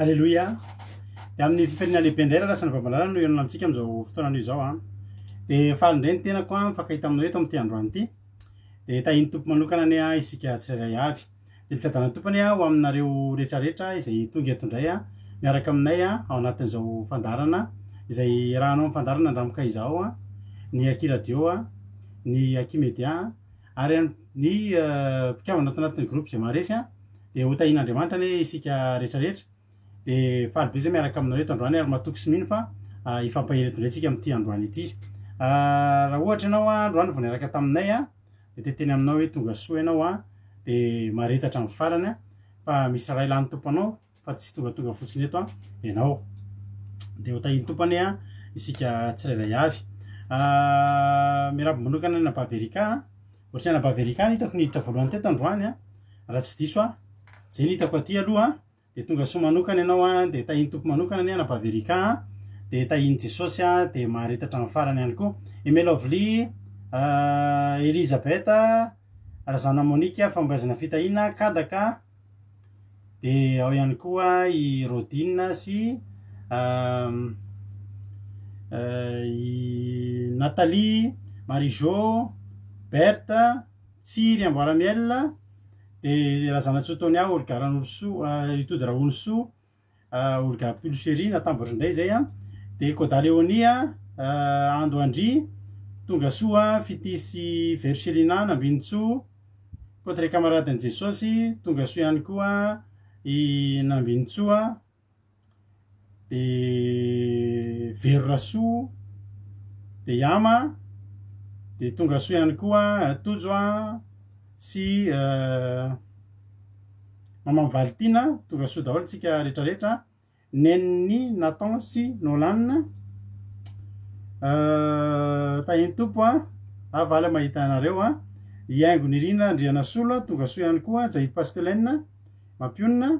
Aleloia! Dia amin'ny fifaliana lehibe indray raha lasa vavalala no hihaonana amintsika amin'izao fotoana anio izao an. Dia faly indray ny tenako an, mifankahita aminao eto amin'ity androany ity. Dia tahian'ny Tompo manokana anie an isika tsirairay avy. Dia ny fiadanan'ny Tompo anie ho aminareo rehetrarehetra izay tonga eto indray an, miaraka aminay an, ao anatin'izao fandaharana izay iarahanao amin'ny fandaharana Andramoka izao an, ny Aky Radio an, ny Aky Media an, ary ny mpikambana ato anatin'ny groupe izay maharesy an. Dia ho tahian'Andriamanitra anie isika rehetrarehetra. Dia faly be izay miaraka aminao eto androany ary matoky sy mino fa hifampahery eto indray tsika amin'ity androany ity. Raha ohatra ianao androany vao niaraka taminay dia te hiteny aminao hoe tonga soa ianao dia mahareta hatramin'ny farany fa misy raharaha ilan'ny Tompo anao fa tsy tongatonga fotsiny eto ianao. Dia ho tahian'ny Tompo anie isika tsirairay avy. Miarahaba manokana ny anabavy Erika. Ohatran'ny anabavy Erika no hitako niditra voalohany teto androany raha tsy diso aho. Zay no hitako aty aloha an, de tonga soa manokana ianao an, de tahin'ny Tompo manokana anie anabavy Erika an, de tahin'i Jesosy an, de mahareta hatramin'ny farany ihany koa. Aimé Lovely, Elisabeth, Razana Monica, Fahombiazana Fitahiana, Kadaka, de ao ihany koa i Rodine sy i Nathalie, Marie Jo, Berthe, Tsiry Amboaramiel, De Razanatsoa Tonia, Olga Ranorosoa, Itody Rahonisoa, Olga Pulcherie natambatro indray zay an, de Koda Léonie, Ando Andry, Tongasoa, Fitia sy Verchelina, Nambinintsoa, Côte Camarade an'i Jesosy, Tongasoa ihany koa i Nambinintsoa. de Vero Rasoa, de Yama, de Tongasoa ihany koa Tojo a sy Maman Valitiana, tongasoa daholo tsika retraretra, Neniny Nathan sy Nolan, Tahin'ny Tompo a, ah valy mahita anareo a, i Haingo Nirina Andrianasolo, tongasoa ihany koa, Jahid Pastelin, Mampionona,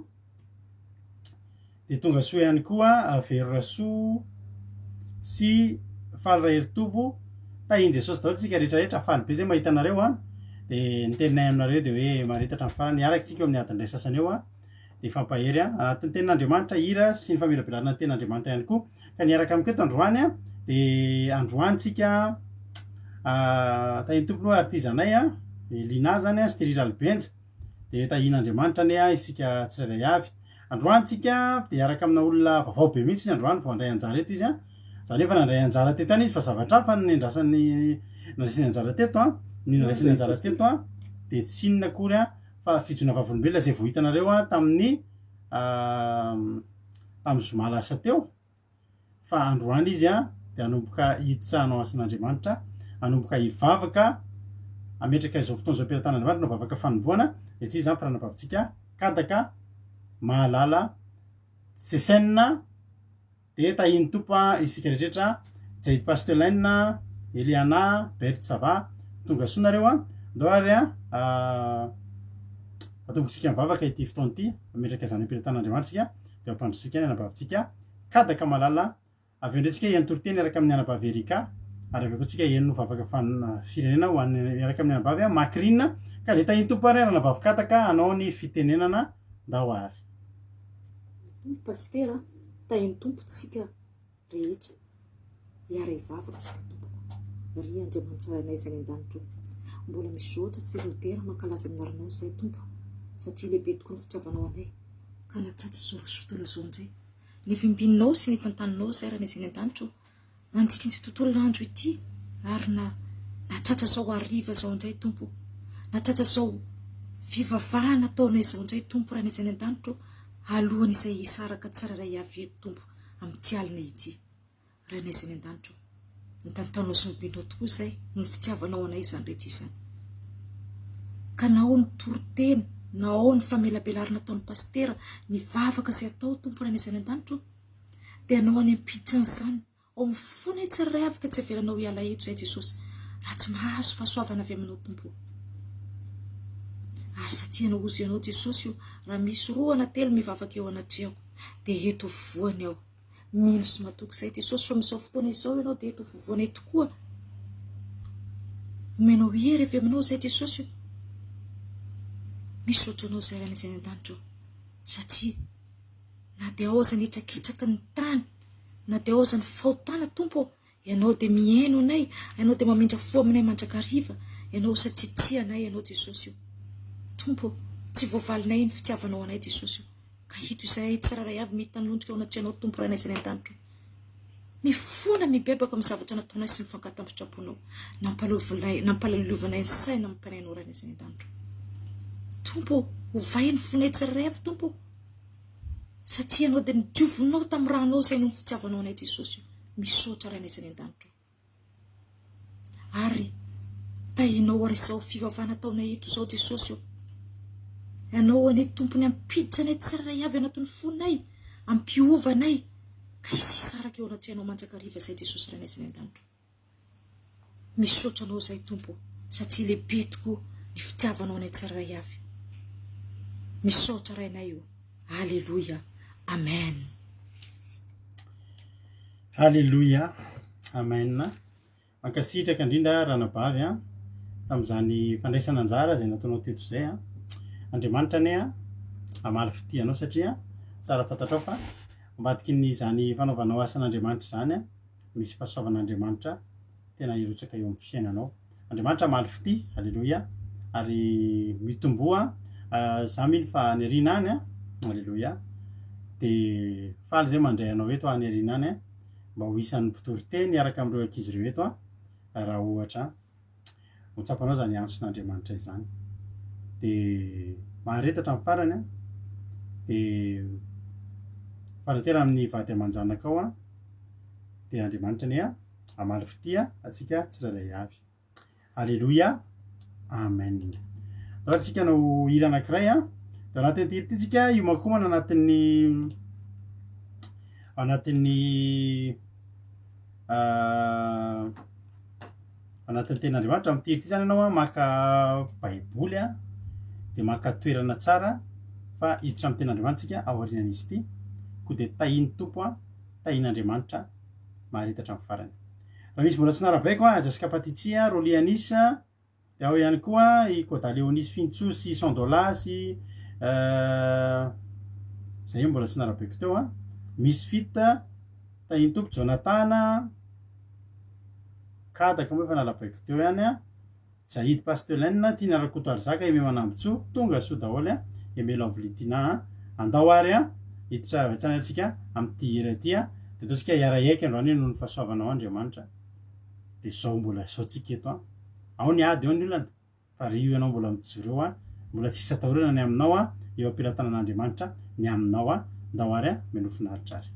Dia tonga soa ihany koa Vero Rasoa sy Faly Raheritovo. Tahin'i Jesosy daholo tsika rehetra rehetra, faly be zay mahita anareo an. Dia ny teninay aminareo dia hoe mahareta hatramin'ny farany, hiaraka tsika eo amin'ny adiny iray sasany eo an. Dia hifampahery an, anatin'ny tenin'Andriamanitra, hira sy ny famelabelarana ny tenin'Andriamanitra ihany koa. Ka niaraka amiko eto androany an, dia androany tsika tahin'ny Tompo aloha artizanay an, i Lina zany an, sy Thierry Ralibenja. Dia tahian'Andriamanitra anie isika tsirairay avy. Androany tsika dia hiaraka amina olona vaovao be mihitsy androany vao handray anjara eto izy an. Zany hoe efa nandray anjara teto ihany izy fa zavatra hafa no nendrasany nandraisany anjara teto an. Ny nandraisany anjara teto an dia tsy inona akory an fa fijoroana vavolombelona izay vao hitanareo an tamin'ny tamin'ny zoma lasa teo. fa androany izy dia hanomboka hiditra hanao asan'Andriamanitra, hanomboka hivavaka, hametraka izao fotoana izao am-pelatanan'Andriamanitra hanao vavaka fanombohana, dia tsy iza izany fa ranabavintsika Kadaka Mahalala Sesena, dia tahian'ny Tompo isika rehetra, Jade Pastelaine, Eliana, Berthe ça va, tonga soa nareo an, ndao ary an, atombotsika mivavaka ity fotoana ity, hametraka izany am-pelatanan'Andriamanitra isika, dia ampandrosotsika ny anabavintsika Kadaka malala, avy eo indray tsika hihaino toriteny miaraka amin'ny anabavy Erika, ary avy eo koa tsika hihaino vavaka fan firenena ho an'ny miaraka amin'ny anabavy Macrine, ka dia tahin'ny Tompo ary ranabavy Kadaka hanao ny fitenenana, ndao ary. Tompo Pasitera a, tahin'ny Tompo tsika rehetra hiara hivavaka isika tompoko. Ry Andriamanitra Rainay izay any an-danitra o, mbola misaotra tsy ireo dera mankalaza ny anaranao izahay Tompo satria lehibe tokoa ny fitiavanao anay ka nahatratra izao fotoana izao indray. Ny fimbininao sy ny tantaninao izay Rainay izay any an-danitra o, nandritra ity tontolo andro ity ary na nahatratra izao hariva izao indray Tompo o, nahatratra izao fivavahana ataonay izao indray Tompo Rainay izay any an-danitra o, alohan'izay hisaraka tsirairay avy eto Tompo amin'ity alina ity. Rainay izay any an-danitra o, ny tantaonao sy ny benao tokoa izay noho ny fitiavanao anay izany rehetra izany. Ka na ao ny toriteny, na ao ny famelabelarana ataon'ny pasitera, ny vavaka izay atao Tompo Rainay izay any an-danitra o, dia anao any am-piditra an'izany ao amin'ny fonay tsirairay avy ka tsy avelanao hiala eto izahay Jesosy raha tsy mahazo fahasoavana avy aminao Tompo o. Ary satria Ianao hozy Ianao Jesosy o, raha misy roa na telo mivavaka eo anatrehako dia eto afovoany aho. Mino sy matoky izay Jesosy fa amin'izao fotoana izao Ianao dia eto afovoanay tokoa. Omenao hery avy aminao izay Jesosy o. Misaotra Anao izay Rainay izay any an-danitra o. Satria. Na dia ao aza ny hitrakitraky ny tany, na dia ao aza ny fahotana Tompo ô, Ianao dia mihaino anay, Ianao dia mamindra fo aminay mandrakariva, Ianao satria tia anay Ianao Jesosy o. Tompo ô, tsy voavalinay ny fitiavanao anay Jesosy o. Ka ito izahay tsirairay avy mitanondrika ao anatrehanao Tompo Rainay izay any an-danitra o. Mifona mibebaka amin'ny zavatra nataonay sy ny fankatam-sitraponao. Nampalahelo nampalahelovanay ny saina amim-panahinao Rainay izay any an-danitra o. Tompo ô, ovay ny fonay tsirairay avy Tompo ô. Satria Ianao dia nodiovinao tamin'ny rànao izay noho ny fitiavanao anay Jesosy o. Misaotra Rainay izay any an-danitra o. Ary tahinao ary izao fivavahana ataonay eto izao Jesosy o. Ianao anie Tompony hampiditra anay tsirairay avy anatin'ny fonay, hampiova anay, ka hisisaraka eo anatrehanao mandrakariva izay Jesosy Rainay izay any an-danitra o. Misaotra anao izay Tompo satria lehibe tokoa ny fitiavanao anay tsirairay avy. Misaotra Rainay o. Aleloia. Amen. Aleloia. Amen. Mankasitraka indrindra ranabavy a tamin'izany fandraisana anjara izay nataonao teto izay a. Andriamanitra anie a hamaly fitia anao satria tsara fantatrao fa ambadiky ny izany fanaovanao asan'Andriamanitra izany a misy fahasoavan'Andriamanitra tena hirotsaka eo amin'ny fiainanao. Andriamanitra hamaly fitia, aleloia, ary mitomboa, za mino fa any aoriana any, aleloia, de faly zay mandray anao eto any aoriana any, mba ho isan'ny mpitory teny hiaraka amin'ireo ankizy ireo eto, raha ohatra ho tsapanao izany antson'Andriamanitra izany. De mahareta hatramin'ny farany, de fanantena amin'ny vady aman-janakao an. Dia Andriamanitra anie hamaly fitia antsika tsirairay avy. Aleloia. Amen. Andao ary tsika hanao hira anankiray a. Dia anatin'ity hira ity tsika hiomankomana anatin'ny anatin'ny anatin'ny tenin'Andriamanitra. Amin'ity hira ity zany ianao a maka baiboly a, dia maka toerana tsara fa hiditra amin'ny tenin'Andriamanitra tsika aorianan'izy ity. Koa dia tahin'ny Tompo a. Tahian'Andriamanitra maharita hatramin'ny farany. Raha misy mbola tsy narabaiko a, Jessica Patici a, Rolly Anis a, dia ao ihany koa i Koda Leonis Fintsoa sy Sandola sy zay mbola tsy narabaiko teo a, Misfit, Tahian'ny Tompo Jonathan, Kadaka moa efa narabaiko teo ihany a. Jahid Pastelaine, Tiana Rakotoarizaka, Aimé Manambintsoa, tonga soa daholo a, Aimé Lovely Tina a, andao ary a, hiditra avy hatrany antsika amin'ity hira ity a, dia ataontsika hiara-hiaiky androany noho ny fahasoavanao Andriamanitra, dia zao mbola zao tsika eto a, ao ny ady ao ny olana, fa ry io ianao mbola mijoro eo a, mbola tsisy atahorana ny aminao a, eo am-pelatanan'Andriamanitra ny aminao a, ndao ary a, mialoha finaritra ary.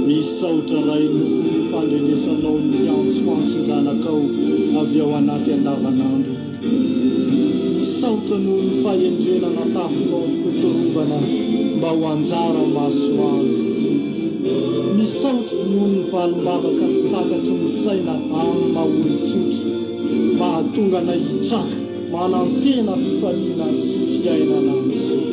Misaotra Ray noho ny fandrenesanao ny antsoantson-janakao avy ao anaty andavanandro. Misaotra noho ny fahendrena natafinao ny fotorovana mba ho anjara masoandro. Misaotra noho ny valim-bavaka tsy takatry ny saina amin'ny maha olon-tsotra, mahatonga anay hitraka manantena fifaliana sy fiainana mizotra.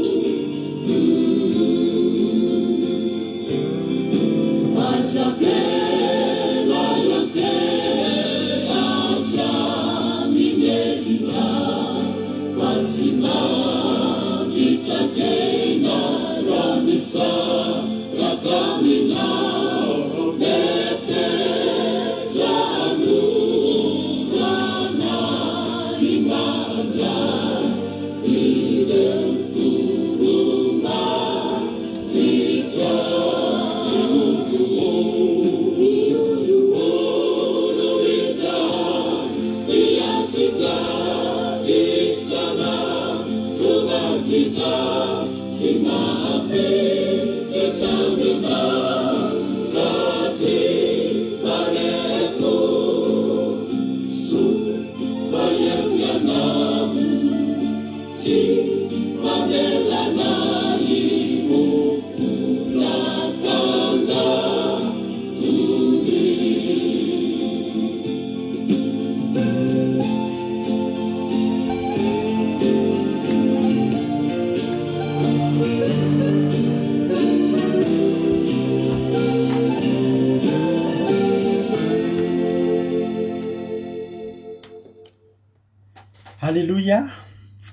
Haleloia!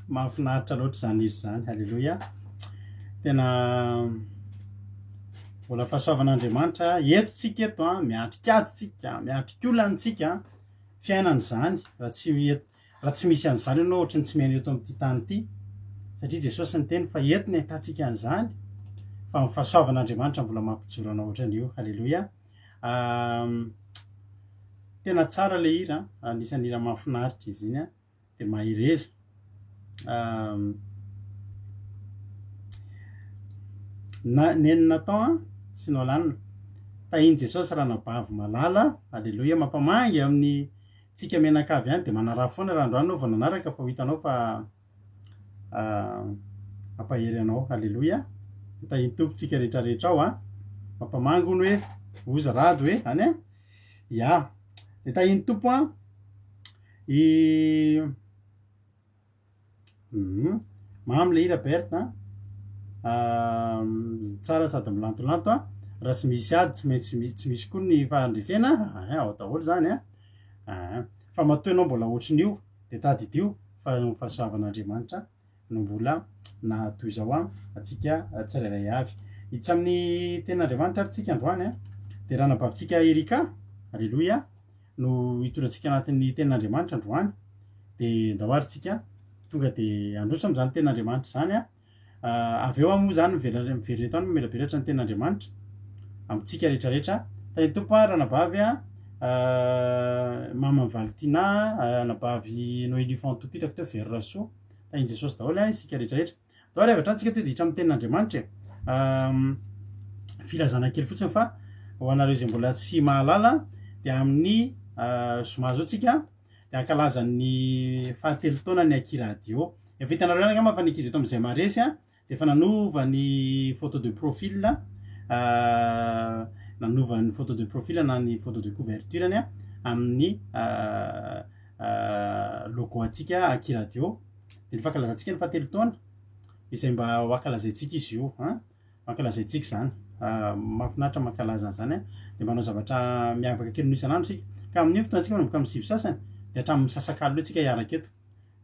Mahafinaritra loatra izany hira izany. Haleloia! Tena mbola fahasoavan'Andriamanitra. Eto tsika eto an, miatrika ady tsika, miatrika olana tsika. Fiainana izany. Raha tsy raha tsy misy an'izany ianao ohatran'ny tsy miaina eto amin'ity tany ity. Satria Jesosy niteny fa eto ny ahitantsika an'izany. Fa ny fahasoavan'Andriamanitra mbola mampijoro anao ohatran'io. Haleloia! Tena tsara le hira an, anisan'ny hira mahafinaritra izy iny an, de mahereza. Na Neny Nathan an sy Nolan, tahin'i Jesosy ranabavy malala, aleloia, mampamangy amin'ny tsika mianakavy ihany de manaraha foana raha androany anao vao nanaraka fa ho hitanao fa hampahery anao. Aleloia. Tahin'ny Tompo tsika rehetra rehetra ao a. Mampamangy hono hoe oza rado hoe any a. Ya. De tahin'ny Tompo a. I mhm. Mamy le hira Berthe a. Tsara sady milantolanto a. Raha tsy misy ady tsy maintsy tsy misy koa ny fahandresena. Ao daholo zany a. Fa matoa ianao mbola ohatrin'io de tadidio fa ny fahasoavan'Andriamanitra no mbola nahatoy izao antsika tsirairay avy. Hiditra amin'ny tenin'Andriamanitra ary tsika androany a, dia ranabavintsika Erika, aleloia, no hitondra antsika anatin'ny tenin'Andriamanitra androany. Dia ndao ary tsika tonga dia handroso amin'izany tenin'Andriamanitra izany a. Avy eo aho moa izany miverina miverina eto any mamelabelatra ny tenin'Andriamanitra amintsika rehetra rehetra. Tahin'ny Tompo a ranabavy a, maman'i Valentina, anabavy Noelie Fantoky hitako teo Vero Rasoa. Tahin'i Jesosy daholo a isika rehetra rehetra. Ndao ary avy hatrany tsika to hiditra amin'ny tenin'Andriamanitra e. Filazana kely fotsiny fa ho anareo izay mbola tsy mahalala dia amin'ny zoma zao tsika dia hankalaza ny fahatelo taona ny Aky Radio. Efa hitanareo ihany angamba fa ny ankizy eto amin'izay maharesy a, dia efa nanova ny photo de profil. nanova ny photo de profil na ny photo de couverture-ny amin'ny logo antsika Aky Radio. Dia ny fankalazantsika ny fahatelo taona izay mba ho ankalazaintsika izy io an, ankalazaintsika izany. Mahafinaritra mankalaza an'izany an, dia manao zavatra miavaka kely noho isan'andro isika. Ka amin'io fotoantsika manomboka amin'ny sivy sasany dia hatramin'ny misasakalina eo tsika hiaraka eto.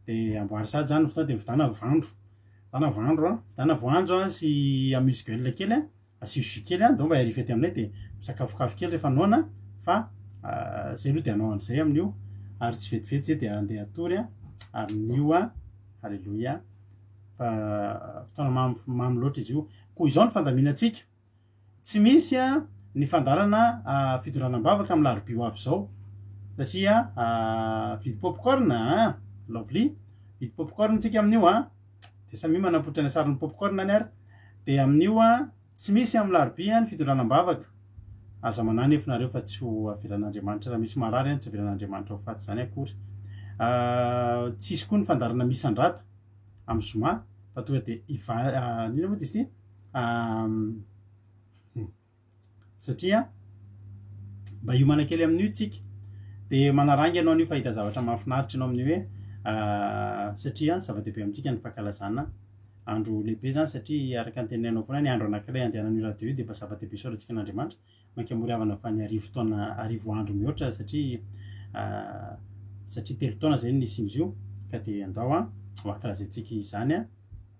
Dia amboary sahady izany ny fotoana dia mividana vandro, mividana vandro an, mividana voanjo an sy amuse gueule kely an. Asio jus kely an, ndao mba hiarify aty aminay dia misakafokafo kely rehefa noana fa zay aloha dia hanao an'izay amin'io ary tsy vetivety zay dia andeha hatory an, amin'io an, haleloia, fa fotoana mamy mamy loatra izy io. Koa izao ny fandaminantsika, tsy misy an ny fandaharana fitondrana am-bavaka amin'ny larobia ho avy izao satria vidy popcorn an, lovely, vidy popcorn tsika amin'io an. Dia samia manapoitra ny sarin'ny popcorn any ary. Dia amin'io an, tsy misy amin'ny larobia ny fitondrana am-bavaka. Aza manahy nefa nareo fa tsy ho avelan'Andriamanitra. Raha misy marary any tsy avelan'Andriamanitra ho faty izany akory. Tsy hisy koa ny fandaharana misandrata amin'ny zoma fa tonga dia hiva inona moa izy ity? Satria mba hiomana kely amin'io tsika de manaranga ianao an'io fa hahita zavatra mahafinaritra ianao amin'io hoe satria zava-dehibe amintsika ny fankalazana andro lehibe zany satria araka ny teneninao foana ny andro anankiray andehanan'io radio io de efa zava-dehibe isaorantsika an'Andriamanitra mainka moa ry havana fa ny arivo taona arivo andro mihoatra satria satria telo taona zay ny nisian'izy io ka de andao an ho ankalazaintsika izany an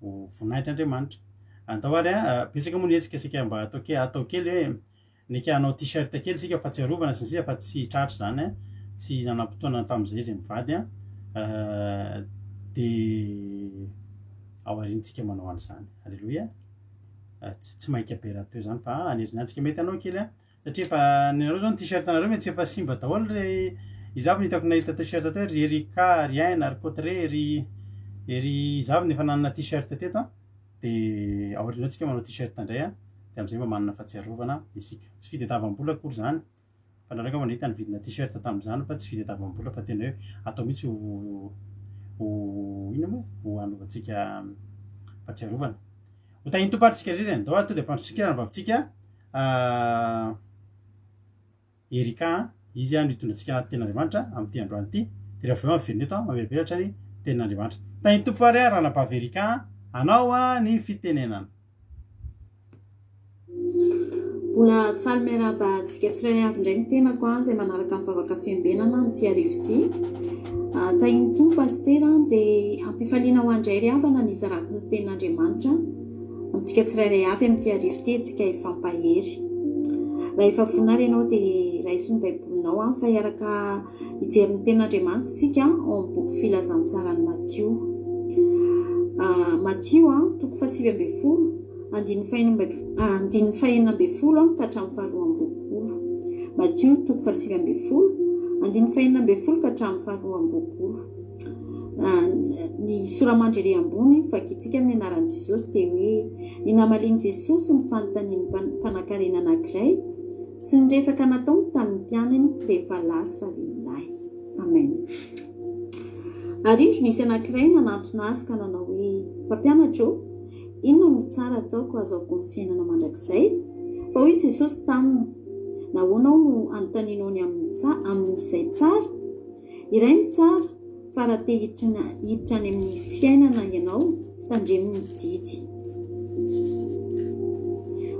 ho voninahitr'Andriamanitra. Andao ary a, betsaka moa ny hetsika isika mba atao ke- atao kely hoe neka hanao t-shirt kely isika fahatsiarovana sy ny sisa fa tsy tratra izany a, tsy nanam-potoana tamin'izay izy mivady a, de ao aoriantsika manao an'izany. Aleloia. Tsy tsy maika be rahateo izany fa any aoriana mety hanao kely a. Satria efa ny anareo zao ny t-shirt nareo mety tsy efa simba daholo ry iza avy no hitako nahita t-shirt teo ry Erika, ry Aina, ry Cotre, ry ry iza avy no efa nanana t-shirt teto an, de aoriana ao tsika manao t-shirt indray an, de amizay mba manana fahatsiarovana isika. Tsy fitadiavam-bola akory zany fa nareo angamba nahita ny vidina t-shirt tamizany fa tsy fitadiavam-bola fa tena hoe atao mihitsy ho ho inona moa ho hanaovantsika fahatsiarovana. Ho tahin'ny Tompo ary tsika rehetra e, ndao ary tonga de ampandrosotsika ny vavontsika. Erika an, izy no hitondra antsika anaty tenin'Andriamanitra amin'ity androany ity, dia raha vao eo miverina eto an, mamelabelatra ny tenin'Andriamanitra. Tahin'ny Tompo ary ranabavy Erika an, anao ny fitenenana. Mbola faly miarahaba antsika tsirairay avy indray ny tenako an, izay manaraka ny vavaka fiambenana amin'ity hariva ity. Tahin'ny Tompo Pasitera dia ampifaliana ho an-dray ry havana ny hizarako ny tenin'Andriamanitra. Amintsika tsirairay avy amin'ity hariva ity antsika hifampahery. Raha efa vonona ary ianao dia raiso ny Baibolinao an, fa hiaraka hijery ny tenin'Andriamanitra isika ao amin'ny boky filazantsaran'i Matio. Matio an, toko fahasivy ambin'ny folo, andininy fahenina andininy fahenina ambin'ny folo an, ka hatramin'ny faharoa amby roapolo. Matio toko fahasivy ambin'ny folo, andininy fahenina ambin'ny folo ka hatramin'ny faharoa amby roapolo. Ny sora-mandry ery ambony vakintsika amin'ny anaran'i Jesosy dia hoe ny namalian'i Jesosy ny fanontanian'ny mpanankarena anankiray sy ny resaka nataony tamin'ny mpianany rehefa lasa ralehilahy. Amen. Ary indro nisy anankiray nanantona azy ka nanao hoe, Mpampianatra ô, inona no tsara ataoko hahazoako ny fiainana mandrakizay? Fa hoy Jesosy taminy, Nahoana aho no anontanianao ny amin'izay tsara? Iray ny tsara fa raha te hiditra hiditra any amin'ny fiainana ianao, tandremo ny didy.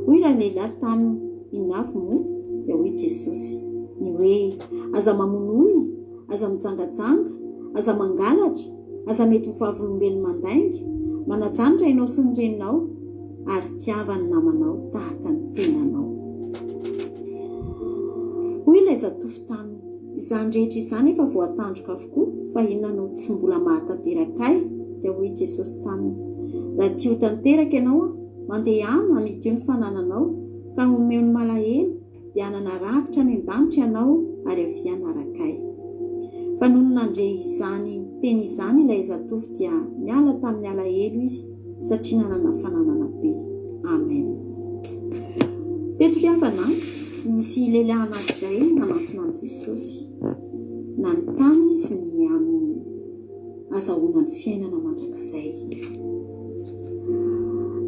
Hoy ralehilahy taminy, Inona avy moa? Dia hoy Jesosy, Ny hoe, aza mamono olona, aza mijangajanga, aza mangalatra, aza mety ho vavolombelona mandainga, manajà ny rainao sy ny reninao, ary tiava ny namanao tahaka ny tenanao. Hoy ilay zatovo taminy, Izany rehetra izany efa voatandriko avokoa, fa inona no tsy mbola mahatanteraka ahy? Dia hoy Jesosy taminy, Raha tia ho tanteraka ianao, mandehana amidio ny fanananao, ka omeo ny malahelo, dia hanana rakitra any an-danitra ianao, ary avia hanaraka ahy. Fa nony nandre izany teny izany ilay zatovo dia niala tamin'ny alahelo izy, satria nanana fananana be. Amen. Teto ry havana, nisy lehilahy anankiray nanantona an'i Jesosy. Nanontany izy ny amin'ny azahoana ny fiainana mandrakizay.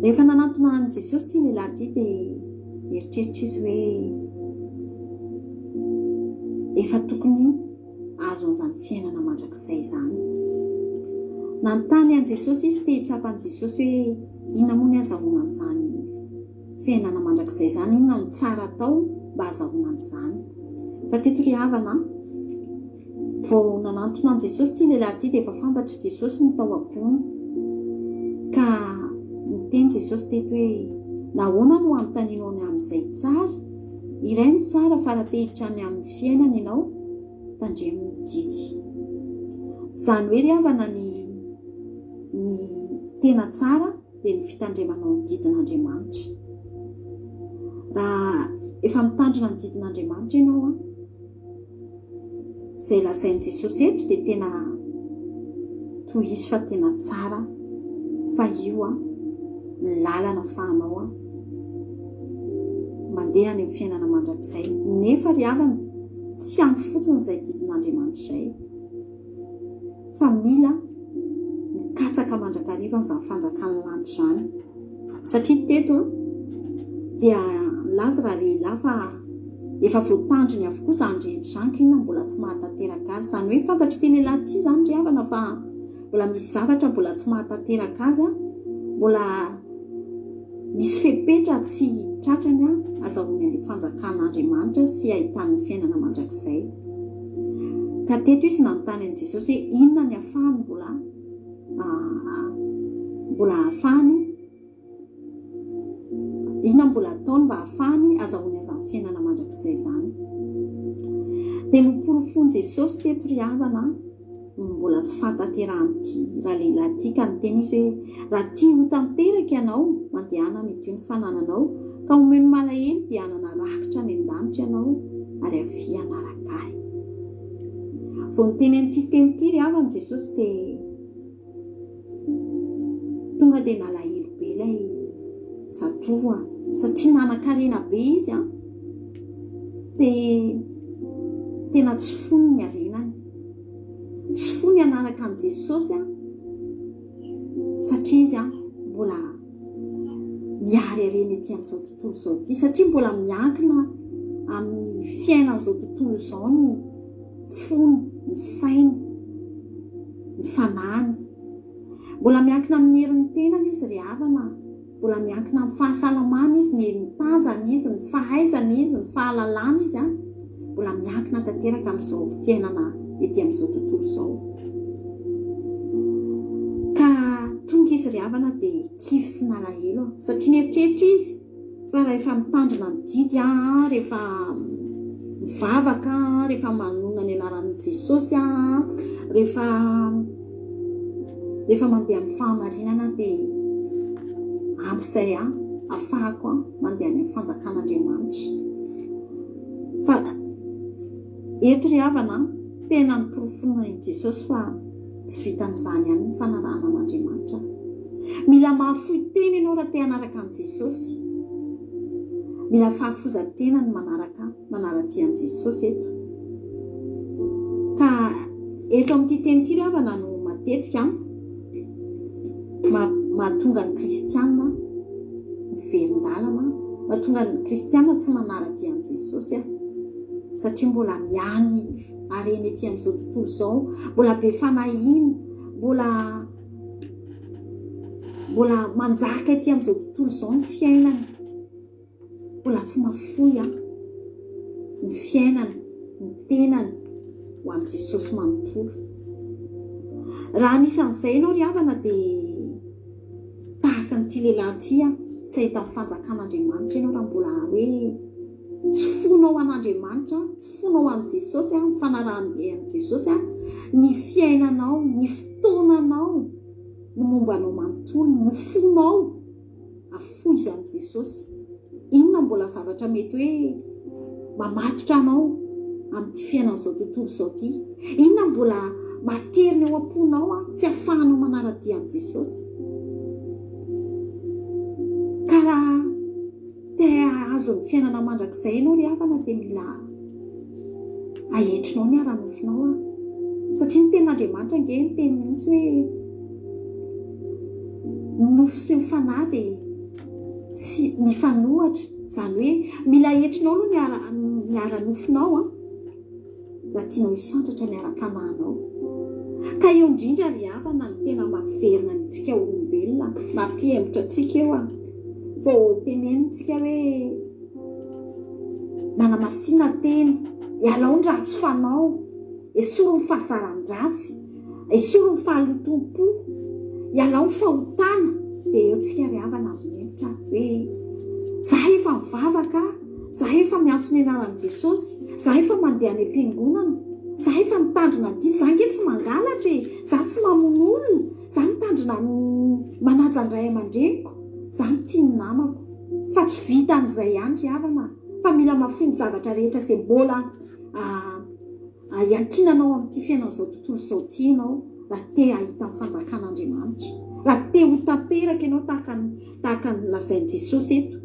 Rehefa nanantona an'i Jesosy ity lehilahy ity dia nieritreritra izy hoe. efa tokony hahazo an'izany fiainana mandrakizay izany. Nanontany an'i Jesosy izy, te hitsapa an'i Jesosy hoe inona moa ny hazahoana an'izany fiainana mandrakizay izany, inona no tsara atao mba hazahoana an'izany. Fa teto ry havana an, vao nanantona an'i Jesosy ity lehilahy ity dia efa fantatr'i Jesosy ny tao am-pony. Ka niteny Jesosy teto hoe, nahoana no anontanianao ny amin'izay tsara? Iray no tsara fa raha te hiditra any amin'ny fiainana ianao, tandremo ny didy. Izany hoe ry havana ny ny tena tsara dia ny fitandremanao ny didin'Andriamanitra. Raha efa mitandrina ny didin'Andriamanitra ianao an, Izay lazain'i Jesosy eto dia tena tohizo fa tena tsara fa io an ny lalana afahanao an mandeha any amin'ny fiainana mandrakizay. Nefa ry havana tsy ampy fotsiny izay didin'Andriamanitra izay. fa mila mikatsaka mandrakariva an'izany fanjakan'ny lanitra izany. Satria teto dia nilaza ralehilahy fa efa voatandriny avokoa izany rehetra izany ka inona mbola tsy mahatanteraka azy. Izany hoe fantatr'ity lehilahy ity izany ry havana fa mbola misy zavatra mbola tsy mahatanteraka azy, mbola Misy fepetra tsy tratrany azahoany an'ilay fanjakan'Andriamanitra sy ahitany ny fiainana mandrakizay. Ka teto izy nanontany an'i Jesosy hoe inona ny afahany mbola mbola ahafahany inona mbola ataony mba ahafahany azahoany an'izany fiainana mandrakizay izany. Dia noporofoin'i Jesosy teto ry havana no mbola tsy fahatanterahan'ity ralehilahy ity ka niteny izy hoe, Raha tia ho tanteraka ianao, mandehana amidio ny fanananao, ka omeo ny malahelo dia hanana rakitra any an-danitra ianao, ary avia hanaraka ahy. Vao niteny an'ity teny ity ry havana Jesosy dia tonga dia nalahelo be ilay zatovo an, satria nanan-karena be izy an, dia tena tsy fony ny harenany. Tsy fony hanaraka an'i Jesosy an, satria izy an, mbola miary harena ety amin'izao tontolo izao ity, satria mbola miankina amin'ny fiainan'izao tontolo izao ny fony, ny sainy, ny fanahiny. Mbola miankina amin'ny herin'ny tenany izy ry havana. Mbola miankina amin'ny fahasalamana izy, ny ny tanjany izy, ny fahaizany izy, ny fahalalana izy an. Mbola miankina tanteraka amin'izao fiainana ety amin'izao tontolo izao. Ka tonga izy ry havana dia kivy sy nalahelo an. Satria nieritreritra izy fa rahefa mitandrina ny didy aho, rehefa mivavaka aho, rehefa manonona ny anaran'i Jesosy aho, rehefa rehefa mandeha amin'ny fahamarinana dia ampy izay aho afahako mandeha any amin'ny fanjakan'Andriamanitra. Fa eto ry havana, tena noporofoina i Jesosy fa tsy vitan'izany ihany ny fanarahana an'Andriamanitra. Mila mahafoy tena ianao raha te hanaraka an'i Jesosy. Mila fahafoizan-tena ny manaraka manara-dia an'i Jesosy eto. Ka eto amin'ity teny ity ry havana no matetika mahatonga ny kristiana miverin-dalana, mahatonga ny kristiana tsy manara-dia an'i Jesosy satria mbola miany harena ety amin'izao tontolo izao, mbola be fanahiana, mbola Mbola manjaka ety amin'izao tontolo izao ny fiainana. Mbola tsy mahafoy an, ny fiainany, ny tenany ho an'i Jesosy manontolo. Raha anisan'izay ianao ry havana dia tahaka an'ity lehilahy ity an, tsy hahita ny fanjakan'Andriamanitra ianao raha mbola hoe tsy fonao an'Andriamanitra, tsy fonao an'i Jesosy, ny fanarahan-dia an'i Jesosy, ny fiainanao, ny fotoananao, ny momba anao manontolo, ny fonao, afoizo an'i Jesosy. Inona mbola zavatra mety hoe mamatotra anao amin'ity fiainan'izao tontolo izao ity? Inona mbola materiny ao am-ponao tsy ahafahanao manara-dia an'i Jesosy? Ka raha Te hahazo ny fiainana mandrakizay ianao ry havana dia mila aetrinao ny ara-nofonao an. Satria ny tenin'Andriamanitra ange miteny mihitsy hoe ny nofo sy ny fanahy dia tsy mifanohatra. Izany hoe mila aetrinao aloha ny ara ny ara-nofonao an. raha tianao hisandratra ny ara-panahinao. Ka eo indrindra ry havana no tena mampiverina antsika olombelona, mampihemotra antsika eo an. Vao tenenintsika hoe manamasina tena, ialao ny ratsy fanao, esory ny fahazaran-dratsy, esory ny fahalotoam-po, ialao ny fahotana, dia eo tsika ry havana mihemotra hoe za efa mivavaka, za efa miantso ny anaran'i Jesosy, za efa mandeha any am-piangonana, za efa mitandrina didy, za ange tsy mangalatra e, za tsy mamono olona, Za mitandrina manaja ny ray aman-dreniko, za mitia ny namako. Fa tsy vitan'izay ihany ry havana fa mila mafoy ny zavatra rehetra izay mbola iankinanao amin'ity fiainan'izao tontolo izao ity ianao raha te hahita ny fanjakan'Andriamanitra. Raha te ho tanteraka ianao tahaka ny tahaka ny lazain'i Jesosy eto.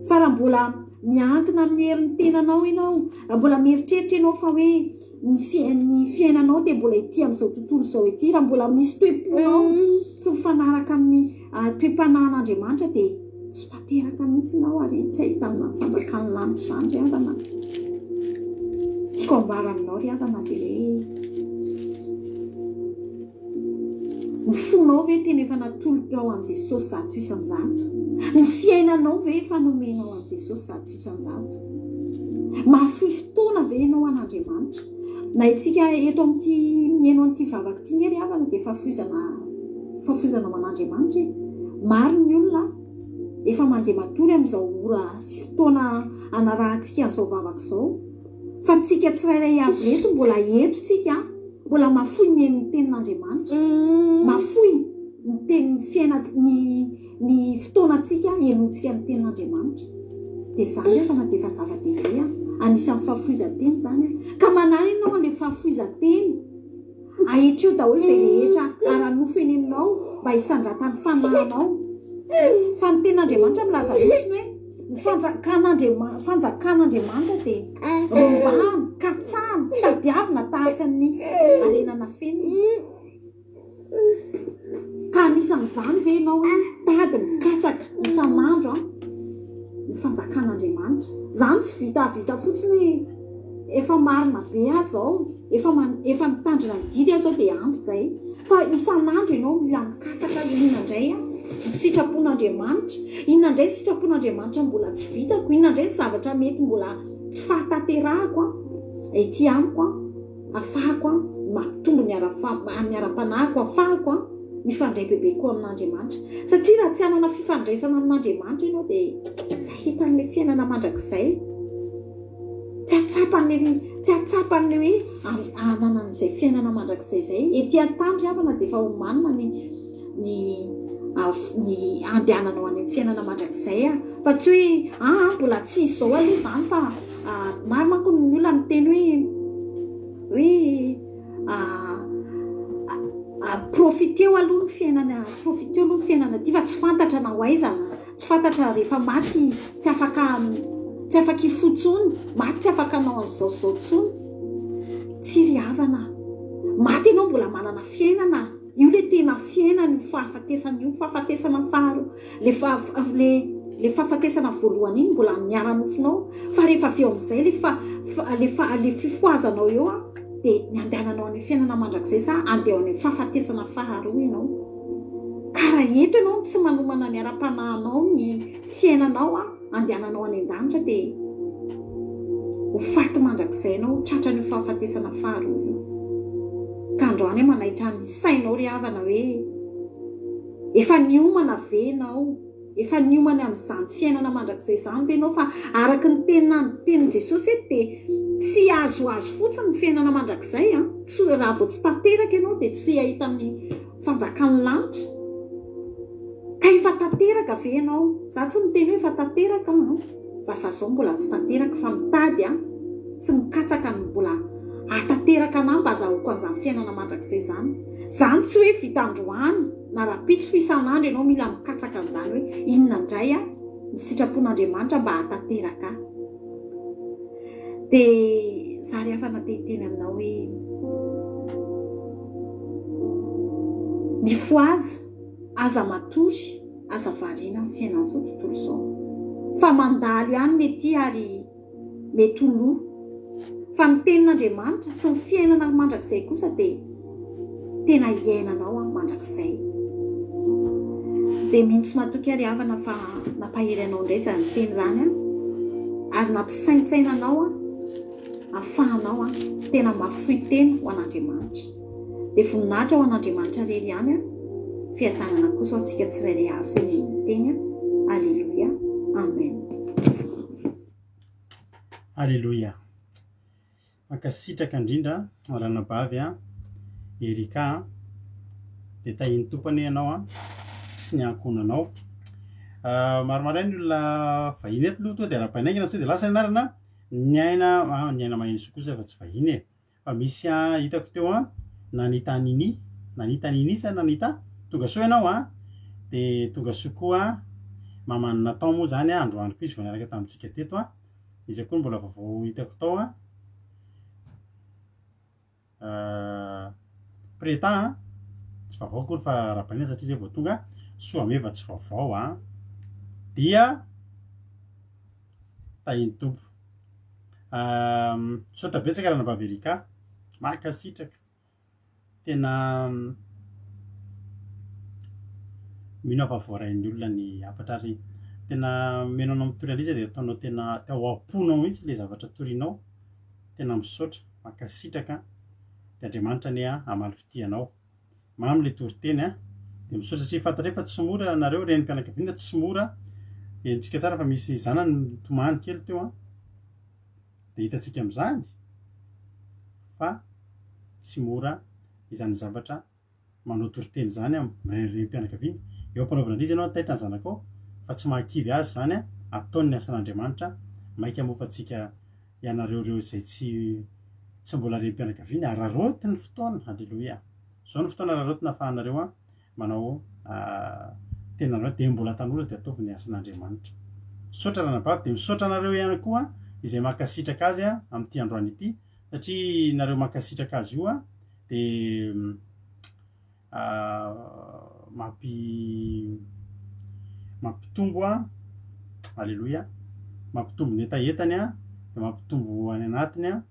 Fa raha mbola miankina amin'ny herin'ny tenanao ianao, raha mbola mieritreritra ianao fa hoe Ny ny fiainanao dia mbola ety amin'izao tontolo izao ety. Raha mbola misy toe-ponao tsy mifanaraka amin'ny toe-panahin'Andriamanitra dia tsy tanteraka mihitsy ianao ary tsy hahita an'izany fanjakan'ny lanitra izany ry havana. Tiako ambara aminao ry havana dia hoe ny fonao ve tena efa natolotrao an'i Jesosy 100%? Ny fiainanao ve efa nomenao an'i Jesosy 100%? Mahafoy fotoana ve ianao an'Andriamanitra? Na itsika eto amin'ity mihaino an'ity vavaka ity nge ry havana dia fahafoizana fahafoizana ho an'Andriamanitra e. Maro ny olona efa mandeha matory amin'izao ora sy fotoana anarahantsika an'izao vavaka izao. Fa tsika tsirairay avy ireto mbola eto tsika, mbola mahafoy mihaino ny tenin'Andriamanitra. Mahafoy ny tenin'ny fiaina ny ny fotoanantsika henointsika ny tenin'Andriamanitra. Dia izany rehefa na dia efa zava-dehibe an. Anisan'ny fahafoizan-tena izany an. Ka manana ianao an'ilay fahafoizan-tena. Ahitreo daholo izay rehetra ara-nofo eny aminao mba hisandratan'ny fanahinao. Fa ny tenin'Andriamanitra milaza mihitsy hoe ny fanjakan'Andriamanitra fanjakan'Andriamanitra dia rombahana, katsahana, tadiavina tahaka ny harena nafenina. Ka anisan'izany ve ianao hoe mitady mikatsaka isan'andro an, ny fanjakan'Andriamanitra? Izany tsy vita vita fotsiny hoe efa marina be aho izao, efa efa mitandrina ny didy aho izao dia ampy izay. Fa isan'andro ianao mila mikatsaka inona indray an, ny sitrapon'Andriamanitra, inona indray ny sitrapon'Andriamanitra mbola tsy vitako, inona indray ny zavatra mety mbola tsy fahatanterahako an, ety amiko an. Afahako an, mampitombo ny ara ny ara-panahiko, afahako an, mifandray bebe koa amin'Andriamanitra. Satria raha tsy hanana fifandraisana amin'Andriamanitra ianao dia tsy hahita an'ilay fiainana mandrakizay. Tsy hahatsapa an'ilay tsy hahatsapa an'ilay hoe hanana an'izay fiainana mandrakizay izay. Ety an-tany ry havana dia efa omanina ny ny ny handehananao any amin'ny fiainana mandrakizay. Fa tsy hoe aa mbola tsy izao aloha izany fa Maro manko ny olona miteny hoe hoe profiteo aloha ny fiainana, profiteo aloha ny fiainana aty fa tsy fantatra na ho aiza na tsy fantatra rehefa maty tsy afaka tsy afaka hifoha intsony, maty tsy afaka hanao an'izao sy izao intsony. Tsia ry havana a! Maty ianao mbola manana fiainana, io ilay tena fiainana io fahafatesana io, fahafatesana faharoa. Le fa le le fahafatesana voalohany iny mbola amin'ny ara-nofonao fa rehefa avy eo amin'izay le fa le fa le fifohazanao eo an dia ny andehananao any fiainana mandrakizay sa andeha any amin'ny fahafatesana faharoa ianao. Ka raha eto ianao no tsy manomana ny ara-panahinao ny fiainanao an andehananao any an-danitra dia ho faty mandrakizay ianao, tratran'io fahafatesana faharoa io. Ka androany aho manaitra ny sainao ry havana hoe Efa niomana ve ianao? Efa niomana amin'izany fiainana mandrakizay izany ve ianao? Fa araka ny tenin'ny tenin'i Jesosy eto dia tsy azoazo fotsiny ny fiainana mandrakizay an! Tsy raha vao tsy tanteraka ianao dia tsy hahita ny fanjakan'ny lanitra. Ka efa tanteraka ve ianao? Za tsy miteny hoe efa tanteraka aho an! Fa za zao mbola tsy tanteraka fa mitady an! Sy mikatsaka ny mbola hahatanteraka anah mba azahoako an'izany fiainana mandrakizay izany. Izany tsy hoe vita androany na rahampitso fa isan'andro ianao mila mikatsaka an'izany hoe inona indray an ny sitrapon'Andriamanitra mba hahatanteraka ahy. Dia za ry havana te hiteny aminao hoe mifohaza, aza matory, aza variana amin'ny fiainan'izao tontolo izao fa mandalo ihany ny ety ary mety ho lo. Fa ny tenin'Andriamanitra sy ny fiainana mandrakizay kosa dia tena iainanao mandrakizay. Dia mino sy matoky ary havana fa nampahery anao indray izany teny izany an, ary nampisaintsaina anao an, ahafahanao an, tena mahafoy tena ho an'Andriamanitra. Dia voninahitra ho an'Andriamanitra irery ihany an, fiadanana kosa ho antsika tsirairay avy izay mihaino ny teny an. Aleloia. Amen. Aleloia. Mankasitraka indrindra ranabavy a Erika a. Dia tahin'ny Tompo anie ianao a sy ny ankohonanao. Ah, maromaro ihany ny olona vahiny eto aloha tonga dia arahabaina haingana sao dia lasa ny anarana. Niaina, ah, niaina maheno soa kosa fa tsy vahiny e. Fa misy a hitako teo a Nanita Nini, Nanita Nini sa Nanita? Tonga soa ianao a. Dia tonga soa koa maman'i Nathan moa izany a, androany koa izy vao niaraka tamintsika teto a. Iza koa no mbola vaovao hitako tao a? Preta a, tsy vaovao akory fa arahabaina satria zay vao tonga, Soameva tsy vaovao a. Dia tahin'ny Tompo. Misaotra betsaka Ranabavy Erika, mankasitraka. Tena mino aho fa voarain'ny olona ny hafatra ary tena mino anao mitory an'iza dia ataonao tena ao am-ponao mihitsy ilay zavatra torinao. Tena misaotra, mankasitraka. Dia Andriamanitra anie hamaly fitia anao. Mamy ilay toriteny a. Dia misaotra satria fantatray fa tsy mora nareo renim-pianakaviana tsy mora. Henontsika tsara fa misy zanany mitomany kely teo an. Dia hitantsika amin'izany fa tsy mora izany zavatra manao toriteny izany amin'ny renim-pianakaviana. Eo am-panaovana an'izy ianao taitra ny zanakao fa tsy mahakivy azy izany an, ataony ny asan'Andriamanitra. Maika moa fa tsika ianareo ireo izay tsy tsy mbola renim-pianakaviana, araraoty ny fotoana, aleloia. Izao no fotoana araraotina ahafahanareo manao tenanareo dia mbola tanora dia ataovy ny asan'Andriamanitra. Misaotra ranabavy dia misaotra anareo ihany koa izay mankasitraka azy amin'ity androany ity satria nareo mankasitraka azy io dia mampi mampitombo a aleloia mampitombo ny hetahetany a dia mampitombo any anatiny a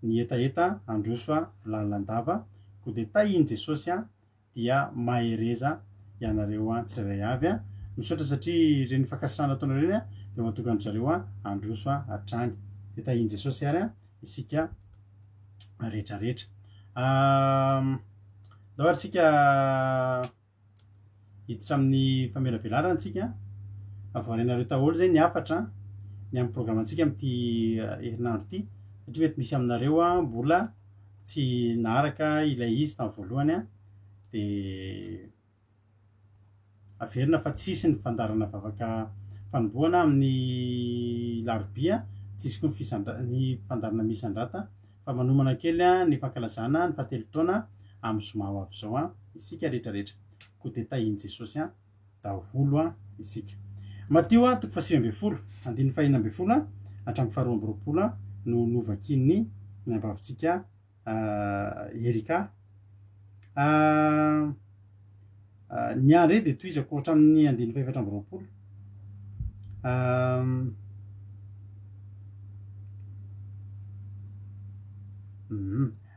ny hetaheta handroso a lalandava koa dia tahin'i Jesosy a dia mahereza ianareo a tsirairay avy a misaotra satria ireny fankasitrahana ataonareo ireny a dia mahatonga an-dry zareo a handroso a hatrany dia tahin'i Jesosy ary a isika rehetra rehetra. Ndao ary tsika hiditra amin'ny famelabelarana tsika. Voarainareo daholo zay ny hafatra ny amin'ny programantsika amin'ity herinandro ity satria mety misy aminareo mbola tsy naharaka ilay izy tamin'ny voalohany dia Averina fa tsy hisy ny fandaharana vavaka fanombohana amin'ny larobia, tsy hisy koa ny fisandra- ny fandaharana misandrata fa manomana kely ny fankalazana ny fahatelo taona amin'ny zoma ho avy izao isika rehetra rehetra. Koa dia tahian'i Jesosy daholo isika. Matio toko faha-19, andininy faha-16 hatramin'ny faha-22 no novakian'ny miambavintsika Erika. Ny ahy indray dia tohizako hatramin'ny andininy fahefatra amby roapolo.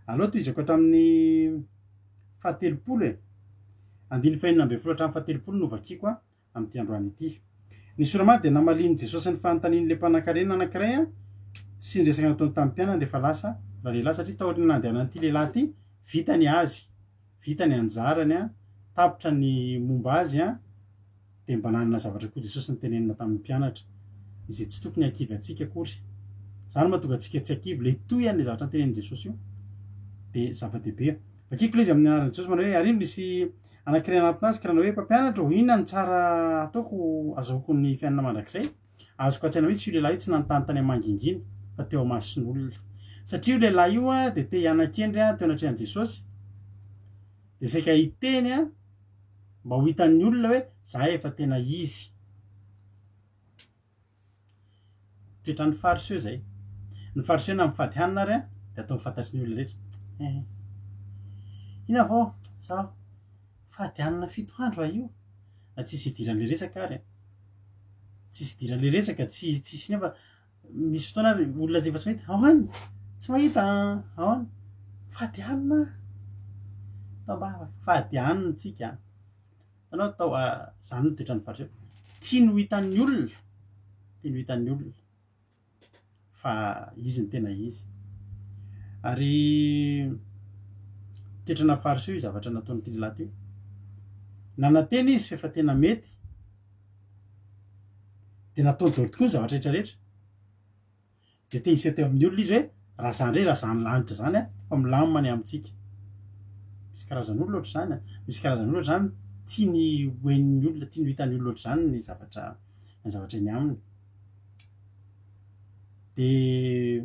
Aleo tohizako hatramin'ny fahatelopolo e. Andininy fahenina ambin'ny folo hatramin'ny fahatelopolo no vakiko a. amin'ity androany ity. Ny Sorama dia namalian'i Jesosy ny fanontanian'ilay mpanankarena anankiray sy ny resaka nataony tamin'ny mpianany rehefa lasa ralehilahy, satria taorian'ny nandehanan'ity lehilahy ity, vita ny azy, vita ny anjarany, tapitra ny momba azy, dia mba nanana zavatra koa Jesosy nitenenina tamin'ny mpianatra, izay tsy tokony hakivy antsika akory. Izany no mahatonga antsika tsy hakivy, ilay toy an'ilay zavatra notenenin'i Jesosy io dia zava-dehibe. Vakiko ilay izy amin'ny anaran'i Jesosy manao hoe, ary misy Anankiray nanatona azy ka nanao hoe, Mpampianatra ô, inona no tsara hataoko hazahoako ny fiainana mandrakizay? Azoko an-tsaina mihitsy io lehilahy io tsy nanontany tany mangingina fa teo imason'olona. Satria io lehilahy io dia te hiana-kendry teo anatrehan'i Jesosy, dia saika hiteny mba ho hitan'ny olona hoe za efa tena izy. Toetran'ny fariseo izay. Ny fariseo na mifady hanina ary dia ataony fantatry ny olona rehetra. Eh. Inona vao zaho fady hanina fito andro aho io. Na tsisy idiran'ilay resaka ary. Tsisy idiran'ilay resaka, tsy tsisy nefa. Misy fotoana ary olona tsy efa tsy mahita, ahoana? Tsy mahita an, ahoana? Fady hanina atao am-bavaka, fady hanina tsika an. Hitanao atao zany no toetran'ny fariseo, tiany ho hitan'ny olona, tiany ho hitan'ny olona fa izy no tena izy. Ary toetrana fariseo io zavatra nataon'ity lehilahy ity io. Nanantena izy fa efa tena mety Dia nataony daholo tokoa ny zavatra rehetra rehetra. Dia te hiseho teo amin'ny olona izy hoe raha izany indray, raha izany lanitra izany an, fa milamina ny amintsika. Misy karazan'olona ohatr'izany an, misy karazan'olona ohatr'izany tiany ho henon'ny olona, tiany ho hitan'ny olona ohatr'izany ny zavatra ny zavatra eny aminy. Dia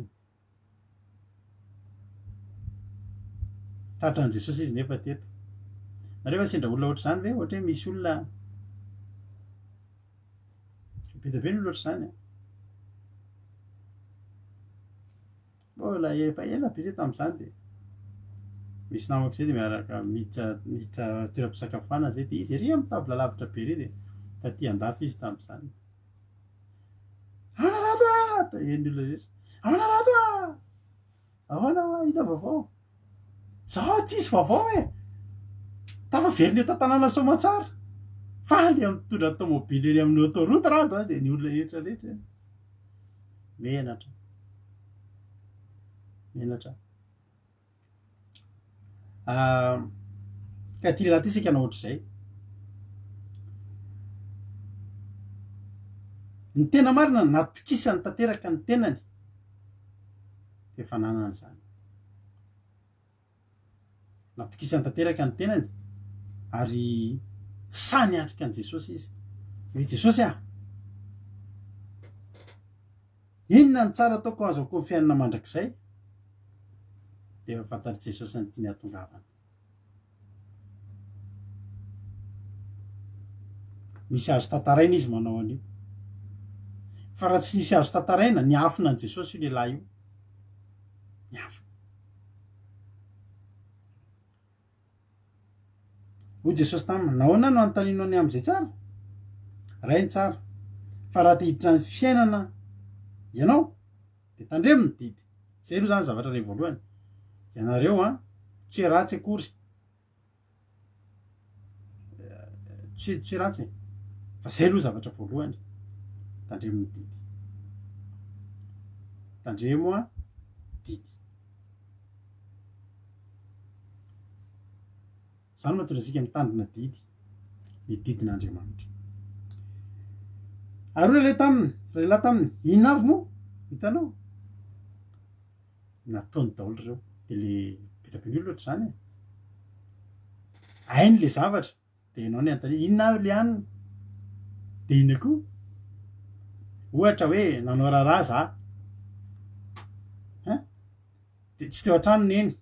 Tratran'i Jesosy izy nefa teto. Nareo efa sendra olona ohatr'izany ve? Ohatra hoe misy olona be dia be ny olona ohatr'izany an. Mbola efa ela be zay tamin'izany dia misy namako zay dia miaraka miditra miditra toeram-pisakafoanana zay dia izy ery amin'ny table lavitra be ery dia taty andafy izy tamin'izany. Ahoana Rado ah! Tahian'ny olona rehetra. Ahoana Rado ah! Ahoana hoa, inona vaovao? Zao tsisy vaovao e! Tafaverina eto an-tanàna soamantsara. Faly amin'ny mitondra tomobily eny amin'ny autoroute Rado ah, dia ny olona rehetra rehetra. Menatra. Menatra. Ka ity lehilahy ity saika hanao ohatr'izay. Ny tena marina, natokisany tanteraka ny tenany dia efa nanana izany. Natokisany tanteraka ny tenany ary sahy niatrika an'i Jesosy izy. Hoe Jesosy ah! Inona no tsara ataoko hahazoako ny fiainana mandrakizay? Dia efa fantatr'i Jesosy ny tiany hahatongavana. Misy azo tantaraina izy manao an'io. Fa raha tsy nisy azo tantaraina, niafina an'i Jesosy io lehilahy io. Niafina. Hoy Jesosy taminy, Nahoana no anontanianao ny amin'izay tsara? Ray ny tsara. Fa raha te hiditra ny fiainana ianao, dia tandremo ny didy. Izay aloha izany zavatra iray voalohany. Ianareo an, tsy hoe ratsy akory. Tsy tsy ratsy e. Fa izay aloha zavatra voalohany. Tandremo ny didy. Tandremo an, didy. Izany no mahatonga antsika mitandrina didy, ny didin'Andriamanitra. Ary hoy ralehilahy taminy, ralehilahy taminy, inona avy moa? Hitanao? Nataony daholo ireo. Dia le be dia be ny olona ohatr'izany e. Hainy le zavatra. Dia ianao ny anontaniana, inona avy le hanina? Dia inona koa? Ohatra hoe nanao raharaha za. Hein? Dia tsy teo an-trano neny.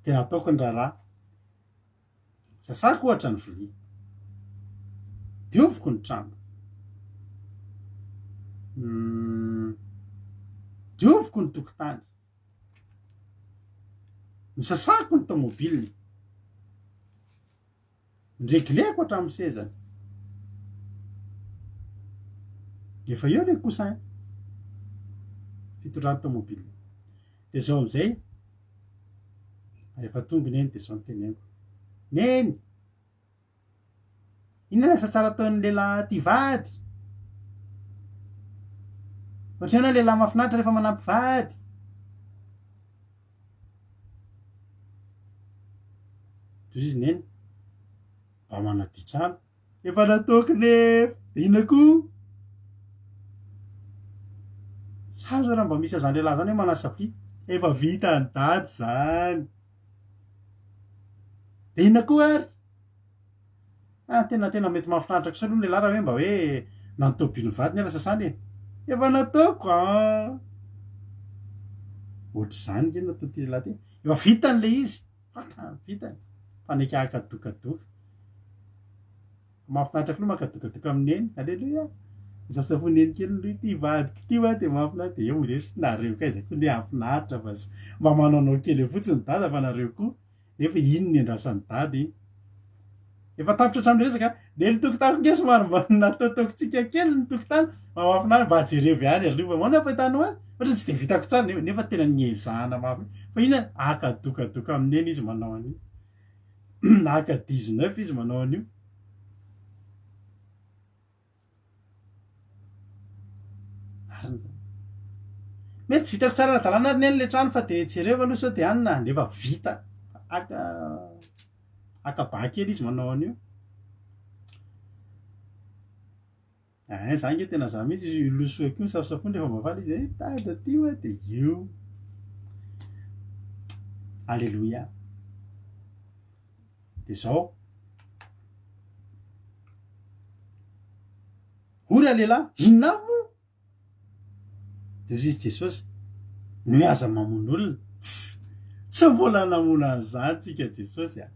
Dia nataoko ny raharaha. Sasako ohatra ny vilia. Dioviko ny trano. Hmm. Dioviko ny tokotany. Nisasako ny tomobiliny. Niregleko hatramin'ny sezany. Efa eo le coussin fitondrany tomobile. Dia zao amizay, rehefa tonga i Neny dia zao no teneniko. Neny! Inona ny asa tsara ataon'ny lehilahy tia vady? Ohatr'inona ny lehilahy mahafinaritra rehefa manampy vady? Toy izy neny, mba manadio trano. Efa nataoko nefa, dia inona koa? Sa zao raha mba misy an'izany lehilahy izany hoe manasa vilia? Efa vitan'i dada izany. Dia inona koa ary? Ah, tena tena mety mahafinaritra kosa aloha ny lehilahy raha hoe mba hoe nantobian'ny vadiny ara sasany e. Efa nataoko an! Ohatr'izany nge nataon'ity lehilahy ity. Efa vitany ilay izy. Fantany, vitany. Fa neka hakadokadoka. Mahafinaritra koa maka dokadoka amin'i Neny. Aleloia! Nisafosafoin'i Neny kely aloha ity vadiko ity hoa dia mahafinaritra. Dia eo moa sy nareo kay izay koa nge hahafinaritra fa mba manaonao kely eo fotsiny Dada fa nareo koa. Nefa iny ny andrasan'i Dada iny. Efa tapitra hatramin'ny resaka dia ny tokotany nge somary mba nataotaokontsika kely ny tokotany mba mahafinaritra mba jereo ihany aloha fa ahoana fahitanao azy? Ohatra tsy dia vitako tsara nefa nefa tena niezahana mafy fa iny akadokadoka amin'ny eny izy manao an'io aka 19 izy manao an'io. Marina zany. Mety tsy vitako tsara ara-dalàna ary neny le trano fa de jereo aloha sao de anona nefa vita. Aka aka ba kely izy manao an'io. Ein za nge tena za mihitsy io losoako io misafosafoana rehefa mba faly izy eh dada ty wa de io. Alléluia. De zao. Hoy ralehilahy, inona avy moa? Dia hoy izy Jesosy, ny hoe aza mamono olona. Tss! Tsy mbola namono an'izany tsika Jesosy a!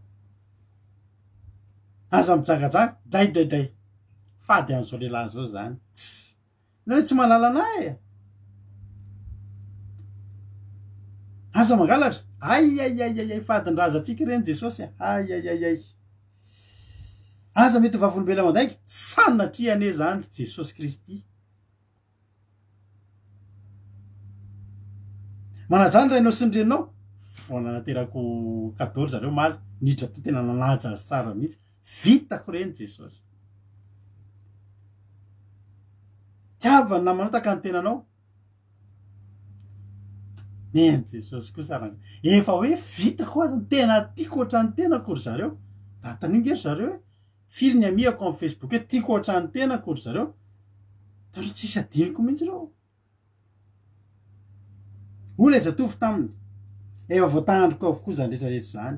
Aza mijangajanga, dray dray dray. Fady an'izao lehilahy izao izany. Tss! Ny hoe tsy mahalala anah e! Aza mangalatra! Ay ay ay ay ay fadin-drazantsika ireny Jesosy a! Ay ay ay ay! Aza mety ho vavolombelona mandainga, sanatria anie izany ry Jesosy Kristy. Manajà ny rainao sy ny reninao, vao nanaterako cadeau ry zareo omaly, niditra tao tena nanaja azy tsara mihitsy, vitako ireny Jesosy. Tiava ny namanao tahaka ny tenanao. Neny Jesosy kosa ranga. Efa hoe vitako aza, tena tiako ohatran'ny tenako ry zareo. Antanio nge ry zareo hoe firy ny amihako amin'ny Facebook hoe tiako ohatran'ny tenako ry zareo. Taloha tsisy adinoko mihitsy ireo. Hoy ilay zatovo taminy, Efa voatandriko avokoa izany rehetra rehetra izany.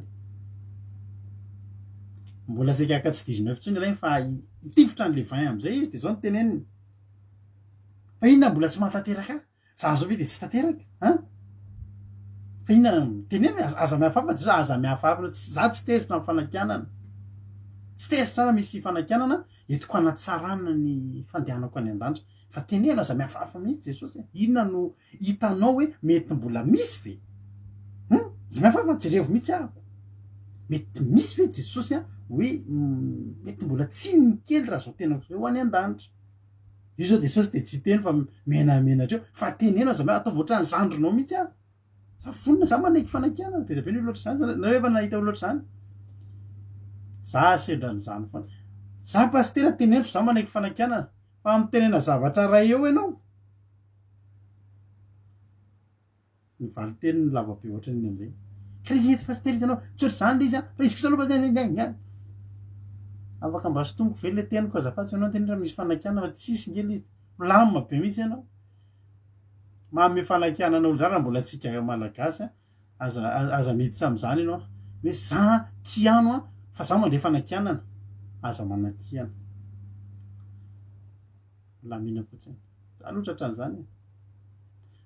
Mbola saika haka tsy 19 intsony ilay fa hitifitra an'ilay vin amin'izay izy dia izao no teneniny. Fa inona mbola tsy mahatanteraka ahy? Za zao ve dia tsy tanteraka? An? Fa inona teneno hoe aza mihafahafa Jesoa, aza mihafahafa, za tsy tezitra amin'ny fanakianana. Tsy tezitra aho raha misy fanakianana entiko hanatsarana ny fandehanako any an-danitra. Fa teneno aza mihafahafa mihitsy Jesosy a! Inona no hitanao hoe mety mbola misy ve? Hum? Aza mihafahafa, jerevo mihitsy aho. Mety misy ve Jesosy a hoe mety mbola tsininy kely raha zao tenako zao ho any an-danitra. Io zao Jesosy dia tsy hiteny fa menamenatra eo fa teneno aza mihafahafa, ataovy ohatran'ny zandrinao mihitsy aho. Za vonona, za manaiky fanakianana, be dia be ny olona ohatr'izany, nareo efa nahita olona ohatr'izany? Za sendra an'izany foana. Za pasitera teneno fa za manaiky fanakianana, fa mitenena zavatra ray eo ianao. Ny valin-teniny lava be ohatran'iny amizay. Ka izy eto pasitera hitanao, tsy ohatr'izany le izy an, fa izy kosa aloha pasitera Afaka mba sintomiko ve le teniko azafady fa ianao niteny raha misy fanakianana fa tsisy nge le izy. Milamina be mihitsy ianao. Manome fanakianana olona zany raha mbola tsika malagasy a, aza aza miditra am'zany ianao hoe za kiano a fa za mandre fanakianana, aza manakiana. Milamina fotsiny. Za aloha tratran'izany e.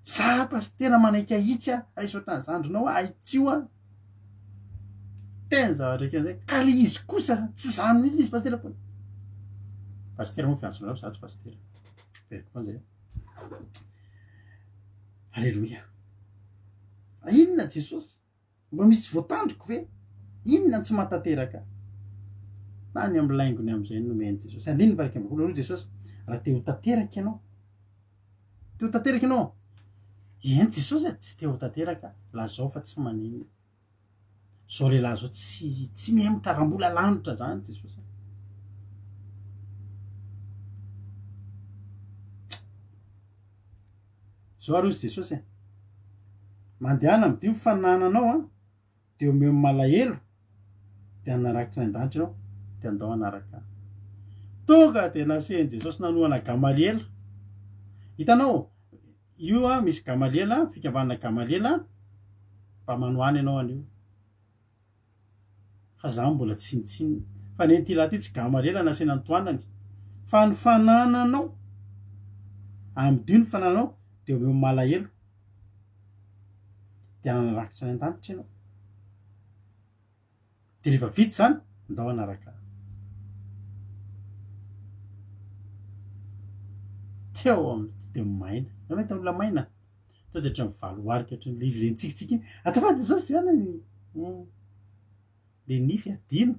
Za pasitera manaiky ahitsy a, raiso ohatran'ny zandrinao aho, ahitsio aho. Tena zavatra ohatran'izay. Ka le izy kosa tsy zany mihitsy izy pasitera fa pasitera moa fiantsonareo fa za tsy pasitera. Veriko foana zay. Aleloia. Inona Jesosy? Mba misy voatandriko ve? Inona no tsy mahatanteraka ahy? Tany amin'ny laingony amin'izay no nomen'i Jesosy. Andininy faha 21, hoy Jesosy, raha te ho tanteraka ianao, te ho tanteraka ianao, eny Jesosy a, tsy te ho tanteraka, lazao fa tsy maninona. Zao lehilahy zao tsy tsy mihemotra raha mbola lanitra zany Jesosy a. Zao ary hozy Jesosy a, mandehana midio ny fanananao a, de omeo ny malahelo, de hanarakitra any an-danitra ianao, de andao hanaraka ahy. Tonga de nasehin'i Jesosy nanohana Gamaliela. Hitanao, io a misy Gamaliela, fikambanana Gamaliela, mba manohana ianao an'io. Fa za mbola tsinontsinona. Fa nen'ity lahy ity tsy Gamaliela nasiana nitohanany. Fa ny fanananao, amidio ny fanananao, de omeo malahelo. De hanana rakitra any an-danitra ianao. De rehefa vita izany, ndao hanaraka ahy. Teo amin'ny tsy de maina. Nareo mahita olona maina? Tonga de ohatran'ny valoarika ohatran'ny le izy le nitsikitsiky iny. Azafady Jesosy zany e. Le nify adino.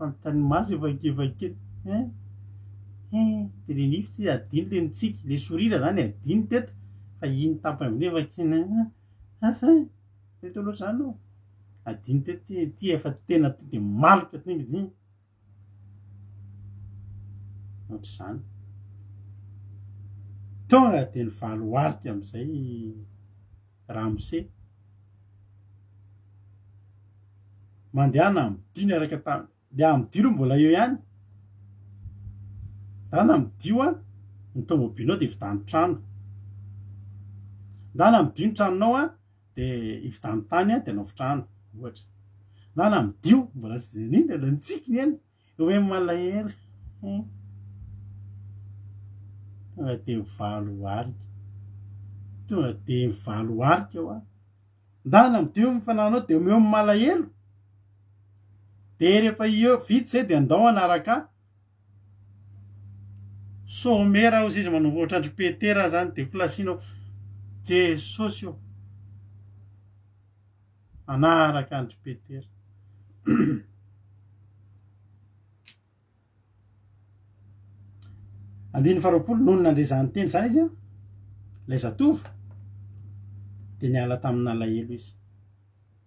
Fanontany maso efa efa kely hein hein de le nify ty adino le nitsiky le sourire zany adino teto fa iny tampony ambony efa kely hein asa teto loatra zany aloha adino teto ty ty efa tena to de maloka tonga de ohatr'izany tonga de nivaloarika am'izay ramose Mandehana amidio niaraka tam le amidio aloha mbola eo ihany, ndana amidio an ny tômôbilinao de vidano trano, ndana amidio ny tranonao an de ividano tany an de anaovy trano ohatra, ndana amidio mbola tsy de nino mbola nitsiky ny eny hoe malahelo hein, tonga de mivalo arika, tonga de mivalo arika hoa. Ndana midio ny fanananao de omeo ny malahelo de rehefa eo vita zay de andao hanaraka ahy. Somera hozy izy manao ohatran-dry Petera zany de kilasiana ao Jesosy ô! Hanaraka an-dry Petera. Andininy faharoapolo, Nony nandre izany teny izany izy, ilay zatovo, dia niala tamin'alahelo izy.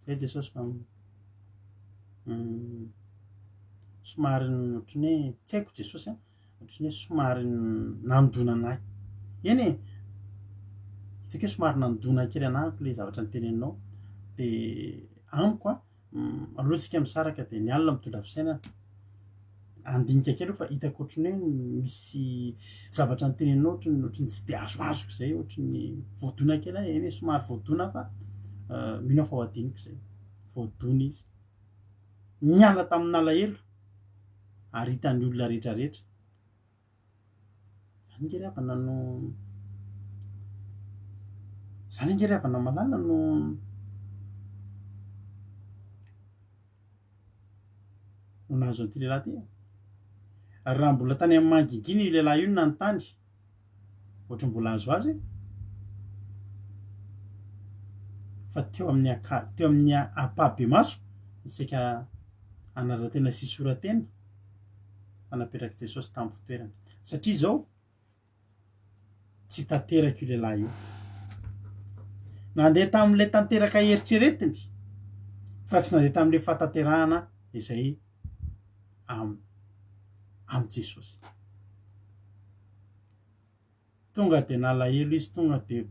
Izay Jesosy fa mm, somary ohatran'ny hoe tsy haiko Jesosy an, ohatran'ny hoe somary nandona an'ahy. Eny e, hitako hoe somary nandona kely anah ilay zavatra noteneninao, dia amiko an, Aloha tsika misaraka dia ny alina mitondra fisainana. Andinika kely aloha fa hitako ohatran'ny hoe misy zavatra noteneninao ohatran'ny ohatran'ny tsy de azoazoko zay, ohatran'ny voadona kely aho, eny e somary voadona aho fa mino aho fa ho adinoko zay. Voadona izy. Niala tamin'alahelo ary hitan'ny olona rehetrarehetra. Zany nge ry havana no zany ange ry havana malala no no nahazo an'ity lehilahy ity e. Ary raha mbola tany amin'ny mangingina io lehilahy io no nanontany, ohatry ny mbola azo azy e. Fa teo amin'ny aka- teo amin'ny ampahibemaso, saika anaran-tena sy soratena, fa napetrak'i Jesosy tamin'ny fitoerany. Satria izao, tsy tanteraka io lehilahy io. Nandeha tamin'ilay tanteraka eritreretiny, fa tsy nandeha tamin'ilay fahatanterahana izay am amin'i Jesosy. Tonga dia nalahelo izy, tonga dia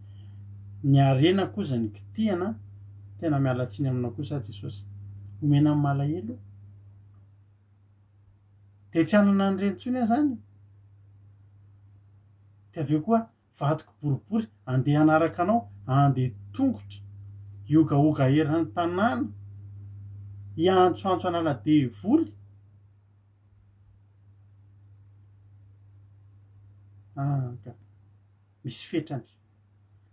ny harena kosa ny kitihana, tena miala tsiny aminao kosa aho Jesosy. Omena ny malahelo. Dia tsy hanana an'ireny intsony aho zany. Dia avy eo koa vadiko boribory andeha hanaraka anao, andeha tongotra, hiogaoga eran'ny tanàna, hiantsoantso an'ala devoly. Ah, ka. Misy fetrany.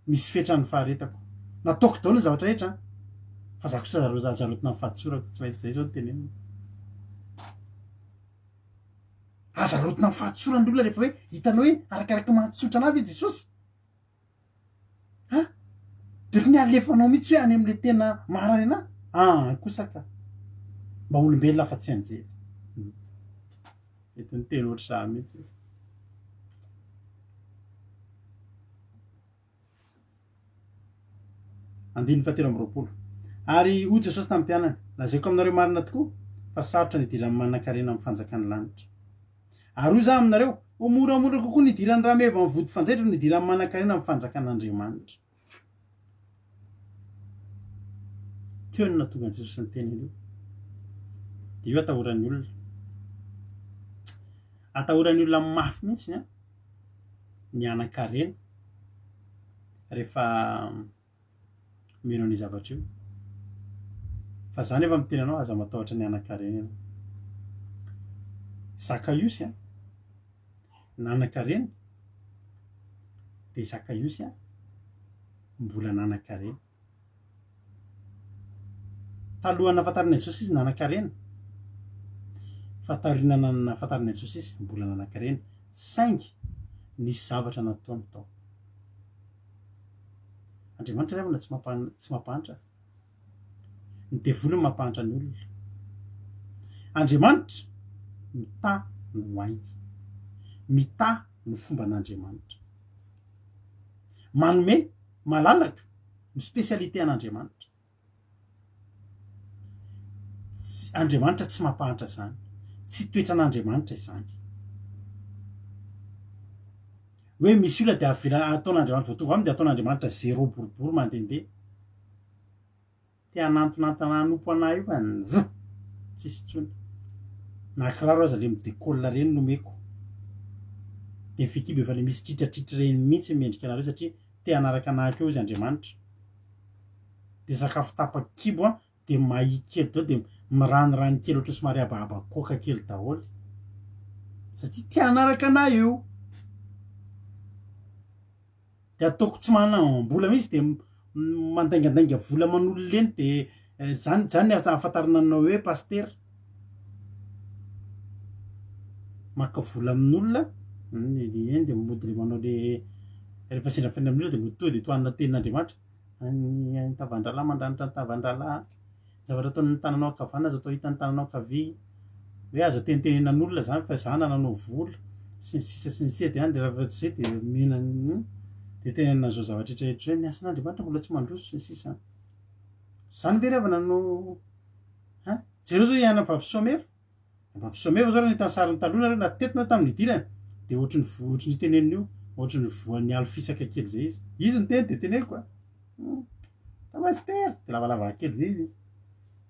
Misy fetrany ny faharetako. Nataoko daholo ny zavatra rehetra an. Fa za kosa aza arotina amin'ny fahatsorako. Tsy mahita izay izao no tenenina. Aza arotina amin'ny fahatsorana ny olona rehefa hoe hitanao hoe arakaraky mahatsotra anah ve Jesosy? Ha? De ohatran'ny hoe alefanao mihitsy hoe any am'le tena maharary anah? Ah kosa ka. Mba olombelona fa tsy anjely. Mety niteny ohatr'izany mihitsy izy. Andininy fahatelo amby 20. Ary hoy Jesosy tamin'ny mpianany, Lazaiko aminareo marina tokoa fa sarotra ny hidiran'ny manankarena amin'ny fanjakan'ny lanitra. Ary hoy izaho aminareo, Ho moramora kokoa ny hidiran'ny rameva amin'ny vody fanjaitra noho ny hidiran'ny manankarena amin'ny fanjakan'Andriamanitra. Teo no nahatonga an'i Jesosy niteny an'io. Dia io atahoran'ny olona. Atahoran'ny olona mafy mihitsy an, ny hanan-karena rehefa mino an'io zavatra io. Fa za nefa miteny anao aza matahotra ny hanan-karena ianao. Zakaiosy an, nanan-karena, dia Zakaiosy an, mbola nanan-karena. Talohan'ny nahafantarana an'i Jesosy izy nanan-karena, fa taoriana nahafantarana an'i Jesosy izy mbola nanan-karena, saingy nisy zavatra nataony tao. Andriamanitra ry havana tsy mampa- tsy mampahantra. Ny devoly no mampahantra ny olona. Andriamanitra. Mitaha no hainy. Mitaha no fomban'Andriamanitra. Manome malalaka no spécialité an'Andriamanitra. Tsy, Andriamanitra tsy mampahantra izany. Tsy toetran'Andriamanitra izany. Hoe misy olona dia avela ataon'Andriamanitra vao tonga aminy dia ataon'Andriamanitra zéro boribory mandehandeha. Te hanantonantona hanompo anah io fa nvh! Tsisy intsony. Na kiraro aza le mi-decolle reny nomeko. De ny fehikibo efa le misy tritratritra reny mihitsy mendrika anareo satria te hanaraka anah akeo izy Andriamanitra. De sakafo tapa-kibo an, de mahia kely daholo, de miranirany kely ohatran'ny somary habahaba coca kely daholo. Satria te hanaraka anah eo. De ataoko tsy manam-bola mihitsy de mandaingandainga vola aman'olona eny de zany zany ahafantarana anao hoe pasitera. Maka vola amin'olona eny de mody le manao le rehefa sendra mifanena amin'olona de mody tonga de tohanina tenin'Andriamanitra. Ny tavan-drahalahy mandranitra ny tavan-drahalahy. Zavatra ataon'ny tananao ankavanana aza atao hitan'ny tananao ankavia. Hoe aza tenitenenan'olona zany fa za nananao vola sy ny sisa sy ny sisa de any rehefa tsy zay de omena de tenenina an'izao zavatra rehetra rehetra zao ny asan'Andriamanitra mbola tsy mandroso sy ny sisa. Zany ve ry havana no hein? Jereo zao i anabavy Soameva. Anabavy Soameva zao raha nahita ny sariny taloha nareo na teto na tamin'ny nidirany de ohatry ny voa ohatry ny tenenina io, ohatry ny voan'ny alo fisaka kely zay izy. Izy niteny de teneniko a. Pasitera! De lavalava kely zay izy.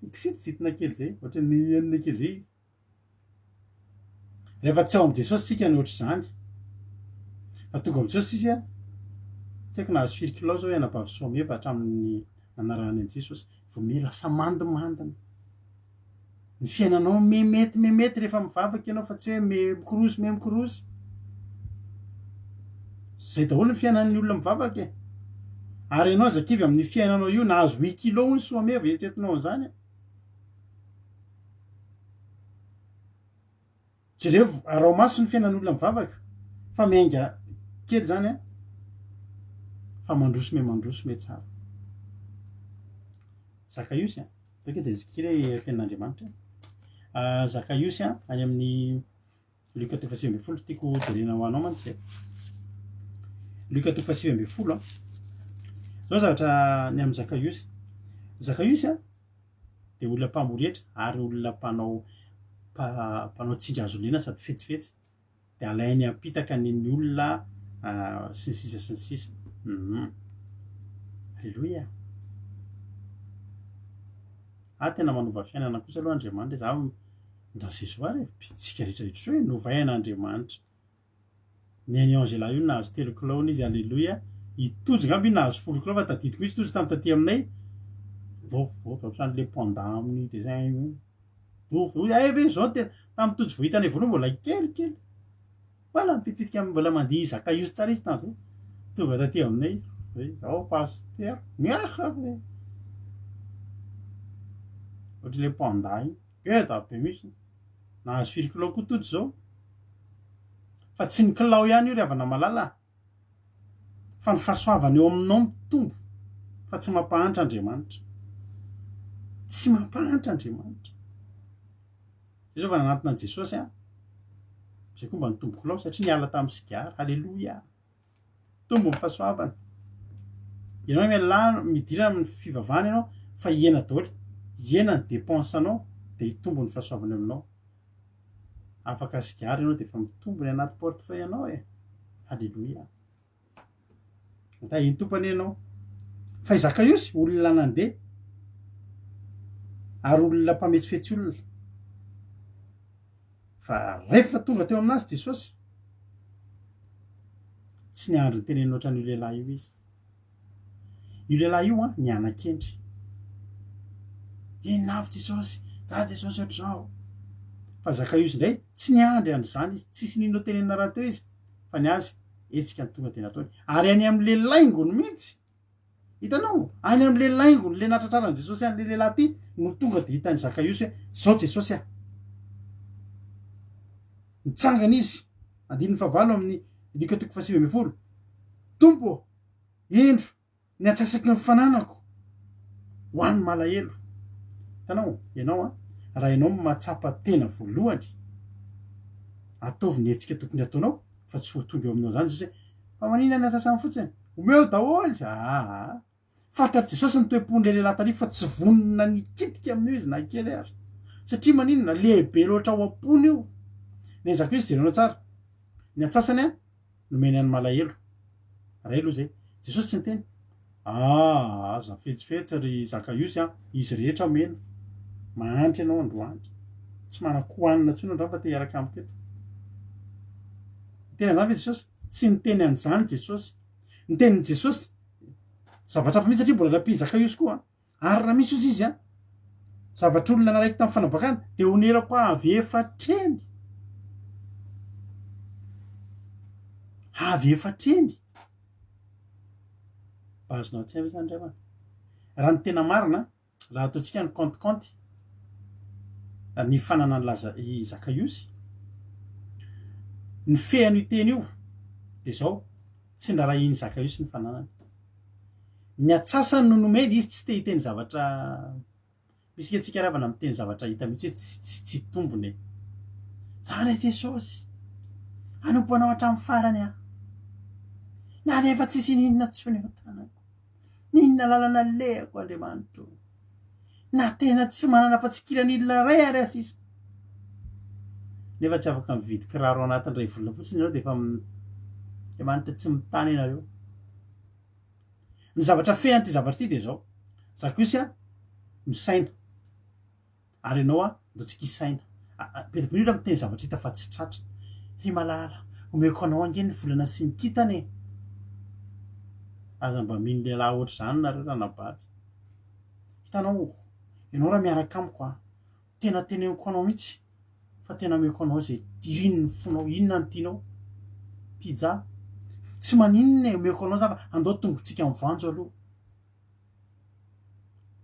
Mikisitisitina kely zay, ohatran'ny anona kely zay. Rehefa tsy ao amin'i Jesosy tsika no ohatr'izany. Fa tonga amin'i Jesosy isika, tsy haiko nahazo firy kilao zao i anabavy Soameva hatramin'ny nanarahany an'i Jesosy, vao miha lasa mandimandina. Ny fiainanao memety memety rehefa mivavaka ianao fa tsy hoe me mikorosy me mikorosy. Zay daholo ny fiainan'ny olona mivavaka e. Ary ianao aza kivy amin'ny fiainanao io, nahazo huit kilos hono Soameva eritreretinao an'izany e. Jerevo, araho maso ny fiainan'olona mivavaka fa miainga kely zany an, fa mandroso me mandroso me tsara. Zakaiosy an, atao kely jerentsika kely hoe tenin'Andriamanitra. Ah, Zakaiosy an, any amin'ny Lioka toko faha 19, tiako jerena ho anao mantsy e. Lioka toko faha 19 an. Zao zavatra ny amin'i Zakaiosy. Zakaiosy an, dia olona mpamory hetra ary olona mpanao mpanao tsindry hazo lena sady fetsifetsy dia alainy ampitaka ny ny olona sy ny sisa sy ny sisa. Aleloia. Ah tena manova fiainana kosa aloha Andriamanitra, za dans ce soir e, tsika rehetra rehetra hoe novain'Andriamanitra. Neny Angela io nahazo telo kilao hono izy aleloia, i Tojo ngamba io nahazo folo kilao fa tadidiko mihitsy Tojo tamin'ny taty aminay, dofo dofo ohatran'le panda amin'ny dessin io, dofo dofo, hay ve zao tena, tamin'ny Tojo vao hitanay voalohany mbola kelikely, mbola mipitipitika mbola mandihy zakaiosy tsara izy tamin'izay, tonga taty aminay hoe zao pasitera, miaha ve, ohatran'le panda io, ngeda be mihitsy. Nahazo firy kilao koa Tojo zao? Fa tsy ny kilao ihany io ry havana malala a! Fa ny fahasoavana eo aminao mitombo fa tsy mampahantra Andriamanitra. Tsy mampahantra Andriamanitra. Zay zao vao nanantona an'i Jesosy an, zay koa mba nitombo kilao satria niala tamin'ny sigara. Aleloia! Mitombo ny fahasoavana. Ianao mialà midira amin'ny fivavahana ianao fa hihena daholo. Hihena ny dépense anao dia hitombo ny fahasoavana eo aminao. Afaka sigara ianao dia efa mitombo ny anaty portefeuille anao e. Alléluia. Tahin'ny Tompo anie ianao. Fa i Zakaiosy olona nandeha ary olona mpametsifetsy olona. Fa rehefa tonga teo aminazy Jesosy, tsy niandry ny teneniny ohatran'io lehilahy io izy. Io lehilahy io an, niana-kendry. Inona avy Jesosy? Za Jesosy ohatr'izao. Fa Zakaiosy indray, tsy niandry an'izany izy, tsisy nino tenenina rahateo izy, fa ny azy, hetsika ny tonga dia nataony. Ary any amin'le laingony mihitsy, Hitanao? Any amin'ilay laingony, ilay nahatratraran'i Jesosy an'ilay lehilahy ity, no tonga dia hitan'i Zakaiosy hoe, Izao Jesosy ah! Nitsangana izy, andininy fahavalo amin'ny Lioka toko fahasivy ambin'ny folo, Tompo ô, indro ny antsasaky ny fananako ho an'ny malahelo. Hitanao? Ianao an, raha ianao mahatsapa tena voalohany, Ataovy ny hetsika tokony hataonao fa tsy ho tonga eo aminao izany Jesosy hoe fa maninona ny antsasany fotsiny? Omeo daholo! Aa! Fantatr'i Jesosy ny toe-pon'ilay lehilahy tary fa tsy vonona ny hikitika amin'io izy na kely ary. Satria maninona? Lehibe loatra ao am-pony io. Ny an'i Zakaiosy jerenao tsara. Ny antsasany an, nomeny an'i malahelo. Ray aloha izay. Jesosy tsy niteny. Ah, aza fetsifetsy ry Zakaiosy an, izy rehetra omena. Mahantra ianao androany. Tsy manan-kohanina intsony androany fa te hiaraka amiko eto. Niteny an'izany ve Jesosy? Tsy niteny an'izany Jesosy. Ny tenin'i Jesosy, zavatra hafa mihitsy satria mbola nampian'i Zakaiosy koa. Ary raha misy ozy izy an, zavatr'olona nalaiko tamin'ny fanabakana, dia honerako avy efatreny. Avy efatreny. Mba azonao an-tsaina ve izany ry havana? Raha ny tena marina, raha ataontsika ny compte compte, ny fananan'i Laza i Zakaiosy, ny fean'io teny io dia izao, tsy nirarahian'i Zakaiosy ny fananany. Ny atsasany no nomeny, izy tsy te hiteny zavatra, misy ange tsika ravana miteny zavatra hita mihitsy hoe tsy tsy tsy tombony e. Zany e Jesosy, hanompo anao hatramin'ny farany aho. Na dia efa tsisy ininona intsony eo an-tanako. N'inona lalana alehako Andriamanitro. Na tena tsy manana afa-tsy kiran'ilona iray ary aho sisa. Nefa tsy afaka mividy kiraro anatin'ny iray volana fotsiny ianao dia efa Andriamanitra tsy mitana ianareo. Ny zavatra fehan'ity zavatra ity dia izao, za kosa misaina, ary ianao an, ndao tsika hisaina. Be dia be ny olona miteny zavatra hita fa tsy tratra. Ry malala, omeko anao ange ny volana sy ny kintana e! Aza mba mino lehilahy ohatr'izany nareo ranabavy. Hitanao, ianao raha miaraka amiko an, tena teneniko anao mihitsy fa tena ameko anao izay irin'ny fonao, inona no tianao? Pizza? Tsy maninona e, omeko anao za fa andao tongotsika mivoanjo aloha.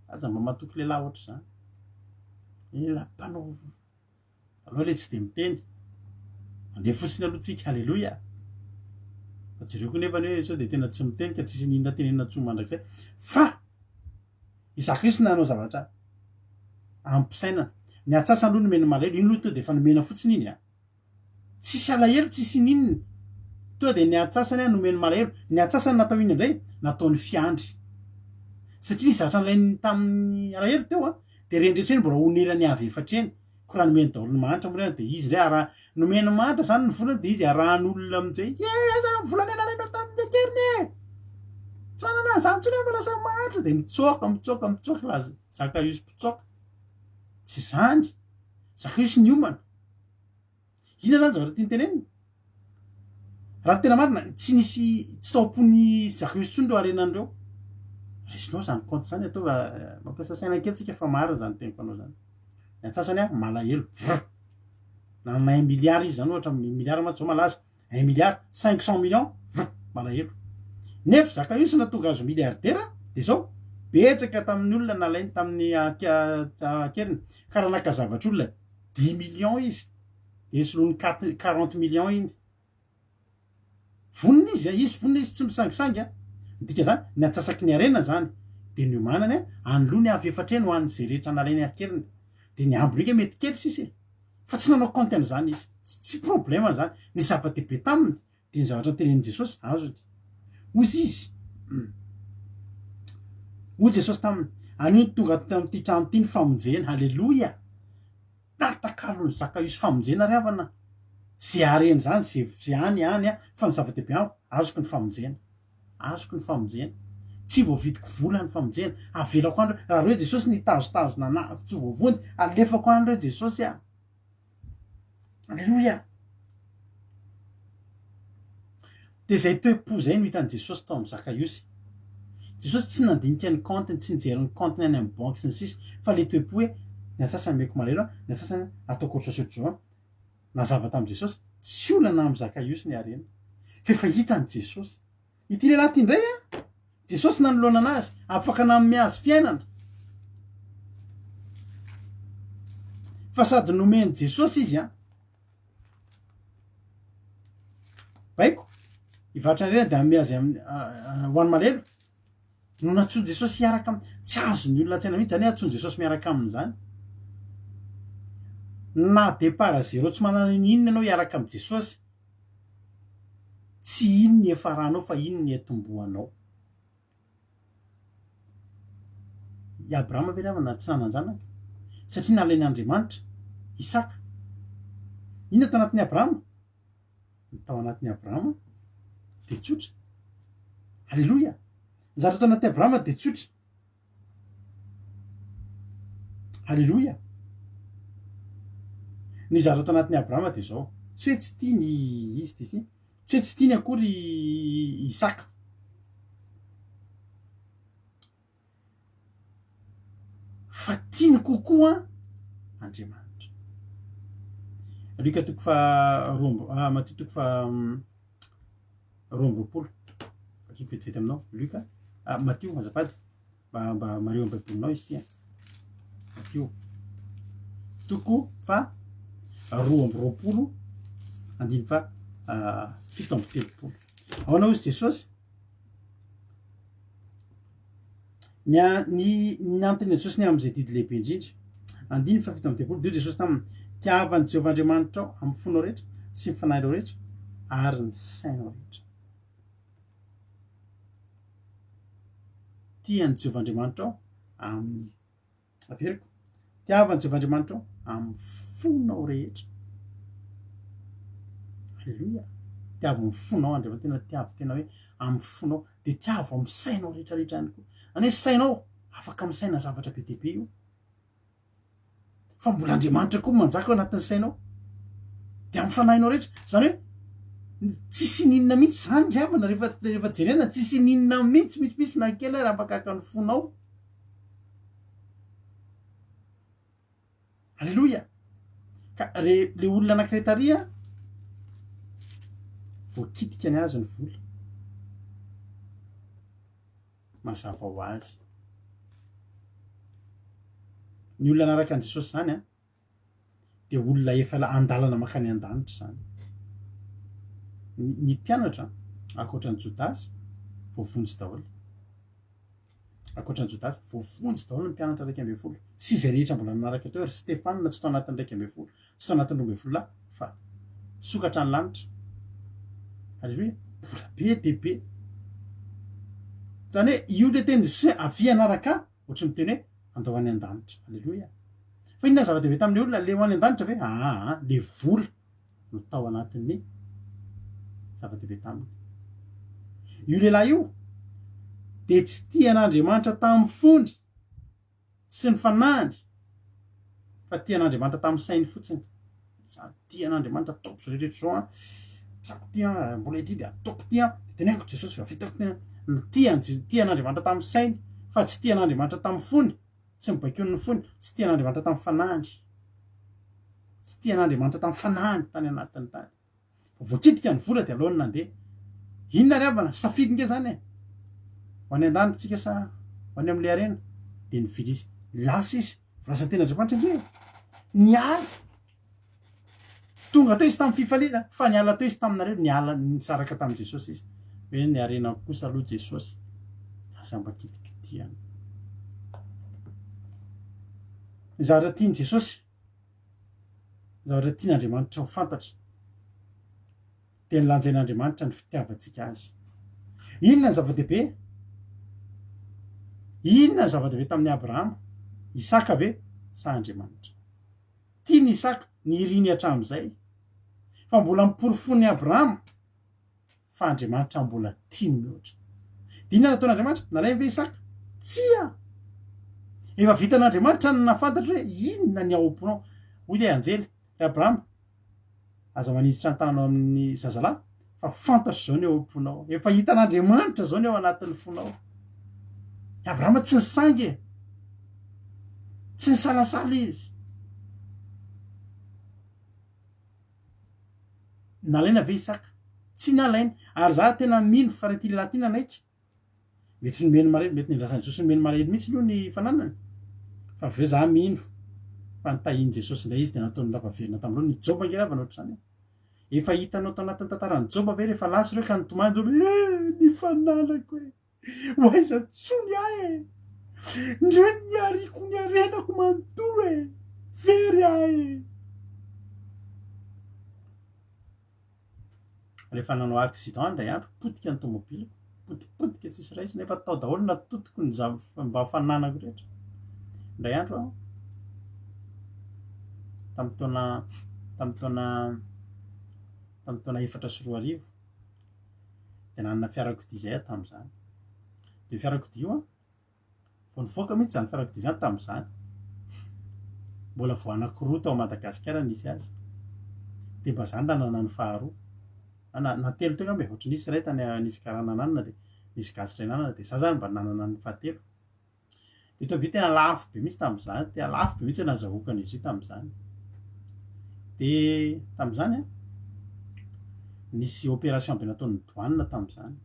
Aza mba matoky lehilahy ohatr'izany. Lehilahy mpanao aloha le tsy de miteny. Andeha fotsiny aloha tsika, haleloia. Fa jereo koa nefa hoe sao de tena tsy miteny ka tsisy n'inona tenenina intsony mandrakizay. Fa I Zakaiosy nanao zavatra amim-pisainana. Ny antsasany aloha nomena malahelo, iny aloha tonga dia efa nomena fotsiny iny a. Tsisy alahelo, tsisy ininona. Tonga dia ny antsasany nomeny malahelo. Ny antsasany natao inona indray? Nataony fiandry. Satria ny zavatra nalainy tamin'ny alahelo teo a, dia ireny rehetra ireny mbola honerany avy efatra eny. Ko raha nomeny daholo ny mahantra moa ireny dia izy indray araha, nomeny mahantra izany ny volany dia izy arahan'olona amin'izay, eh aza ny vola nianaranao tamin'ny an-keriny e! Tsy manana an'izany intsony aho fa lasa mahantra dia mitsoaka, mitsoaka, mitsoaka laza Zakaiosy mpitsoaka. Tsy izany. Zakaiosy niomana. Inona izany zavatra tiany tenenina? Raha ny tena marina, tsy nisy, tsy tao am-pon'i Zakaiosy intsony ireo harenany ireo. Raisinao izany compte izany, ataovy eh, mampiasa saina kely tsika fa marina izany teniko anao izany. Ny antsasany a, malahelo. Vrr. Nanana un milliard izy izany ohatra, milliard mantsy izao malaza. Un milliard, 500 millions, vrr, malahelo. Nefa Zakaiosy nahatonga azy ho milliardaire, dia izao, betsaka tamin'ny olona nalainy tamin'ny ankeriny, ka raha naka zavatr'olona dix millions izy, dia soloiny quatre, 40 millions iny. Vonona izy, izy vonona izy tsy misangisangy a. Ny dikan'izany, ny antsasaky ny harena izany dia niomanany anoloany avy efatra eny ho an'izay rehetra nalainy an-keriny. Dia ny ambiny io mety kely sisa e. Fa tsy nanao kaonty an'izany izy. Tsy problema izany. Ny zava-dehibe taminy dia ny zavatra notenenin'i Jesosy azony. Hoy izy, Hoy Jesosy taminy, Anio no tonga tamin'ity trano ity ny famonjena. Haleloia! Natakalon'i Zakaiosy famonjena ry havana. Ze harena izany, ze ze any any an, fa ny zava-dehibe amiko, azoko ny famonjena. Azoko ny famonjena. Tsy voavidiko vola ny famonjena. Avelako any reo, raha reo Jesosy nitazotazona anah tsy ho voavonjy, alefako any reo Jesosy ah. Aleloia! Dia izay toe-po izay no hitan'i Jesosy tao amin'i Zakaiosy. Jesosy tsy nandinika ny compte-ny, tsy nijery ny compte-ny any amin'ny banky sy ny sisa, fa ilay toe-po hoe ny antsasany omeko malahelo, ny antsasany ataoko ohatr'izao sy ohatr'izao. Nazava tamin'i Jesosy, tsy olana amin'i Zakaiosy ny harena, fa efa hitan'i Jesosy. Ity lehilahy ity indray an, Jesosy nanoloana anazy, afaka nanome azy fiainana. Fa sady nomen'i Jesosy izy an, baiko, hivarotra ny harena dia hanome azy amin'ny ho an'ny malahelo. No nantsoin'i Jesosy hiaraka aminy. Tsy azon'ny olona an-tsaina mihitsy izany hoe antsoin'i Jesosy miaraka aminy izany. Na départ zéro tsy manana n'inona ianao hiaraka amin'i Jesosy, tsy iny ny hiafaranao fa iny ny hiatombohanao. I Abrahama ve ry havana tsy nanan-janaka? Satria nalain'Andriamanitra Isaka. Inona tao anatin'i Abrahama? Ny tao anatin'i Abrahama dia tsotra. Aleloia! Ny zavatra tao anatin'i Abrahama dia tsotra. Aleloia! Ny zavatra tao anatin'i Abrahama dia izao, tsy hoe tsy tiany izy ity, tsy hoe tsy tiany akory Isaka. Fa tiany kokoa Andriamanitra. Lioka toko faha roa amby, ah, Matio toko faha 22. Vakiko vetivety aminao. Luka, ah, Matio, azafady. Mba mba mariho amin'ny Baibolinao izy ity. Matio. Toko fa 22 andiny fa 37. Ahoana hoy Jesosy? Ny ny ny anton'i Jesosy ny amin'izay didy lehibe indrindra. Andininy faha 37. Dia hoy Jesosy taminy, Tiava an'i Jehovah Andriamanitrao amin'ny fonao rehetra sy ny fanahinao rehetra ary ny sainao rehetra. Tia an'i Jehovah Andriamanitrao amin'ny Averiko, tiava an'i Jehovah Andriamanitrao amin'ny fonao rehetra. Aleloia. Tiavo amin'ny fonao Andriamanitra, tena tiavo tena hoe amin'ny fonao, dia tiavo amin'ny sainao rehetra rehetra ihany koa. Any hoe sainao, afaka misaina zavatra be dia be io. Fa mbola Andriamanitra koa manjaka ao anatin'ny sainao. Dia amin'ny fanahinao rehetra. Izany hoe tsisy n'inona mihitsy izany ry havana rehefa rehefa jerena tsisy n'inona mihitsy mihitsy mihitsy na kely ary afaka haka ny fonao. Aleloia! Ka re le olona anankiray tary a, voakitika ny azy ny vola. Mazava ho azy. Ny olona anaraka an'i Jesosy zany a, dia olona efa andalana mankany an-danitra izany. Ny mpianatra, ankoatra an'i Jodasy, voavonjy daholo. Ankoatra an'i Jodasy, voavonjy daholo ny mpianatra 11 sy izay rehetra mbola nanaraka teo, ry Stefana tsy tao anatin'ny 11, tsy tao anatin'ny 12 lahy, fa sokatra ny lanitra. Aleloia, mbola be dia be. Izany hoe io le teny Jesosy hoe avia hanaraka ahy, ohatry ny miteny hoe andao any an-danitra. Aleloia. Fa inona ny zava-dehibe tamin'ilay olona? Le ho any an-danitra ve? Aa, le vola no tao anatin'ny zava-dehibe taminy. Io lehilahy io dia tsy tia an'Andriamanitra tamin'ny fony sy ny fanahiny fa tia an'Andriamanitra tamin'ny sainy fotsiny. Za tia an'Andriamanitra ataoko izao rehetra izao an. Tsako ty an, mbola ity dia ataoko ty an. Teneniko Jesosy fa vitako ty an. Ny tia an'i tia an'Andriamanitra tamin'ny sainy fa tsy tia an'Andriamanitra tamin'ny fony. Tsy nobaikoiny ny fony, tsy tia an'Andriamanitra tamin'ny fanahiny. Tsy tia an'Andriamanitra tamin'ny fanahiny tany anatiny tany. Fa voakitika ny vola dia aleony nandeha. Inona ry havana? Safidy nge zany e. Ho any an-danitra tsika sa ho any amin'ilay harena? Dia nivily izy. Lasa izy. Voalazan'ny tenin'Andriamanitra nge e. Niala. Tonga teo izy tamin'ny fifaliana, fa niala teo izy taminareo, niala nisaraka tamin'i Jesosy izy. Hoe ny harena kosa aloha Jesosy. Aza mba kitikitihana. Ny zavatra tian'i Jesosy, ny zavatra tian'Andriamanitra ho fantatra, dia ny lanjain'Andriamanitra ny fitiavantsika azy. Inona ny zava-dehibe? Inona ny zava-dehibe tamin'i Abrahama? Isaka ve sa Andriamanitra? Tiany Isaka, niriny hatramin'izay. Fa mbola noporofoin'i Abrahama fa Andriamanitra mbola tiany mihoatra. Dia inona nataon'Andriamanitra? Nalainy ve Isaka? Tsia! Efa vitan'Andriamanitra ny nahafantatra hoe inona ny ao am-ponao. Hoy ilay anjely, Ry Abrahama, aza maniditra ny tananao amin'ny zazalahy, fa fantatro izao ny ao am-ponao. Efa hitan'Andriamanitra izao ny ao anatin'ny fonao. I Abrahama tsy nisangy e. Tsy nisalasala izy. Nalaina ve Isaka? Tsy nalaina. Ary za tena mino fa raha ity lehilahy ity nanaiky, Mety nomeny malahelo, mety nendrasan'i Jesosy nomeny malahelo mihitsy aloha ny fananany. Fa avy eo za mino fa nitahian'i Jesosy indray izy dia nataony lava velona tamin'ny laoniny. Joba ange ravana ohatr'izany e. Efa hitanao tao anatin'ny tantaran'i Joba ve rehefa lasa ireo ka nitomany Joba hoe eh, ny fananako e, ho aiza tsony ahy e, ndreo ny hariko ny harenako manontolo e, very ahy e. Rehefa nanao accident indray andro, potika ny tomobiliko, potipotika tsisy raisina, efa tao daholo natotoko ny zav- mba fananako rehetra. Indray andro aho, tamin'ny taona tamin'ny taona tamin'ny taona 2004, dia nanana fiarakodia izay aho tamin'izany. Dia io fiarakodia io an, Vao nivoaka mihitsy izany fiarakodia izany tamin'izany. Mbola vao anankiroa tao Madagasikara nisy azy. Dia mba za nanana ny faharoa. Na, na telo teo angamba e, ohatry nisy iray tany nisy karana nanana dia nisy gasy iray nanana dia za zany mba nanana ny fahatelo. Dia tobia tena lafo be mihitsy tamin'izany, tena lafo be mihitsy nazahoako an'izy io tamin'izany. Dia tamin'izany an, nisy opération be nataon'ny douane tamin'izany.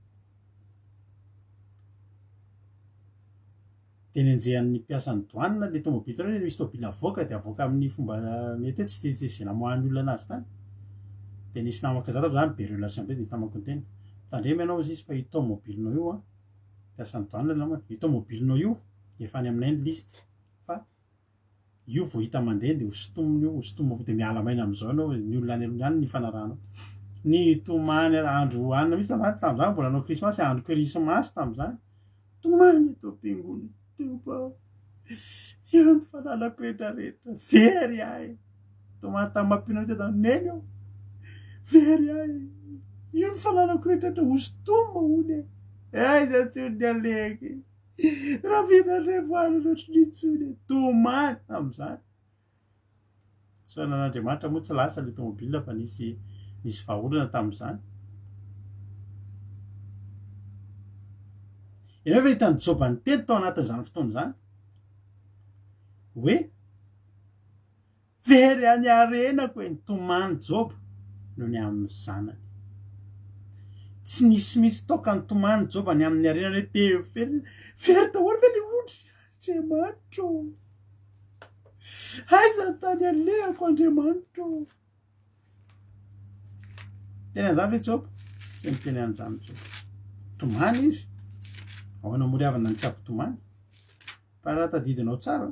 Dia nenjehan'ny mpiasan'ny douane le tomobile teo hoe misy tobile avoaka dia avoaka amin'ny fomba mety hoe tsy dia izay namoahan'ny olona anazy tany. Dia nisy namako za tamin'izany be relation be dia nisy namako niteny, tandremo ianao hozy izy fa io tomobilinao io an, mpiasan'ny douane le namako, io tomobilinao io efa any aminay ny liste fa Io vao hita mandeha dia hosintominy io, hosintominy dia miala maina amin'izao ianao, ny olona any aloha any no ifanarahanao. Nitomany andro anona mihitsy tamin'izany, tamin'izany mbola nanao krismasy, andro krismasy tamin'izany. Tomany eto am-piangonana, Tompo ô, io ny fananako rehetra rehetra, very ahy. Tomany tamin'ny mampino mihitsy aho, Neny ô, very ahy, io ny fananako rehetra rehetra, hosintomina hono e. Aiza intsony ny alehako e. Ravina revoara loatra intsony e. Tomany tamin'izany. Saona an'Andriamanitra moa tsy lasa ilay tomobile fa nisy nisy vahaolana tamin'izany. Ianao ve hitan'i Joba niteny tao anatin'izany fotoana izany hoe Very any harenako e! Nitomany Joba noho ny amin'ny zanany. Tsy nisy mihitsy toaka nitomany Joba ny amin'ny harenany hoe te very, very daholo ve le ondry? Andriamanitro ô! Aiza ny tany alehako Andriamanitro ô! Niteny an'izany ve Joba? Tsy niteny an'izany Joba. Tomany izy. Ahoana moa ry havana ny tsy hampitomany? Fa raha tadidinao tsara,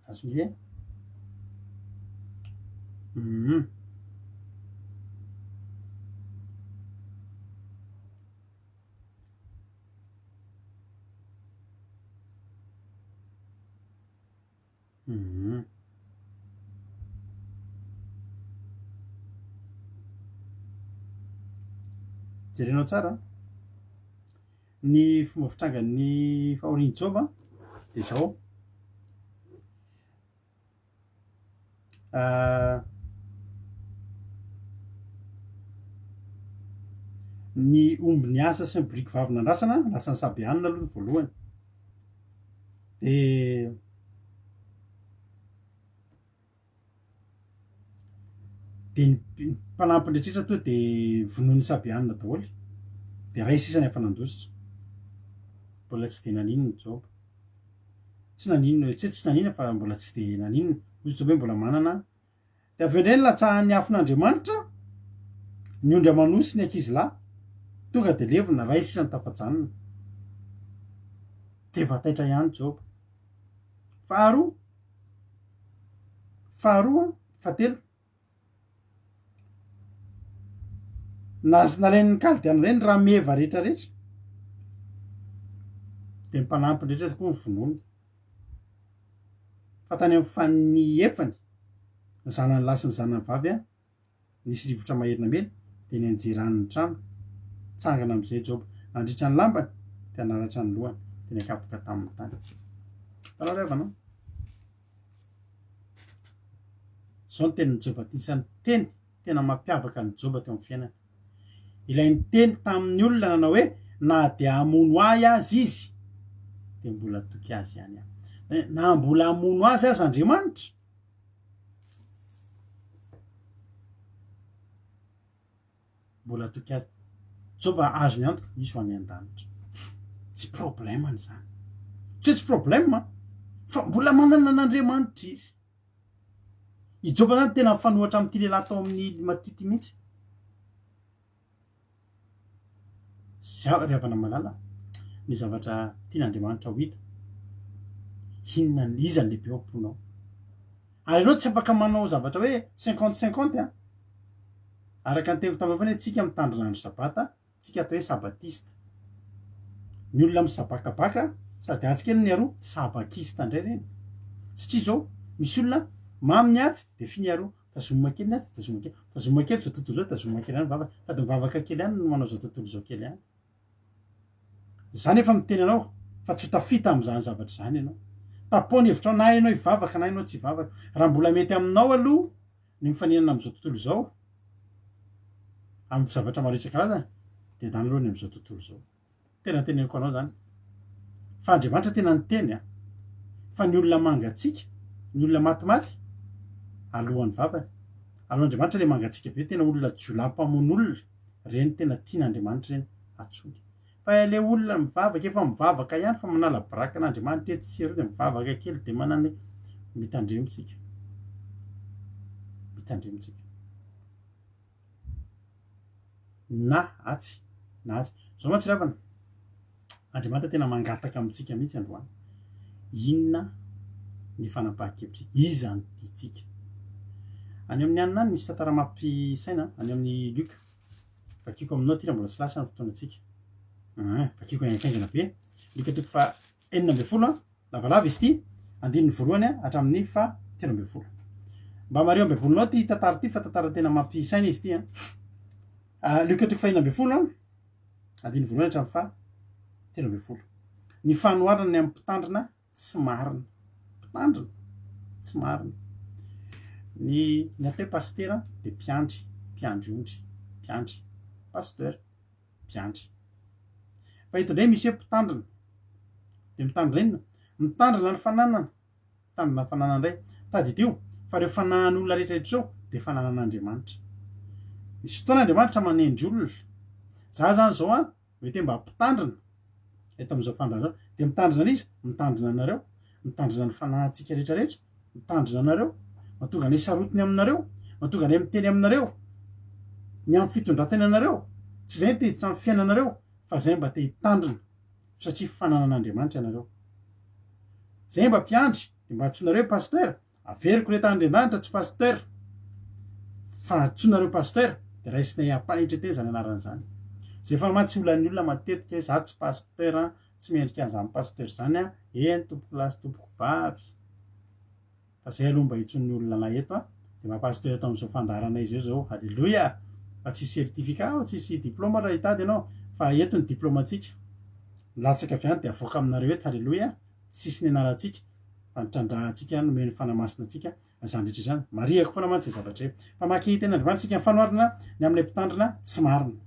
azonge Jerenao tsara ny fomba fitrangan'ny fahorian'i Joba dia izao. Ny omby niasa sy ny boriky vavy nandrasana lasan'ny Sabeanina aloha ny voalohany. Dia dia ny mpanampy rehetra toa dia vonoin'ny Sabeanina daholo. Dia iray sisa ny afa-nandositra. Mbola tsy dia naninona i Joba. Tsy naninona, tsy hoe tsy naninona fa mbola tsy dia naninona. Hoy Joba hoe mbola manana aho. Dia avy eo indray nilatsahan'ny afon'Andriamanitra ny ondry aman'osy sy ny ankizilahy. Tonga dia levona, iray sisa no tafajanona. Dia efa taitra ihany Joba. Faharoa, faharoa, fahatelo. Nazy nalain'ny Kaldeana indray ny rameva rehetrarehetra, dia ny mpanampiny rehetra koa novonoiny. Fa tany amin'ny fanihefany, ny zanany lahy sy ny zanany vavy, nisy rivotra mahery namely, dia nianjerany ny trano. Nitsangana amin'izay Joba, nandritra ny lambany, dia nanaratra ny lohany, dia nikapoka tamin'ny tany. Hitanao ry havana? Izao ny tenin'i Joba, isan'ny teny tena mampiavaka an'i Joba teo amin'ny fiainany. Ilay niteny tamin'ny olona nanao hoe, Na dia hamono ahy aza izy, dia mbola toky azy ihany aho. Na mbola hamono azy aza Andriamanitra, Mbola toky azy. Joba azony antoka, izy ho any an-danitra. Tsy problème-ny izany. Tsy hoe tsy problème fa mbola manana an'Andriamanitra izy. I Joba zany tena mifanohatra amin'ity lehilahy tao amin'ny Matio ity mihitsy. Za ry havana malala, ny zavatra tian'Andriamanitra ho hita, inona, iza ny lehibe ao am-ponao? Ary ianao tsy afaka manao zavatra hoe cinquante cinquante an! Araka ny teniko taminao foana hoe tsika mitandrina andro sabata, tsika atao hoe sabatista. Ny olona misabakabaka sady atsy kely ny aroa, sabakista indray ireny. Satria izao, misy olona mamy ny atsy dia fy ny aroa, tazomina kely ny atsy, tazomina kely, tazomina kely izao tontolo izao, tazomina kely ihany ny vavaka, sady mivavaka kely ihany no manao izao tontolo izao kely ihany. Za nefa miteny anao fa tsy ho tafita amin'izany zavatra izany ianao. Tapaho ny hevitrao na ianao hivavaka na ianao tsy hivavaka. Raha mbola mety aminao aloha ny mifaninana amin'izao tontolo izao, amin'ny zavatra maro isan-karazany, dia dany aloha ny amin'izao tontolo izao. Tena teneniko anao izany. Fa Andriamanitra tena niteny an! Fa ny olona mangatsiaka, ny olona matimaty, alohan'ny vavany. Alohan'Andriamanitra ilay mangatsiaka be, tena olona jiolahy mpamono olona. Reny tena tian'Andriamanitra ireny antsoiny. Fa ilay olona mivavaka efa mivavaka ihany fa manala baraka an'Andriamanitra etsy sy eroa dia mivavaka kely dia manana mitandremo tsika. Mitandremo tsika. Na atsy na atsy. Zao mantsy ry havana. Andriamanitra tena mangataka amintsika mihitsy androany. Inona ny fanapahan-kevitsika? Iza no tiantsika? Any amin'ny anona any misy tantara mampisaina any amin'ny Luc. Vakiko aminao ity raha mbola tsy lasa ny fotoanantsika. Ah, vakiko haingankaingana be. Luc toko faha 16, lavalava izy ity, andininy voalohany hatramin'ny faha 13. Mba mariho am-baibolinao ity tantara ity fa tantara tena mampisaina izy ity. Ah, Luc toko faha 16, Andininy voalohany hatramin'ny faha 13. Ny fanoharana ny amin'ny mpitandrina tsy marina. Mpitandrina tsy marina. Ny ny atao hoe pasitera dia mpiandry, mpiandry ondry, mpiandry, pasteur, mpiandry. Fa eto indray misy hoe mpitandrina. Dia mitandrina inona? Mitandrina ny fananana. Mitandrina ny fananana indray. Tadidio fa ireo fanahin'olona rehetra rehetra ireo dia fananan'Andriamanitra. Misy fotoana Andriamanitra manendry olona. Za zany zao an, mety hoe mba mpitandrina eto amin'izao fandaharana izao. Dia mitandrina an'iza? Mitandrina anareo. Mitandrina ny fanahintsika rehetra rehetra. Mitandrina anareo. Mahatonga anay sarotiny aminareo. Mahatonga anay miteny aminareo. Ny amin'ny fitondran-tenanareo. Tsy izay no te hiditra amin'ny fiainanareo fa izay mba te hitandrina. Satria fananan'Andriamanitra ianareo. Zay mba mpiandry de mba antsoinareo pasteur, averiko re tany an-danitra tsy pasteur fa antsoinareo pasteur de raisinay am-panetretena zany anarana zany. Zay fa mantsy olan'ny olona matetika hoe za tsy pasteur an, tsy mendrika an'izany pasteur zany an, eny tompoko lahy sy tompoko vavy. Fa zay aloha mba hitson'ny olona anay eto a, de mba pasteur eto amzao fandaharanay izao zao, aleloia! Fa tsisy certificat ao, tsisy diploma raha hitady ianao, fa eto ny diploma-tsika, milatsaka avy any de avoaka aminareo eto, aleloia! Tsisy ny anarantsika, fa ny trandrahantsika nomen'ny Fanahy Masina antsika izany rehetra izany. Marihako foana mantsy izay zavatra izay. Mpamaky tenin'Andriamanitra isika, ny fanoharana ny amin'ilay mpitandrina tsy marina.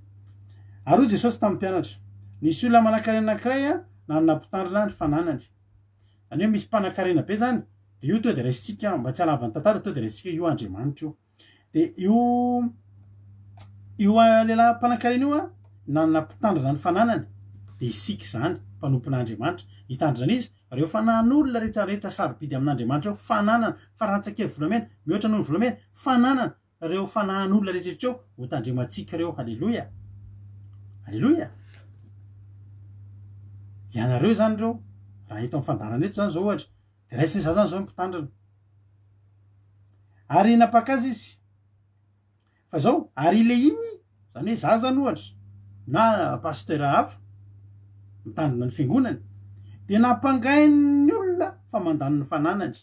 Ary hoy Jesosy tamin'ny mpianatra, Nisy olona manankarena anankiray nanana mpitandrina ny fananany. Izany hoe misy mpanakarena be zany, de io tonga de raisintsika, mba tsy halavan'ny tantara tonga de raisintsika io Andriamanitra io. De io io lehilahy mpanakarena io an, nanana mpitandrina ny fananany, de isika izany mpanompon'Andriamanitra, hitandrina an'iza? Ireo fanan'olona rehetra rehetra sarobidy amin'Andriamanitra ireo, fananana, farantsakely volamena, mihoatra noho ny volamena, fananana, Reo fanahin'olona rehetra rehetra eo ho tandremantsika reo haleloia haleloia ianareo zany reo raha eto amin'ny fandaharana eto zany zao ohatra de raisina hoe za zany zao ny mpitandrina ary napaka azy izy fa zao ary ile iny zany hoe za zany ohatra na pasteur hafa mitandrina ny fiangonany de nampangain'ny olona fa mandany ny fananany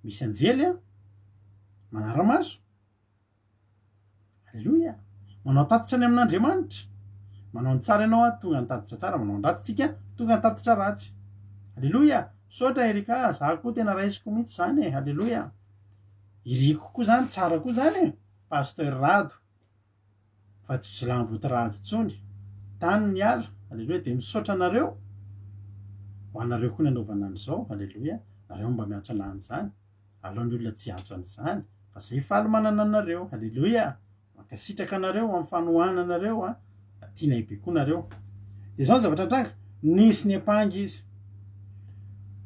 Misy anjely an, manara-maso. Aleloia! Manao tatitra any amin'Andriamanitra. Manao ny tsara ianao an, tonga ny tatitra tsara, manao ny ratsy tsika, tonga ny tatitra ratsy. Aleloia! Misaotra Erika, za koa tena raisiko mihitsy zany e, aleloia! Iriko koa zany, tsara koa zany e, Pasteur Rado. fa tsy jilamboty rado intsony, tany ny ala, aleloia, dia misaotra anareo, ho anareo koa ny anaovana an'izao, aleloia, nareo mba miantso anah an'izany, alao ny olona tsy hiantso an'izany, fa zay faly manana anareo, aleloia, mankasitraka anareo amin'ny fanohanana anareo an, tianay be koa nareo. Dia izao ny zavatra nitranga, nisy niampanga izy,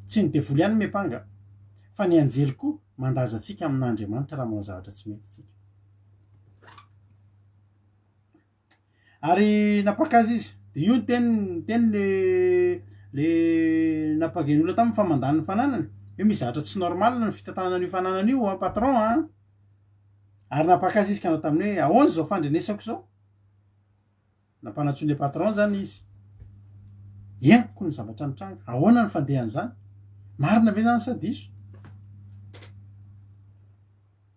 tsy ny devoly ihany no miampanga, fa ny anjely koa mandaza antsika amin'Andriamanitra raha manao zavatra tsy mety tsika. Ary nampaka azy izy, de io ny teniny, ny teny le le nampagain'ny olona taminy fa mandany ny fananany. Hoe misy zavatra tsy normal ny fitantanana an'io fananana io an patron an! Ary nampaka azy izy ka nanao taminy hoe ahoana izao fandrenesako izao? Nampanantsoin'ilay patron izany izy. Henoko ny zavatra nitranga. Ahoana ny fandehan'izany? Marina ve izany sa diso?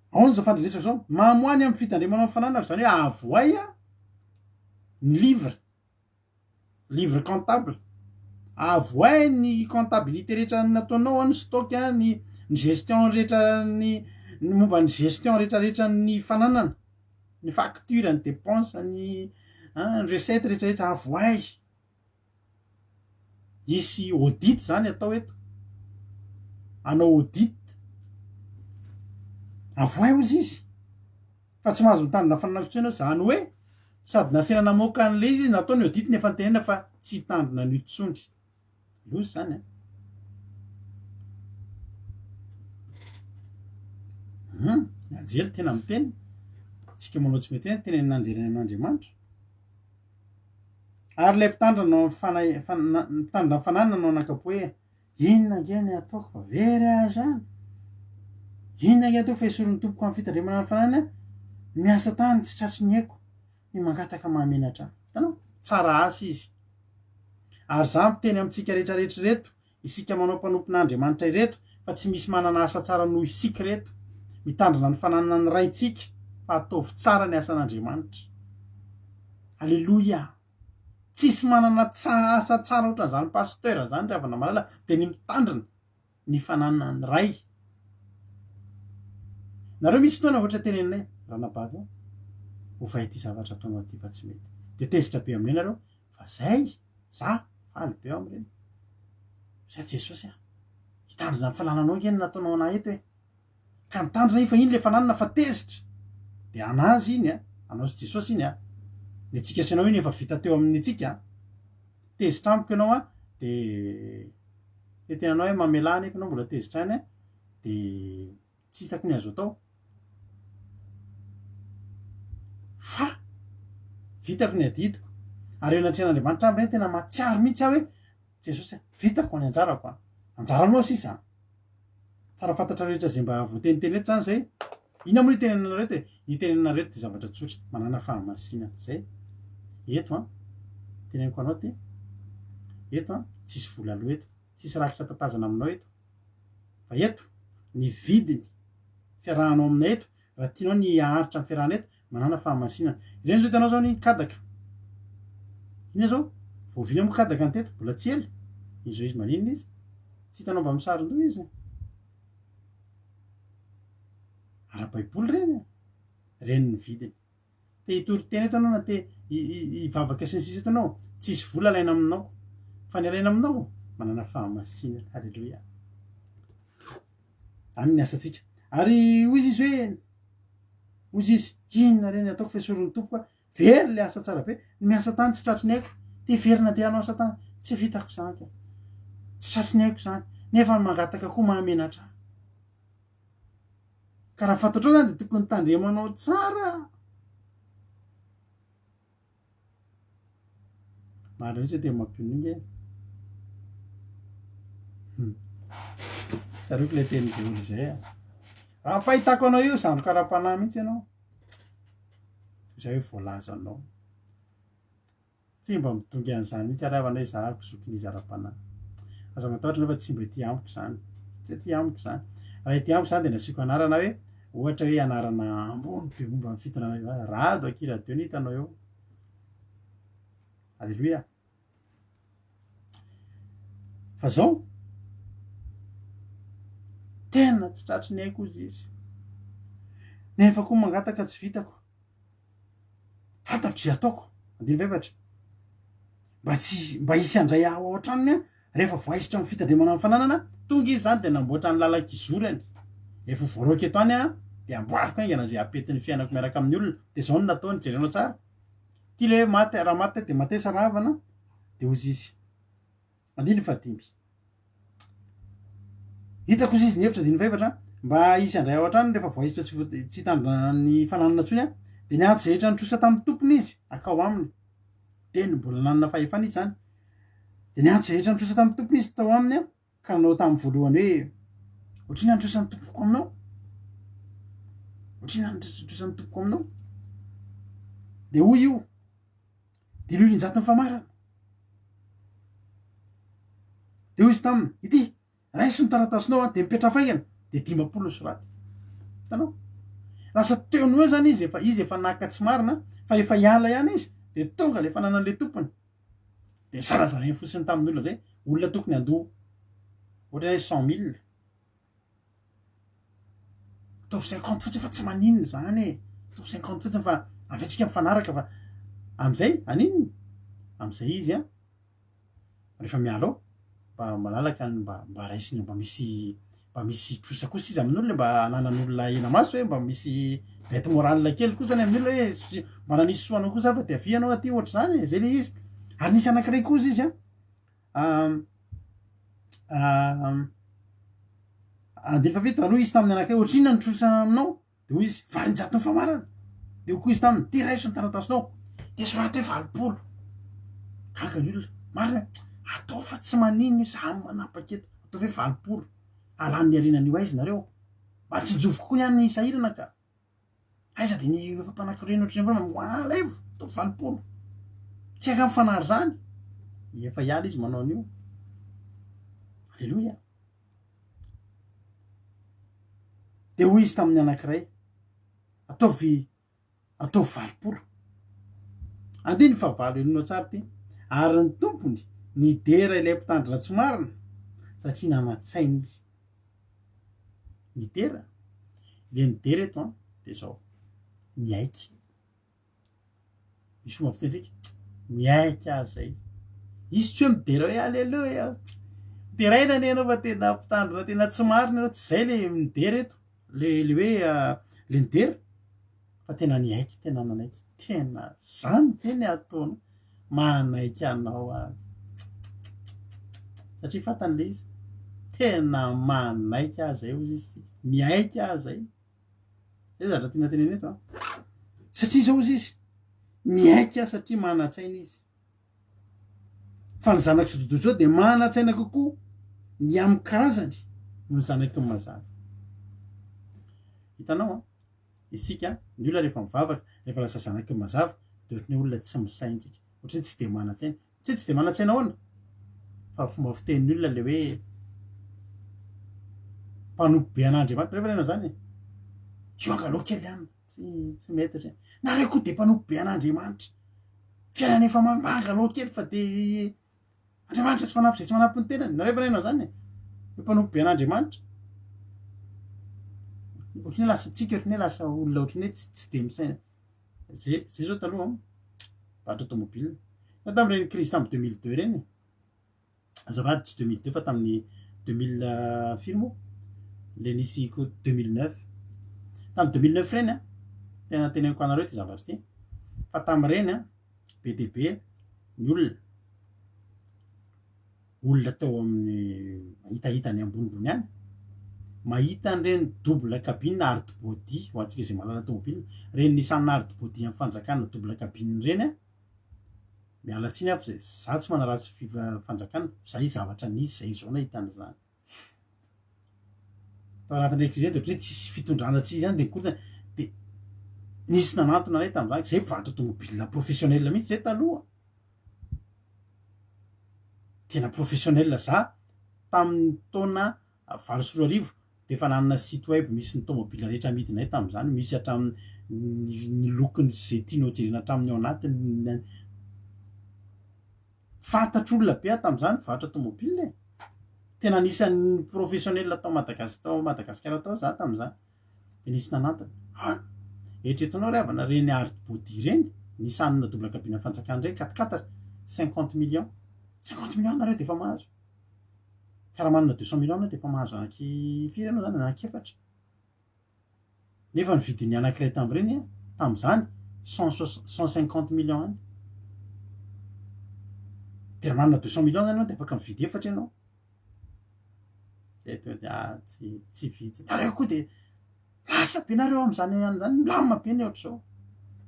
Ahoana izao fandrenesako izao? Mamoaha ny amin'ny fitandremana ny fananako, izany hoe avoay ny livre. Livre comptable. Avoahy ny comptabilité rehetra nataonao, ny stock, ny ny gestion rehetra ny ny momba ny gestion rehetrarehetra ny fananana, ny facture, ny dépense, ny an ny recette rehetrarehetra avoahy. Hisy audit zany atao eto. Hanao audit. Avoahy hozy izy. Fa tsy mahazo mitandrina fananana intsony ianao, zany hoe sady nasaina namoaka an'ilay izy izy natao ny audit nefa nitenenina fa tsy hitandrina an'io intsony. Loza izany an. Hum, ny anjely tena miteny. Tsika manao tsy mety tenenin'anjely any amin'Andriamanitra. Ary ilay mpitandrina no fanahy mpitandrina ny fananana no nanakapo hoe Inona ange ny ataoko fa very aho izany? Inona ange ataoko fa esorin'ny tompoko amin'ny fitandremana ny fananany aho? Miasa tany tsy tratry ny aiko, ny mangataka mahamenatra ahy. Hitanao? Tsara asa izy. Ary izaho miteny amintsika rehetra rehetra ireto, isika manao mpanompon'Andriamanitra ireto, fa tsy misy manana asa tsara noho isika ireto. Mitandrina ny fananana ny Raintsika, fa ataovy tsara ny asan'Andriamanitra. Aleloia! Tsisy manana asa tsara ohatran'izany pasteur zany ry havana malala dia ny mitandrina ny fananan'ny ray. Nareo misy fotoana ohatra teneninay ranabavy a, ovay ity zavatra ataonao ity fa tsy mety. Dia tezitra be aminay nareo fa zay za faly be aho amin'ireny. Zay Jesosy a, hitandrina ny fanananao ange no nataonao anah eto e. Ka mitandrina iny fa iny le fananana fa tezitra de anazy iny a, anao sy Jesosy iny a, ny antsika sy anao iny efa vita teo amin'ny antsika a, tezitra amiko ianao a de tetenanao hoe mamelà anefa ianao mbola tezitra ihany a de tsy hitako ny azo atao fa vitako ny adidiko ary eo anatrehan'Andriamanitra aminy tena mahatsiaro mihitsy aho hoe Jesosy a, vitako ny anjarako a, anjaranao sisa a. Tsara fantatra rehetra izay mba voateniteny eto zany zay. Inona moa ny itenenanareo eto e? Ny itenenanareo eto dia zavatra tsotra, manàna fahamasinana. Zay. Eto an, teneniko anao ty, eto an, tsisy vola aloa eto, tsisy rakitra tatazana aminao eto. Fa eto, ny vidiny fiarahanao aminay eto, raha tianao ny haharitra ny fiarahana eto, manàna fahamasinana. Ireny zao hitanao zao ny kadaka. Inona zao? Vao oviana moa kadaka ny teto? Mbola tsy ela. Iny zao izy maninona izy? Tsy hitanao mba misaron-doha izy? Ara-baiboly ireny e. Ireny ny vidiny. Te hitory teny eto anao na te hivavaka sy ny sisa eto anao, tsisy vola alaina aminao. Fa ny alaina aminao, manana fahamasinana. Haleloia. Any ny asantsika. Ary hoy izy hoe, hoy izy, inona re ny ataoko fa esorin'ny tompoko aho. Very le asa tsara be, ny miasa tany tsy tratry ny aiko, te hiverina andeha hanao asa tany, tsy vitako izany ka, tsy tratry ny aiko izany, nefa ny mangataka koa mahamenatra ahy. Ka raha fantatrao izany dia tokony tandremanao tsara. Marina mihitsy hoe tena mampionona e. Hmm. Tsaroako ilay tenin'izay olona izay a. Raha ny fahitako anao io, zandriko ara-panahy mihitsy ianao. Izay hoe voalazanao. Tsy mba midongy an'izany mihitsy ary havana hoe zahako zokin'izy ara-panahy. Aza matahotra nefa tsy mba ety amiko izany. Tsy ety amiko izany. Raha ety amiko izany dia nasiako anarana hoe ohatra hoe anarana ambony be momba ny fitondrana rado akia radio ny hitanao eo. Aleloia. Fa zao, tena tsy tratry ny aiko ozy izy. Nefa koa mangataka tsy vitako. Fantatro izay ataoko. Andininy fahefatra. Mba tsy mba hisy handray ahy ao an-tranony aho rehefa voaisitra amin'ny fitandremana ny fananana. Tonga izy izany dia namboatra ny lalan-kizorany. Efa voaroaka eto any aho dia amboariko haingana izay hampety ny fiainako miaraka amin'ny olona. Dia izao no nataony, jerenao tsara. Ity ilay hoe maty, raha maty dia matesa rahavana, dia hozy izy. Andininy fahadimy. Hitako hozy izy ny hevitra andininy fahefatra, mba hisy handray ao an-tranony rehefa voaisitra tsy vo- tsy hitandrina ny fananana intsony aho. Dia niantso izay rehetra nitrosa tamin'ny tompony izy, hakao aminy. Dia ny mbola nanana fahefana izy izany. Dia niantso izay rehetra nitrosa tamin'ny tompony izy tao aminy aho, ka nanao tamin'ny voalohany hoe. Ohatrinona ny trosan'ny tompoko aminao? Ohatrinona ny trosan'ny tompoko aminao? De hoy io, diloilo injato ny famarana. De hoy izy taminy, ity, raiso ny taratasinao an, de mipetraha faingana, de 50 ny soraty. Hitanao? Lasa teo no eo zany izy, efa izy efa naka tsy marina, fa efa hiala ihany izy, de tonga le fananan'le tompony. De zarazarainy fotsiny tamin'ny olona zay, olona tokony handoa ohatra hoe 100 000, ataovy 50 fotsiny fa tsy maninona zany e, ataovy 50 fotsiny fa avy eo tsika mifanaraka fa am'izay aninona? Am'izay izy an, rehefa miala ao mba malalaka ny mba mba raisiny mba misy mba misy trosa kosa izy amin'olona mba ananan'olona hena-maso hoe mba misy dette morale kely koa zany amin'ny olona hoe s- mba nanisy soa anao kosa fa de avia ianao aty ohatr'izany e, zay le izy. Ary nisy anankiray kosa izy an, andininy fahafito, ary hoy izy tamin'ny anankiray, ohatrinona ny trosa aminao? De hoy izy, 800 ny famarana. De hoy koa izy taminy, ty raiso ny taratasinao, de soraty hoe 80. Gaga ny olona, marina e, ataovy fa tsy maninona io, za no manapaka eto, ataovy hoe 80. Alan'ny harenan'io aiza nareo? Mba tsinjovy kokoa ny any sahirana ka. Aiza de ny efa mpanankarena ohatran'ny foana, mba alaivo, ataovy 80. Tsy haiko mifanary zany. Efa hiala izy manao an'io. Aleloia. Dia hoy izy tamin'ny anankiray, Ataovy, ataovy 80. Andininy fahavalo, henoinao tsara ity. Ary ny tompony nidera ilay mpitandrina tsy marina, satria nanan-tsaina izy. Nidera? Ilay nidera eto an, dia izao, niaiky. Misy fomba fitentsika, miaiky aho zay. Izy tsy hoe midera hoe aleloia, deraina anie ianao fa tena mpitandrina tena tsy marina ianao, tsy zay le midera eto, le le hoe le nidera fa tena niaiky, tena nanaiky, tena zany ve ny ataonao, manaiky anao aho satria fantany le izy, tena manaiky aho zay hozy izy, miaiky aho zay. Zay zavatra tiana tenenina eto an. Satria izao hozy izy, miaiky aho satria manan-tsaina izy. Fa ny zanak'i Zododojo dia manan-tsaina kokoa ny amin'ny karazany noho ny zanaky ny mazava. Hitanao an, isika, ny olona rehefa mivavaka, rehefa lasa zanaky ny mazava, dia ohatran'ny hoe olona tsy misaina tsika, ohatran'ny hoe tsy dia manan-tsaina. Tsy hoe tsy dia manan-tsaina ahoana fa fomba fitenin'ny olona le hoe mpanompo be an'Andriamanitra. Rehefa ianao zany e, io angalao kely any, tsy tsy mety re. Nareo koa de mpanompo be an'Andriamanitra. Fiainana efa mba angalao kely fa de Andriamanitra tsy manampy izay tsy manampy ny tenany. Nareo efa ianao zany e, hoe mpanompo be an'Andriamanitra. Ohatran'ny hoe lasa tsika, ohatran'ny hoe lasa olona ohatran'ny hoe tsy tsy de misaina. Zay zay zao taloha mpivarotra tomobile. Za tamin'ireny crise tamin'ny 2002 ireny e. Azafady tsy 2002 fa tamin'ny 2000 firy moa? Le nisy ko 2009. Tamin'ny 2009 ireny an, tena teneniko anareo ity zavatra ity, fa tamin'ireny an, be dia be ny olona olona tao amin'ny mahitahita any ambonimbony any, mahita an'ireny double cabine hard body, ho antsika izay mahalala tomobile, ireny Nissan hard body amin'ny fanjakana double cabine ireny an, miala tsiny aho fa zay, za tsy manaratsy fiva- fanjakana, zay zavatra nisy, zay izao nahita an'izany. Tao anatin'ilay crise de ohatran'ny hoe tsisy fitondrana tsy izany de mikorontana, de nisy nanantona anay tamin'izany, zay mpivarotra tomobile professionnel mihitsy zay taloha. Tena professionnel za tamin'ny taona 2008 de efa nanana site web misy ny tomobile rehetra amidinay tamin'izany, misy hatramin'ny ny lokony ze tianao jerena hatramin'ny ao anatiny, fantatr'olona be aho tamin'izany mpivarotra tomobile e, tena anisan'ny professionnel tao Madagas- tao Madagasikara tao za tamin'izany. De nisy nanantona, ah! Eritreretinao ry havana reny hard body reny, Nissan double cabine fanjakana reny, quatre quatre, 50 millions, 50 millions nareo de efa mahazo, ka raha manana 200 millions anao de efa mahazo anaky firy ianao zany, anaky efatra, nefa ny vidin'ny anankiray tamin'ireny an, tamin'izany cent soix- 150 millions any, de raha manana 200 millions zany anao de afaka mividy efatra ianao. Zay tonga de ah tsy tsy vitsy. Nareo koa de lasa be nareo am'zany any zany, milamina be ny ohatr'izao.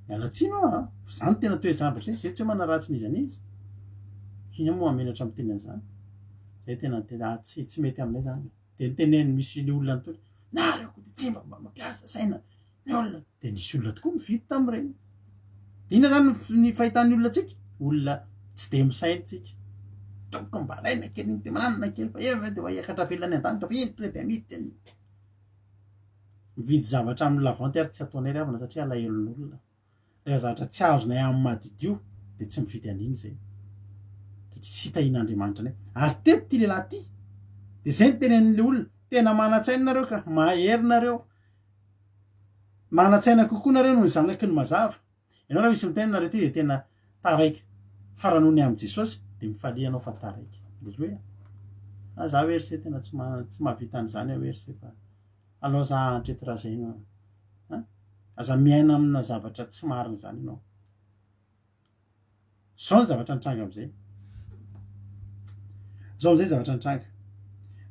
Miala tsiny hoa a, fa zany tena toe-javatra zay, zay tsy hoe manaratsy n'iza n'iza. Ina moa hamenatra miteny an'izany. Zay tena tena ah tsy tsy mety aminay zany. Dia niteneniny misy ny olona nitory, nareo koa dia tsy mba mba mampiasa saina ny olona. Dia nisy olona tokoa nividy tamin'ireny. Dia inona zany ny fahitan'ny olona antsika? Olona tsy dia misaina tsika. Tompoko mba alaina kely iny dia mananana kely fa eo dia hiakatra velona any an-danitra fa iny tonga dia amidy dia mividy zavatra amin'ny la vente ary tsy ataonay ry havana satria alahelon'olona. Rehefa zavatra tsy azonay amin'ny madiodio dia tsy mividy an'iny izay. Satria tsy tahian'Andriamanitra anay. Ary teto ity lehilahy ity dia izay no tenenin'ilay olona, tena manan-tsaina nareo ka, mahery nareo. Manan-tsaina kokoa nareo noho ny zanaky ny mazava. Ianao raha misy miteny nareo ity dia tena taraiky. Fa raha noho ny amin'i Jesosy dia mifalia ianao fa taraiky. Aleloia. Ah, za hoe ry se tena tsy tsy mahavita an'izany aho hoe ry se fa alao za hahantra eto raha zay no an. Aza miaina amina zavatra tsy marina izany ianao. Zao ny zavatra nitranga amizay. Zao amizay ny zavatra nitranga.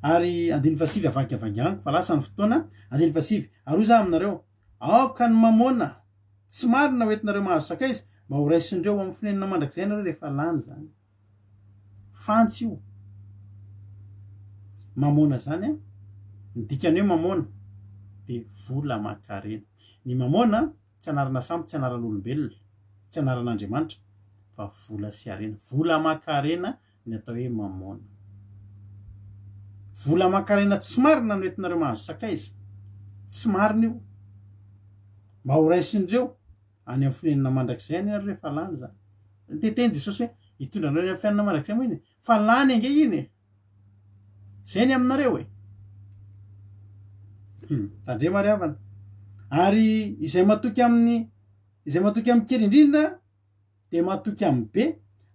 Ary andininy fahasivy avakiavanganiko fa lasa ny fotoana, andininy fahasivy, ary hoy za aminareo, aoka ny mamôna tsy marina ho entinareo mahazo sakaiza, mba ho raisindreo ho amin'ny fonenana mandrakizay ianareo rehefa lany izany. Fantsy io. Mamôna zany an, ny dikany hoe mamôna dia vola aman-karena. Ny mamôna Tsy anarana sampy, tsy anaran'olombelona, tsy anaran'Andriamanitra fa vola sy harena. Vola aman-karena ny atao hoe mamôna. Vola aman-karena tsy marina no entinareo mahazo sakaiza. Tsy marina io. Mba ho raisindreo any amin'ny fonenana mandrakizay anie nareo rehefa lany izany. Niteny Jesosy hoe hitondra anareo any amin'ny fiainana mandrakizay moa iny e. Fa lany ange iny e. Zay ny aminareo e! Hum, tandremo ary havana. Ary izay matoky amin'ny izay matoky amin'ny kely indrindra dia matoky amin'ny be,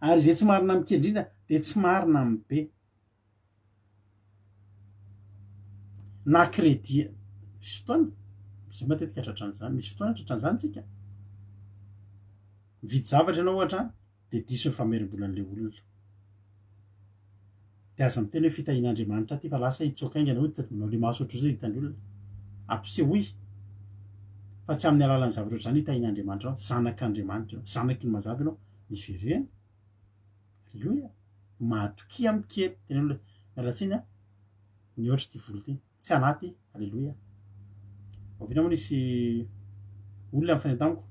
ary izay tsy marina amin'ny kely indrindra dia tsy marina amin'ny be. Na crédit misy fotoana, zay matetika tratran'izany, misy fotoana tratran'izany tsika. Mividy zavatra ianao ohatra dia diso ny famerim-bolan'ilay olona. Dia aza miteny hoe fitahian'Andriamanitra aty fa lasa hitsoaka haingana hoy manao le maso ohatr'izay hitan'ny olona. Ampisehoy fa tsy amin'ny alalan'ny zavatra ohatr'izany hitahian'Andriamanitra anao. Zanak'Andriamanitra ianao, zanaky ny mazava ianao. Miverena. Aleloia. Mahatokia amin'ny kely. Teneno olona, miala tsiny an, nihoatra ity vola ity. Tsy anaty, aleloia. Oviana moa nisy olona nifanena tamiko,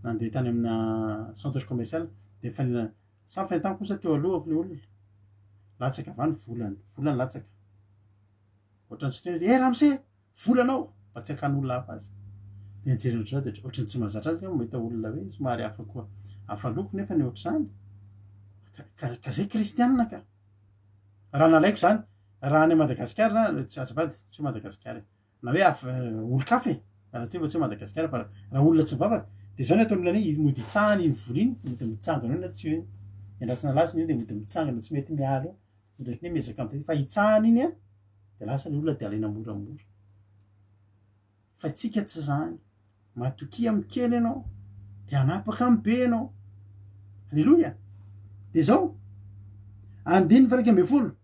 nandeha tany amina centre commercial, dia nifanena, samy nifanena tamiko kosa teo alohako ilay olona, latsaka avy any volany, volany latsaka. Ohatran'ny tsy teny hoe, eh ramose, volanao! Mba tsy hakan'olona hafa azy. Dia nijery ohatr'izao dia ohatran'ny tsy mahazatra azy angamba mahita olona hoe somary hafa koa, hafa loko nefa ny ohatr'izany. Ka, ka, ka zay kristianina ka. Raha nalaiko izany, raha any Madagasikara, tsy azafady, tsy hoe Madagasikara e, na hoe hafa, olon-kafa e, miala tsiny fa tsy hoe Madagasikara fa raha olona tsy mivavaka, dia izao ny ataon'ny olona iny, mody hitsahana iny vola iny, mody mitsangana eo na tsy hoe iandrasana lasiny iny dia mody mitsangana tsy mety miala eo, mody ohatran'ny hoe miezaka mitady fa hitsahana iny an, dia lasa ilay olona dia alaina moramora. Fa tsika tsy zany. Matokia amin'ny kely ianao, dia hanapaka amin'ny be ianao. Aleloia! Dia zao, andininy faha 11,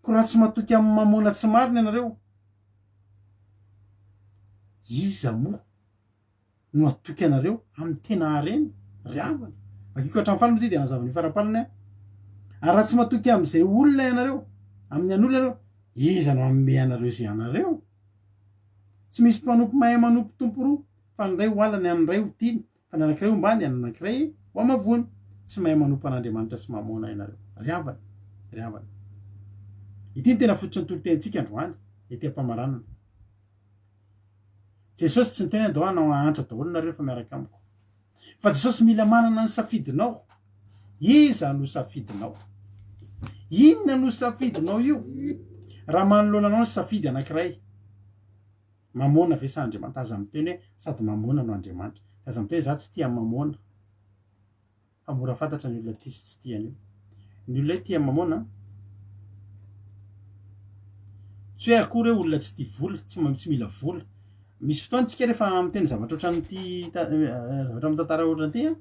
koa raha tsy matoky amin'ny mamôna tsy marina ianareo, iza moa no hatoky anareo amin'ny tena harena, ry havana? Vakiko hatramin'ny farany moa ity dia hanazava ny faramparany aho. Ary raha tsy matoky amin'izay olona ianareo, amin'ny an'olona ianareo, iza no hanome anareo izay anareo? Tsy misy mpanompo mahay manompo tompo roa, fa ny iray ho halany ary ny iray ho tiany, fa ny anankiray hombany ary ny anankiray ho hamavoany. Tsy mahay manompo an'Andriamanitra sy Mamôna ianareo. Ry havana, ry havana. Ity no tena fototry ny toritenintsika androany, ety am-pamaranana. Jesosy tsy niteny hoe ndao hanao hahantra daholo nareo rehefa miaraka amiko. Fa Jesosy mila manana ny safidinao. Iza no safidinao? Inona no safidinao io? Raha manoloana anao ny safidy anankiray, Mamôna ve sa Andriamanitra? Aza miteny hoe sady Mamôna no Andriamanitra. Aza miteny hoe za tsy tia Mamôna. Fa mora fantatra ny olona tia sy tsy tia an'io. Ny olona hoe tia Mamôna, tsy hoe akory hoe olona tsy tia vola, tsy tsy mila vola. Misy fotoana tsika rehefa miteny zavatra ohatran'ity zavatra mitantara ohatran'ity an,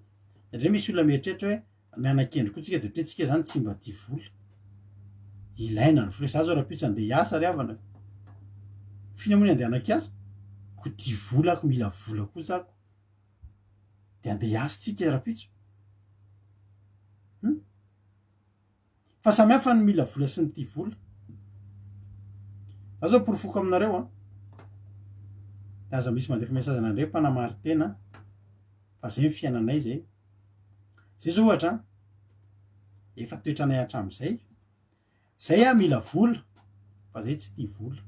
indraindray misy olona mieritreritra hoe miana-kendry koa tsika de ohatran'ny hoe tsika zany tsy mba tia vola. Ilaina ny vola, za zao rahampitso andeha hiasa ry havana, f'inona moa ny andehanako hiasa? Ko tia vola ako, mila vola koa za ko. De andeha hiasa tsika rahampitso. Hum? Fa samy hafa ny mila vola sy ny tia vola. Za zao porofoko aminareo an, de aza misy mandefa message anah ndray mpanamari-tena fa zay ny fiainanay zay. Zay zao ohatra an, efa toetranay hatramizay, zay ah mila vola fa zay tsy tia vola.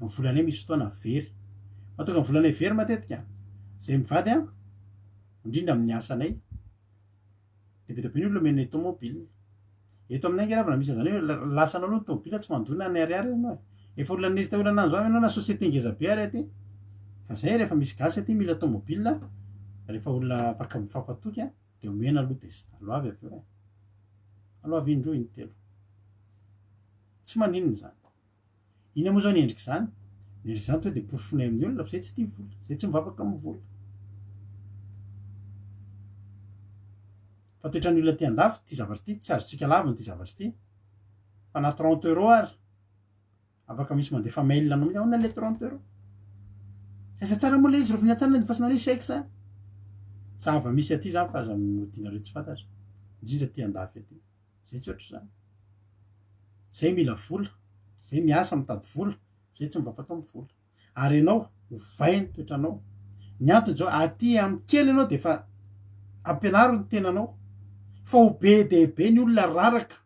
Ny volanay misy fotoana very. Mahatonga ny volanay very matetika, zay mivady an, indrindra amin'ny asanay, de be dia be ny olona omenay tomobile. Eto aminay ange ravana misy an'izany hoe lasanao aloha ny tomobile tsy mandoa na ny ariary ianao e. Efa olona nesta olona nanjo avy ianao na société ngeza be ary aty. Fa zay rehefa misy gasy aty mila tomobile, rehefa olona afaka mifampatoky de omena aloha de aloavy avy eo e. Aloavy indroa intelo. Tsy maninona izany. Inona moa izao ny endrik'izany? Ny endrik'izany tonga dia porofoinay amin'ny olona fa izay tsy tia vola, izay tsy mivavaka amin'ny vola. Fa toetran'ny olona aty andafy ity zavatra ity, tsy azontsika lavina ity zavatra ity. Fa na 30 euros ary, afaka misy mandefa mail anao mihitsy, ahoana le 30 euros? Aiza tsara moa le izy, rovina tsara nandefasana ny chèque sa? Zava-misy aty izany fa aza modianareo tsy fantatra, indrindra aty andafy aty. Zay tsy ohatr'izany. Zay mila vola, zay miasa mitady vola, zay tsy mivavaka amin'ny vola. Ary ianao, ovay ny toetranao. Ny antony zao, aty amin'ny kely ianao dia efa ampianaro ny tenanao fa ho be dia be ny olona raraka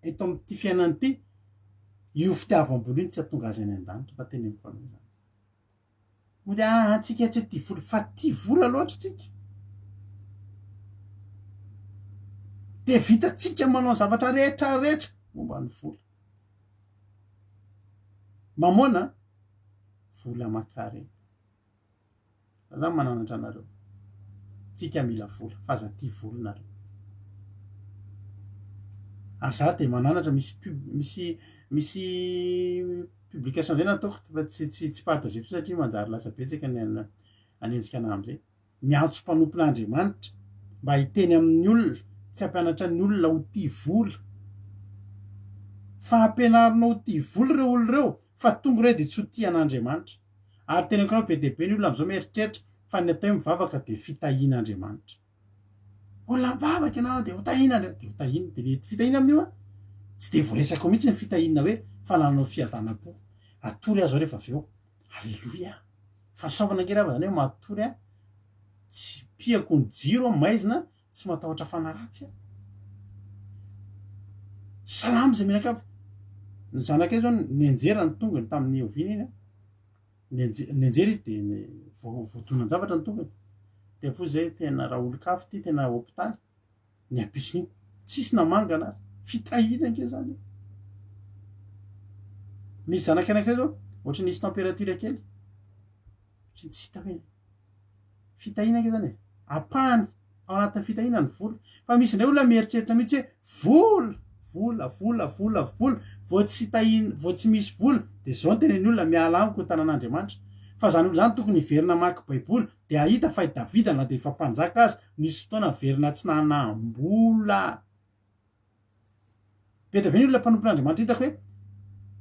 eto amin'ity fiainana ity, io fitiavam-bola io no tsy hahatonga azy any an-danitra fa teneniko anao izany. Mody aa tsika tsy tia vola fa tia vola loatra tsika. De vitatsika manao zavatra rehetra rehetra momba ny vola. Mamôna vola aman-karena. Za zany mananatra anareo. Tsika mila vola fa aza tia vola nareo. Ary za de mananatra misy pub misy misy publication zay nataoko fa tsy tsy tsy partageko satria manjary lasa betsaka ny hanenjika anah amizay. Miantso mpanompon'Andriamanitra mba hiteny amin'ny olona, tsy hampianatra ny olona ho tia vola. Fa ampianarinao ho tia vola ireo olona ireo fa tonga ireo de tsy ho tia an'Andriamanitra. Ary teneniko anao be dia be ny olona amin'izao mieritreritra fa ny atao hoe mivavaka dia fitahian'Andriamanitra. Olona mivavaka ianao dia ho tahian'Andriamanitra, dia ho tahiana, dia le fitahiana amin'io an, tsy dia voaresaka ao mihitsy ny fitahiana hoe fanananao fiadanam-po. Hatory aho izao rehefa avy eo. Aleloia! Fahasoavana ange raha zany hoe matory an, tsy piako ny jiro an, maizina, tsy matahotra fanahy ratsy aho. Salama izay mianakavy. Ny zanakay zao nianjera ny tongony tamin'ny oviana iny an. Nianjera izy dia voadonan-javatra ny tongony. Dia avy eo zay tena raha olon-kafa ity tena hopitaly. Ny ampitson'iny tsisy namangana ary. Fitahiana ange zany e. Misy zanakay anankiray zao ohatry ny nisy température kely. Ohatry ny tsy hita hoe Fitahiana ange zany e. Ampahany ao anatin'ny fitahiana ny vola. Fa misy indray olona mieritreritra mihitsy hoe vola, vola, vola, vola, vola, vao tsy tahiana, vao tsy misy vola dia zao no tenenin'ny olona, miala amiko ny tanan'Andriamanitra. Fa zany olona zany tokony hiverina hamaky baiboly dia hahita fa i Davida na dia efa mpanjaka aza nisy fotoana niverina tsy nanam-bola. Be dia be ny olona mpanompon'Andriamanitra hitako hoe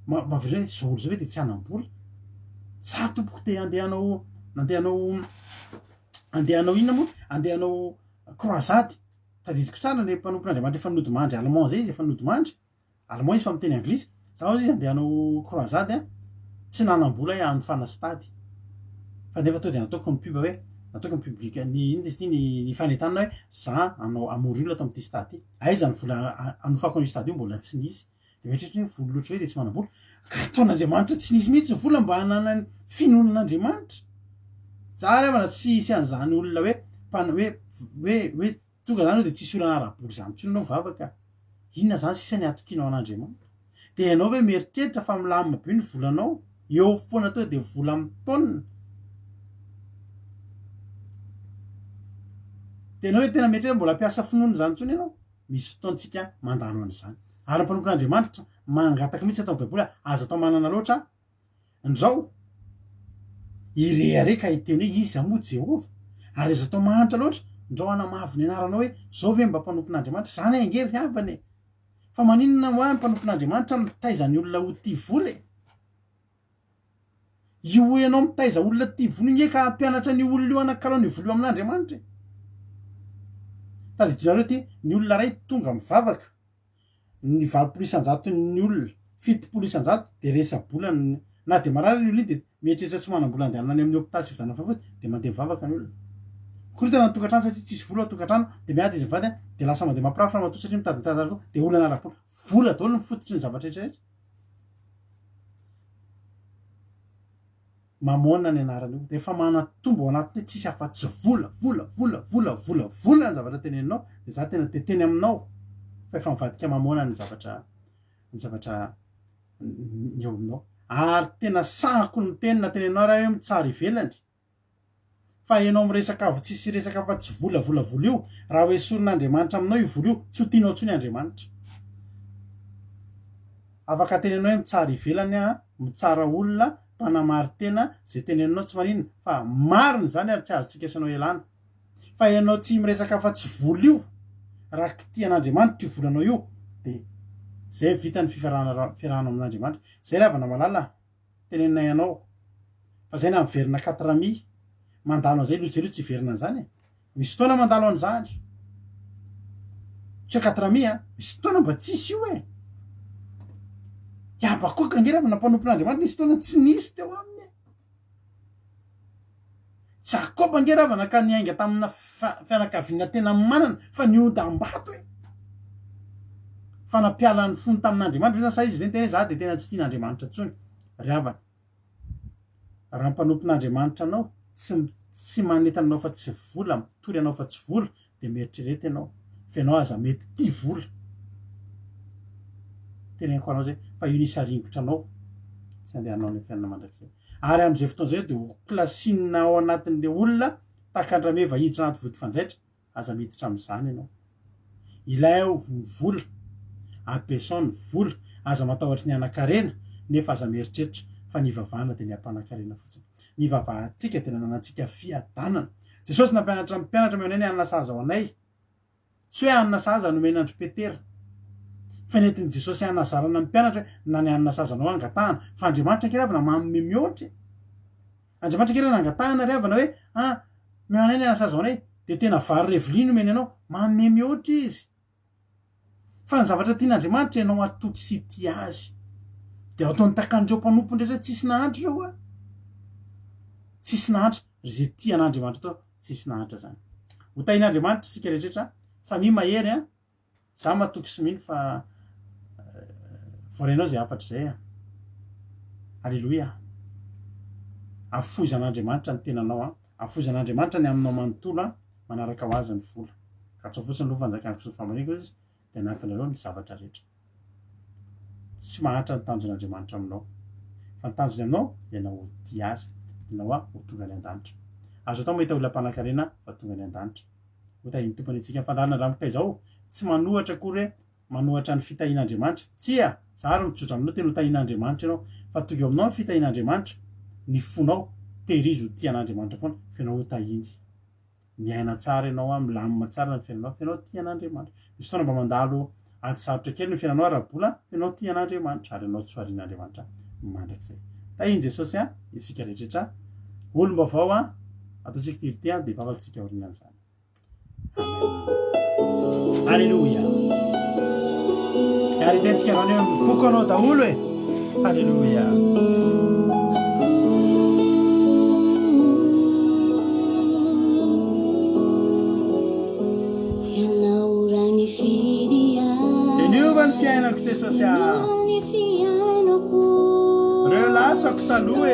mahavelona hoe zao olona zao ve dia tsy hanam-bola? Za tompoko te handeha hanao nandeha hanao andeha hanao inona moa? Andeha hanao croisade. Tadidiko tsara le mpanompon'Andriamanitra efa nodimandry allemand zay izy efa nodimandry. Allemand izy fa miteny anglisy. Za hozy izy andeha hanao croisade a, tsy nanam-bola aho hanofana stade. Fa nefa tonga dia nataoko ny pub hoe nataoko ny public ny inona izy ity ny ny fanentanana hoe za hanao hamory olona ato amin'ity stade ity. Aiza ny vola hanofako an'io stade io mbola tsy nisy. Dia mieritreritra hoe vola loatra hoe dia tsy manam-bola. Ka ataon'Andriamanitra tsy nisy mihitsy ny vola mba hananany finoana an'Andriamanitra. Za ry havana tsy hisy an'izany olona hoe mpana- hoe hoe hoe Tonga zany eo de tsisy olana ara-bola zany intsony enao mivavaka. Inona zany sisa ny hatokianao an'Andriamanitra? De ianao ve mieritreritra fa milamina be ny volanao? Eo foana teo de vola mitaonina. De ianao ve tena mieritreritra mbola hampiasa finoana zany intsony ianao? Misy fotoantsika mandalo an'izany. Ary ny mpanompon'Andriamanitra mangataka mihitsy ato amin'ny baiboly aza atao manana loatra Ndrao hirehareha ka hiteny hoe, Iza moa Jehovah? Ary aza atao mahantra loatra, ndrao hanamavo ny anaranao hoe, Izao ve mba mpanompon'Andriamanitra? Izany ange ry havana e! Fa maninona hoa ny mpanompon'Andriamanitra mitaiza ny olona ho tia vola e? Io ianao mitaiza olona tia vola io nge ka hampianatra an'io olona io hanakalo an'io vola io amin'Andriamanitra e! Tadidinareo ity, ny olona iray tonga mivavaka, Ny 80 isan-jaton'ny olona 70% dia resa-bola ny, na dia marary ny olona iny dia mieritreritra tsy manam-bola andehanana any amin'ny hopitaly sy fividianana fanafody dia mandeha mivavaka ny olona. Korontana ny tokantrano satria tsisy vola ao an-tokantrano dia miady izy mivady dia lasa mandeha mampirafy ramatoa satria mitady ny tsaratsara kokoa dia olana ara-bola. Vola daholo ny fototry ny zavatra rehetra rehetra. Mamôna ny anarana io. Rehefa manatombo ao anatiny hoe tsisy afa-tsy vola, vola, vola, vola, vola, vola ny zavatra teneninao dia za tena te teny aminao fa efa mivadika mamôna ny zavatra ny zavatra ny eo aminao. Ary tena sahako ny miteny na teneninao ary aho hoe mitsara ivelany fa enao miresaka avo tsisy resaka afa tsy vola vola vola io, raha ho esorin'Andriamanitra aminao io vola io, tsy ho tianao intsony Andriamanitra. Afaka teneninao hoe mitsara ivelany aho, mitsara olona, mpanamarin-tena, zay teneninao tsy maninona fa marina izany ary tsy azontsika sy anao ialana. Fa ianao tsy miresaka afa tsy vola io, raha kitihan'Andriamanitra io volanao io de zay vita ny fifarahana fiarahanao amin'Andriamanitra. Zay ry havana malala a! Teneninay anao fa zay na miverina quatre amis mandalo an'izay aloha jereo tsy hiverina an'izany e! Misy fotoana mandalo an'izany tsy hoe quatre amis a! Misy fotoana mba tsisy io e! I Habakoka ange raha vao nampanompon'Andriamanitra nisy fotoana tsy nisy teo aminy e! Jakoba ange ravana ka niainga tamina fianakaviana tena manana fa niodam-bato e! Fa nampiala ny fony tamin'Andriamanitra ve zany sa izy ve niteny hoe za dia tena tsy tian'Andriamanitra intsony? Ry havana, raha mpanompon'Andriamanitra anao, tsy tsy manentana anao fa tsy vola, mitory anao fa tsy vola, dia mieritrereta ianao fa ianao aza mety tia vola. Teneniko anao zay fa io nisaringotra anao tsy andehanao any amin'ny fiainana mandrakizay. Ary amin'izay fotoana izay dia ho kilasinina ao anatin'ilay olona tahaka an-dRameva hiditra anaty vody fanjaitra, aza miditra amin'izany ianao. Ilaio ny vola, ampiasao ny vola, aza matahotra ny hanan-karena nefa aza mieritreritra fa ny hivavahana dia ny hampanan-karena fotsiny. Ny hivavahantsika dia nananantsika fiadanana. Jesosy nampianatra ny mpianatra, Omeo anay ny hanina sahaza ho anay. Tsy hoe hanina sahaza nomena an-dry Petera, fa nentin'i Jesosy hanazarana ny mpianatra hoe na ny hanina sahaza anao angatahana, fa Andriamanitra ange ry havana manome mihoatra e! Andriamanitra ange raha nangatahana ry havana hoe ah, omeo anay ny hanina sahaza ho anay, dia tena vary revilia nomeny anao, manome mihoatra Izy. Fa ny zavatra tian'Andriamanitra ianao hatoky sy hitia Azy. Dia ataony takan'ireo mpanompony rehetra tsisy nahantra ireo a! Tsisy nahantra, ry izay tia an'Andriamanitra tao, tsisy nahantra zany. Ho tahin'Andriamanitra isika rehetra, samia mahery a! Za matoky sy mino fa voarainao izay hafatra izay a! Aleloia! Afoizan'Andriamanitra ny tenanao a! Afoizan'Andriamanitra ny aminao manontolo a! Manaraka ho azy ny vola. Katsao fotsiny aloha fanjakana sy ny fahamarinana izy dia anatinareo ny zavatra rehetra. Tsy mahantra ny tanjon'Andriamanitra aminao. Fa ny tanjony aminao dia ianao ho tia azy, ianao ho tonga any an-danitra. Azo atao mahita olona mpanankarena fa tonga any an-danitra. Ho tahian'ny Tompo anie antsika. Ny fandaharana Andramboka izao tsy manohatra akory hoe manohatra ny fitahian'Andriamanitra. Tsia! Za ary mitsotra aminao tena ho tahian'Andriamanitra ianao. Fa tonga eo aminao ny fitahian'Andriamanitra, ny fonao tehirizo ho tia an'Andriamanitra foana fa ianao ho tahiany. Miaina tsara ianao an, milamina tsara ny fiainanao fa ianao tia an'Andriamanitra. Misy fotoana mba mandalo ady sarotra kely ny fiainanao ara-bola fa ianao tia an'Andriamanitra ary ianao tsy ho arian'Andriamanitra mandrakizay. Tahian'i Jesosy an, isika rehetra olom-baovao an, ataontsika ity ity an, dia hivavaka isika aorianan'izany. Amen. Alléluia. Ary tentsika rano hoe mifoko anao daholo e. Alléluia. Dia niova ny fiainako Jesosy ah. Reo lasako taloha e.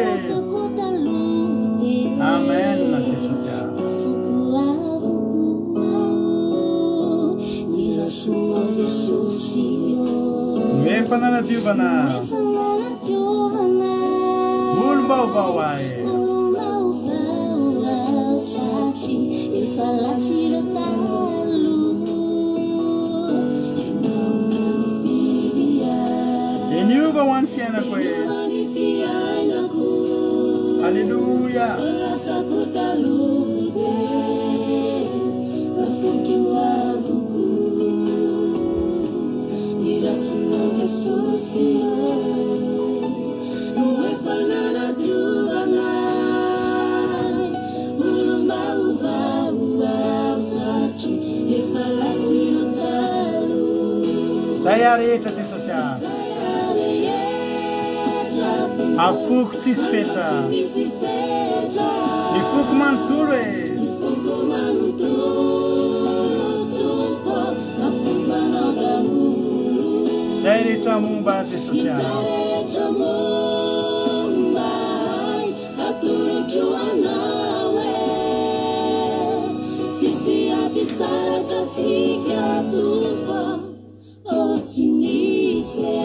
Amen Jesosy ah. No efa nanadiovana. Olom-baovao ahy. Dia niova ho an'ny fiainako e. Alléluia. Zay aho rehetra Jesosy ah. Afoko tsisy fetra. Ny foko manontolo e. Zay rehetra momba Jesosy ahy.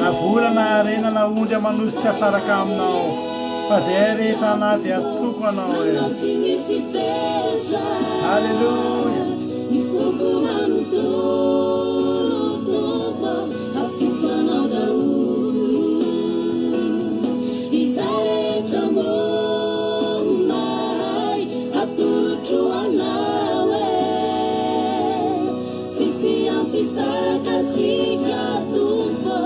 Na vola na harena na ondry aman'osy tsy asaraka aminao fa zay rehetra anah dia atoko anao e. Alléluia. Tsisy hampisaraka antsika Tompo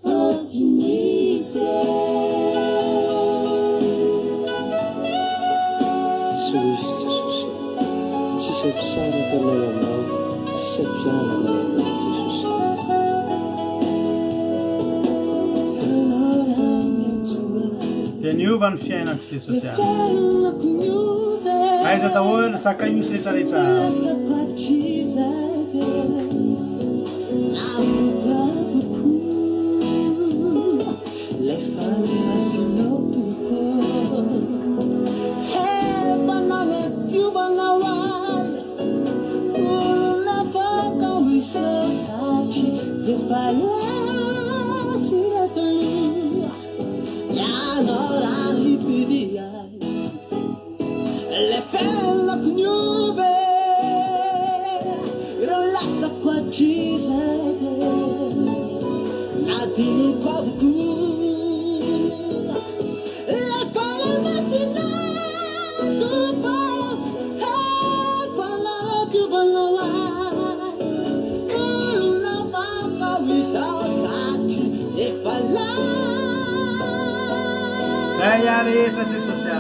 ô tsy misy e. Tsy misy Jesosy e. Tsisy hampisaraka anay aminao, tsisy hampiala anay aminao Jesosy e. Dia niova ny fiainako Jesosy a. Aiza daholo ry Zakaiosy rehetra rehetra. Zay ahy rehetra Jesosy ah.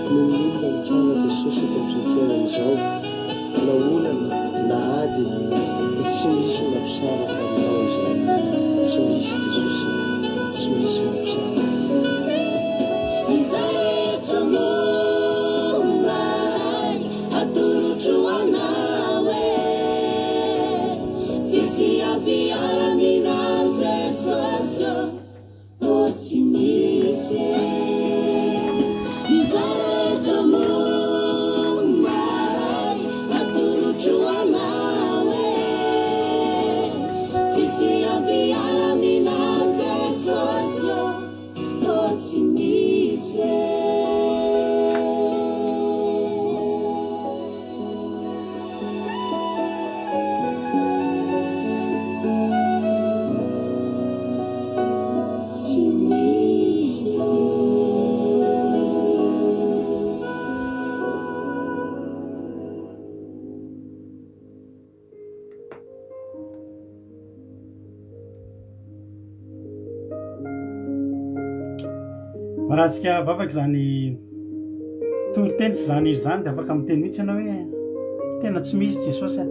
N'inon'inona mitranga Jesosy eto amin'izao fiainana izao, na olana na ady dia tsy misy mampisaraka aminao izany, tsy misy Jesosy, tsy misy mampisaraka. Izay rehetra momba ahy atolotro anao e Tsisy hampiala aminao Jesosy ô Oh tsy misy e Izay rehetra momba ahy atolotro anao e Tsisy hampiala aminao Jesosy ô Oh tsy misy e. Tsy misy e. Raha antsika vavaka izany toriteny sy izany hira izany dia afaka miteny mihitsy ianao hoe tena tsy misy Jesosy a.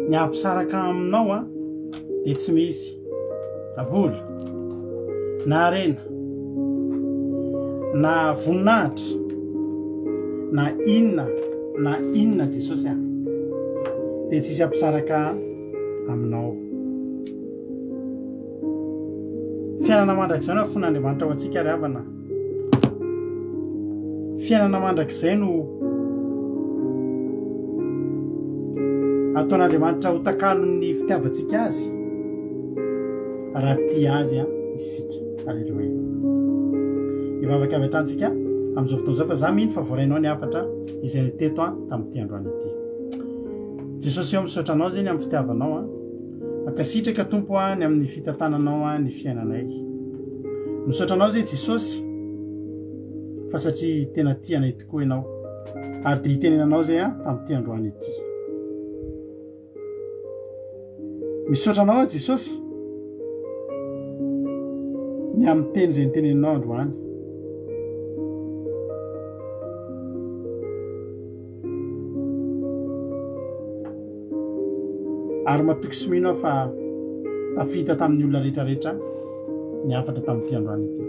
Ny hampisaraka aminao a dia tsy misy. Na vola, na harena, na voninahitra, na inona na inona Jesosy a dia tsisy hampisaraka. aminao. Fiainana mandrakizay no afoin'Andriamanitra ho antsika ry havana. Fiainana mandrakizay no ataon'Andriamanitra ho takalon'ny fitiavantsika azy raha tia azy isika. Aleloia. Hivavaka avy hatrany tsika amin'izao fotoana izao fa za mino fa voarainao ny hafatra izay teto tamin'ity androany ity. Jesosy ô misaotra anao zay ny amin'ny fitiavanao a. Mankasitraka Tompo a ny amin'ny fitantananao a ny fiainanay. Misaotra anao zay Jesosy fa satria tena tia anay tokoa ianao ary dia hitenenanao zay a tamin'ity androany ity. Misaotra anao aho Jesosy ny amin'ny teny izay niteneninao androany. Ary matoky sy mino aho fa tafita tamin'ny olona rehetrarehetra ny hafatra tamin'ity androany ity.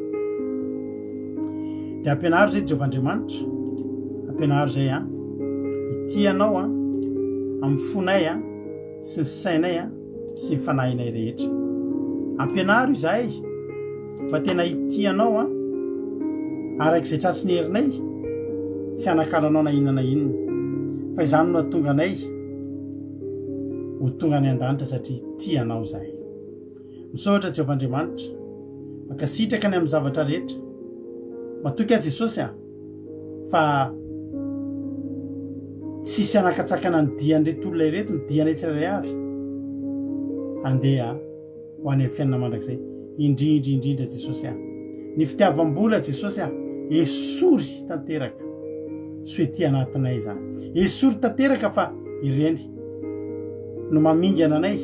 Dia ampianaro izay Jehovah Andriamanitra, ampianaro izay an, ity anao an, amin'ny fonay an, sy ny sainay an, sy ny fanahinay rehetra. Ampianaro izahay mba tena hitia anao an, araka izay tratry ny herinay, tsy hanakalo anao na inona na inona. Fa izany no hahatonga anay ho tonga any an-danitra satria tia anao izahay. Misaotra Jehovah Andriamanitra. Mankasitraka ny amin'ny zavatra rehetra. Matoky aho Jesosy a, fa tsisy hanakatsakana ny dian'ireto olona ireto, ny dianay tsirairay avy. Andeha ho any amin'ny fiainana mandrakizay. Indrindra indrindra Jesosy a. Ny fitiavam-bola Jesosy a, esory tanteraka. Tsy ho ety anatinay izany. Esory tanteraka fa ireny no mamingana anay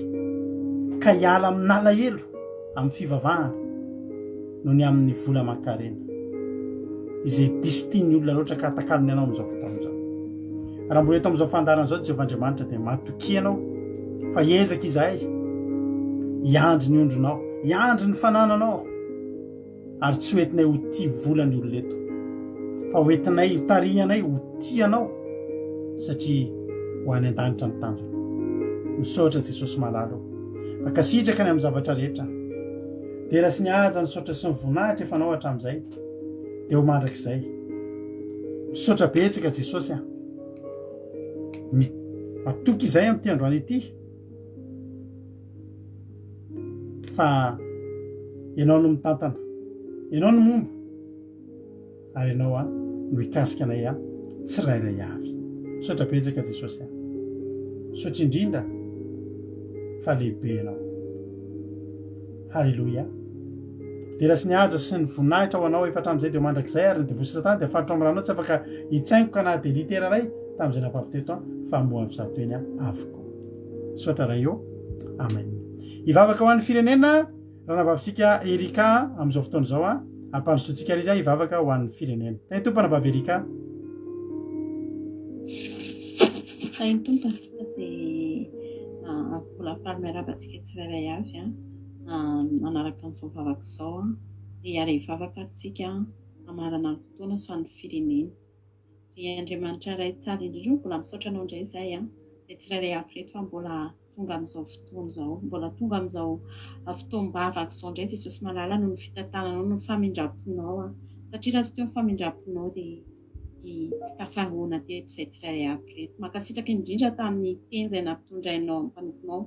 ka hiala amin'alahelo amin'ny fivavahana noho ny amin'ny vola aman-karena izay diso tian'ny olona loatra ka atakalony anao amin'izao fotoana izao. Raha mbola eto amin'izao fandaharana izao Jehovah Andriamanitra dia matokia anao fa hiezaka izahay hiandry ny ondrinao, hiandry ny fanananao ary tsy hoentinay ho tia vola ny olona eto fa hoentinay hotarihanay ho tia anao satria ho any an-danitra ny tanjona. Misaotra Jesosy malala o. Mankasitraka ny amin'ny zavatra rehetra. Dera sy ny haja ny saotra sy ny voninahitra efa anao hatramin'izay dia ho mandrakizay. Misaotra betsaka Jesosy a. Matoky izay amin'ity androany ity fa ianao no mitantana, ianao no momba. Ary ianao an no hikasika anay an tsirairay avy. Misaotra betsaka Jesosy an. Misaotra indrindra fa lehibe ianao. Haleloia. Dera sy ny haja sy ny voninahitra ho anao efa hatramin'izay dia ho mandrakizay ary ny devoly sy satana dia faritra ao amin'ny ranao tsy afaka hitsaingoka na dia litera iray tamin'izay nampavy teto an fa moa avy zato eny avokoa. Misaotra Ray ô. Amen. Hivavaka ho an'ny firenena Ranabavintsika Erika amin'izao fotoana izao a, ampandrosoantsika ary izy a hivavaka ho an'ny firenena. Tahin'ny Tompo Anabavy Erika. Tahin'ny Tompo Pasteur dia mbola faly miarahaba antsika tsirairay avy a manaraka an'izao vavaka izao a dia hiara-hivavaka antsika hamarana ny fotoana sy ho an'ny firenena. Ry Andriamanitra Ray tsara indrindra o, mbola misaotra anao indray izahay a, izay tsirairay avy ireto fa mbola tonga amin'izao fotoana izao, mbola tonga amin'izao fotoam-bavaka izao indray Jesosy malala noho ny fitantananao, noho ny famindram-ponao a, satria raha tsy teo ny famindram-ponao dia tsy tafahoana teto izay tsirairay avy ireto. Mankasitraka indrindra tamin'ny teny izay nampitondrainao ny mpanomponao,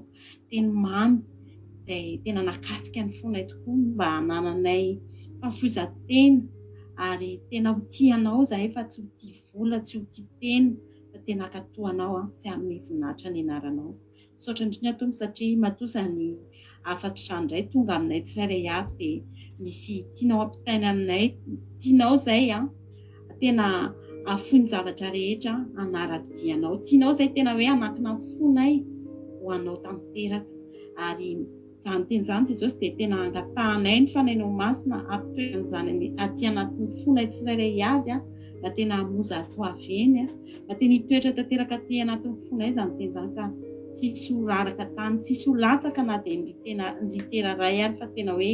teny mamy izay tena nakasika ny fonay tokoa mba hanananay fahafoizan-tena ary tena ho tia anao izahay fa tsy ho tia vola, tsy ho tia tena fa tena hankatò anao sy hanome voninahitra ny anaranao. Misaotra indrindra Tompo satria matoa izany hafatra izany indray tonga aminay tsirairay avy dia misy tianao ampitaina aminay, tianao izay an, tena hahafoy ny zavatra rehetra hanara-dia anao, tianao izay tena hoe hanankina ny fonay ho anao tanteraka ary Izany teny izany Jesosy dia tena angatahanay ny Fanahinao Masina hampitoetra an'izany aty anatin'ny fonay tsirairay avy mba tena hamoza ato avy eny mba tena hitoetra tanteraka aty anatin'ny fonay izany teny izany ka tsisy ho raraka tany tsisy ho latsaka na dia ny tena ny litera iray ary fa tena hoe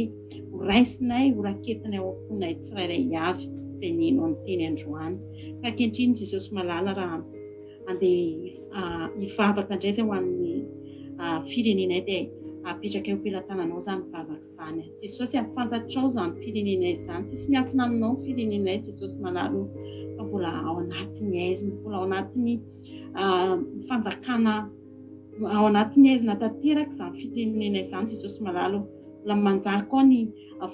ho raisinay ho raketinay ao am-ponay tsirairay avy izay nino ny teny androany ka ankehitriny Jesosy malala raha Andeha hivavaka indray izay ho an'ny firenenay dia apetraka eo am-pelatananao izany vavaka izany. Jesosy a, fantatrao izany firenenay izany, tsisy miafina aminao ny firenenay Jesosy malala o, fa mbola ao anatin'ny aizina, mbola ao anatin'ny fanjakana, ao anatin'ny aizina tanteraka izany firenenay izany Jesosy malala o. Mbola manjaka ao ny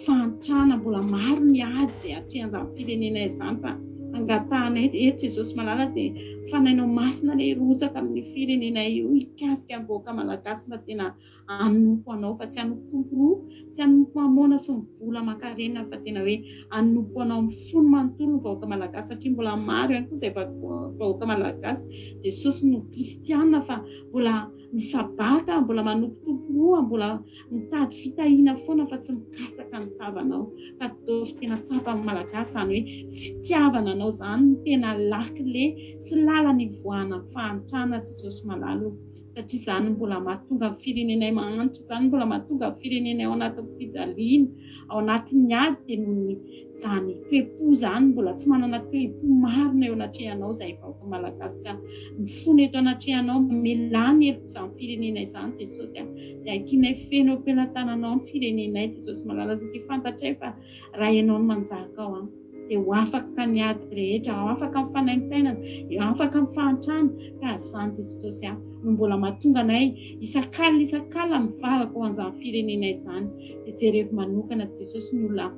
fahantrana, mbola maro ny ady izay atrehan'izany firenenay izany fa angatahanay eto Jesosy malala dia Fanahinao Masina anie hirotsaka amin'io firenenay io hikasika ny vahoaka malagasy mba tena hanompo anao fa tsy hanompo tompo roa, tsy hanompo mamôna sy ny vola aman-karena fa tena hoe hanompo anao amin'ny fony manontolo ny vahoaka malagasy satria mbola maro ihany koa izay vahoaka malagasy Jesosy no kristiana fa mbola misabaka, mbola manompo tompo roa, mbola mitady fitahiana foana fa tsy mikasaka ny tavanao. Fa dofy tena tsapan'ny Malagasy izany hoe fitiavana anao izany no tena lakile sy lalana ivoahana amin'ny fahantrana Jesosy malala o. Satria izany no mbola mahatonga ny firenenay mahantra, izany no mbola mahatonga ny firenenay ao anatin'ny fijaliana, ao anatin'ny ady dia noho ny izany toe-po izany, mbola tsy manana toe-po marina eo anatrehanao izahay vahoaka Malagasy ka mifona eto anatrehanao, mamelà ny helok'izany firenena izany Jesosy a, dia ankinay feno eo am-pelatananao ny firenenay Jesosy malala satria fantatray fa raha ianao no manjaka ao an, dia ho afaka ny ady rehetra, ho afaka amin'ny fanaintainana, ho afaka amin'ny fahantrana, ka izany Jesosy a, no mbola mahatonga anay isak'alina isak'alina mivavaka ho an'izany firenenay izany, dia jerevo manokana Jesosy ny olona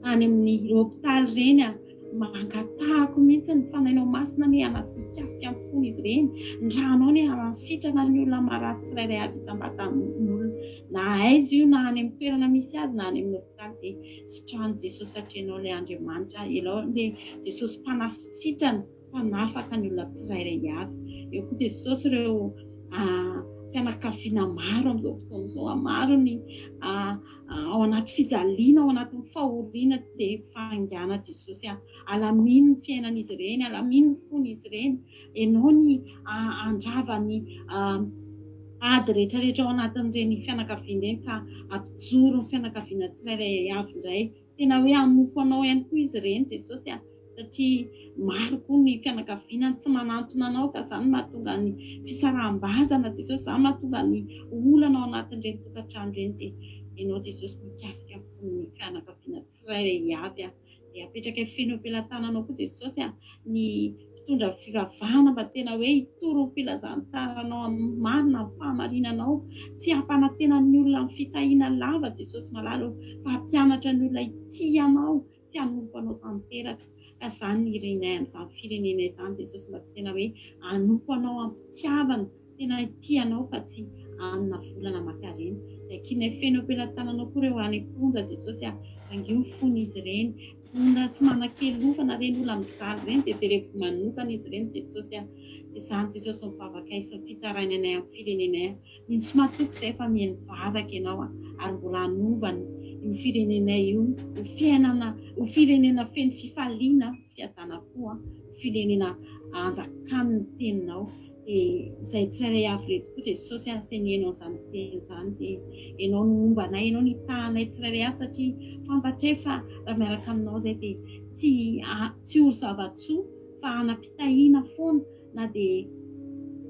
any amin'ny hopitaly ireny a, mangatahako mihitsy ny Fanahinao Masina anie hikasika ny fon'izy ireny, ny ranao anie hanasitrana ny olona marary tsirairay avy isam-batan'olona, na aiza io na any amin'ny toerana misy azy na any amin'ny hopitaly dia sitrano Jesosy satria Ianao ilay Andriamanitra, Ianao ilay Jesosy mpanasitrana. mpanafaka ny olona tsirairay avy. Eo koa Jesosy ireo fianakaviana maro amin'izao fotoana izao, maro ny ao anaty fijaliana, ao anatin'ny fahoriana dia faingàna Jesosy alamino ny fiainan'izy ireny, alamino ny fon'izy ireny. Ianao ny handrava ny ady rehetrarehetra ao anatin'ireny fianakaviana ireny ka ampijoro ny fianakaviana tsirairay avy indray. Tena hoe hanompo anao ihany koa izy ireny Jesosy a, satria maro koa ny fianakaviana tsy manantona anao ka izany mahatonga ny fisaraham-bazana Jesosy, izany mahatonga ny olana ao anatin'ireny tokantrano ireny dia ianao Jesosy mikasika ny fianakaviana tsirairay avy a. Dia apetrakay feno eo am-pelatananao koa Jesosy a, ny mpitondra fivavahana mba tena hoe hitory ny filazantsaranao amin'ny marina, amin'ny fahamarinanao, tsy hampanantena ny olona amin'ny fitahiana lava Jesosy malala ô, fa hampianatra ny olona hitia anao sy hanompo anao tanteraka. Ka izany no irinay amin'izany firenenay izany Jesosy mba tena hoe hanompo anao am-pitiavana, tena hitia anao fa tsy hanana vola na makarena. Dia akinay feno eo am-pelatananao koa ireo any am-ponja Jesosy a, mangio ny fon'izy ireny, Olona tsy manan-kelofana ireny olona mijaly ireny dia jereko manokana izy ireny Jesosy a! Izany Jesosy mivavakay sy ny fitarainanay amin'ny firenenay a! Mino sy matoky izay fa mihaino vavaka ianao a! Ary mbola hanova ny io firenenay io ho fiainana ho firenena feno fifaliana fiadanam-po a! Ho firenena anjakan'ny teninao. Dia izay tsirairay avy ireto koa Jesosy a, izay nihaino an'izany teny izany dia Ianao no momba anay, Ianao no hitaha anay tsirairay avy satria fantatray fa raha miaraka aminao izay dia tsy tsy ho zava-tsoa fa hanam-pitahiana foana na dia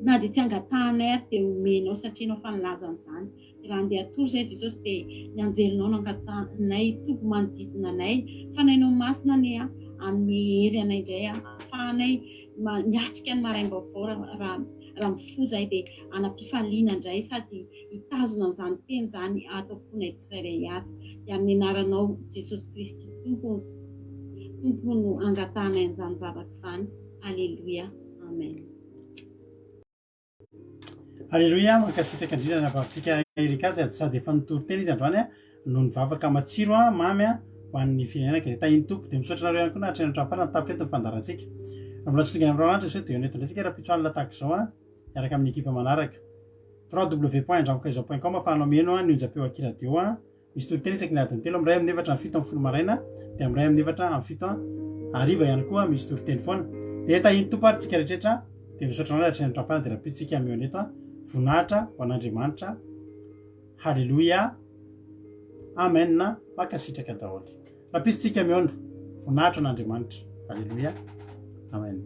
na dia tsy angatahanay ary dia omenao satria Ianao fa nilaza an'izany. Dia raha handeha hatory izay Jesosy dia ny anjelinao no angatahanay hitoby manodidina anay. Fanahinao Masina anie hanome hery anay indray ahafahanay miatrika ny maraim-baovao raha raha mifoha izahay dia hanam-pifaliana indray sady hitazona an'izany teny izany ato am-ponay tsirairay avy. Dia amin'ny anaranao Jesosy Kristy Tompo Tompo no angatahanay an'izany vavaka izany. Aleloia. Amen. Aleloia, mankasitraka indrindra ny anabavintsika Erika sady sady efa nitory teny izy androany no nivavaka matsiro mamy ho an'ny firenena ka dia tahin'ny Tompo. Dia misaotra anareo ihany koa nahatreno hatramin'ny farany tapitra eto ny fandaharantsika. Raha mbola tsy tonga any amin'ny rano andro isika dia eo eto indray tsika rahampitso alina tahaka izao miaraka amin'ny ekipa manaraka. www.andramokaizao.com ahafahanao mihaino ny onjam-peo aky radio. Misy toriteny isaky ny adiny telo, amin'ny iray amin'ny efatra amin'ny 17 maraina, dia amin'ny iray amin'ny efatra amin'ny fito hariva ihany koa misy toriteny foana. Dia tahin'ny Tompo ary tsika rehetra, dia misaotra anareo hatrany hatramin'ny farany, dia rahampitso tsika mihaona eto. Voninahitra ho an'Andriamanitra. Haleloia. Amen. Mankasitraka daholo. Rahampitso tsika mihaona. Voninahitra ho an'Andriamanitra. Haleloia. Amen.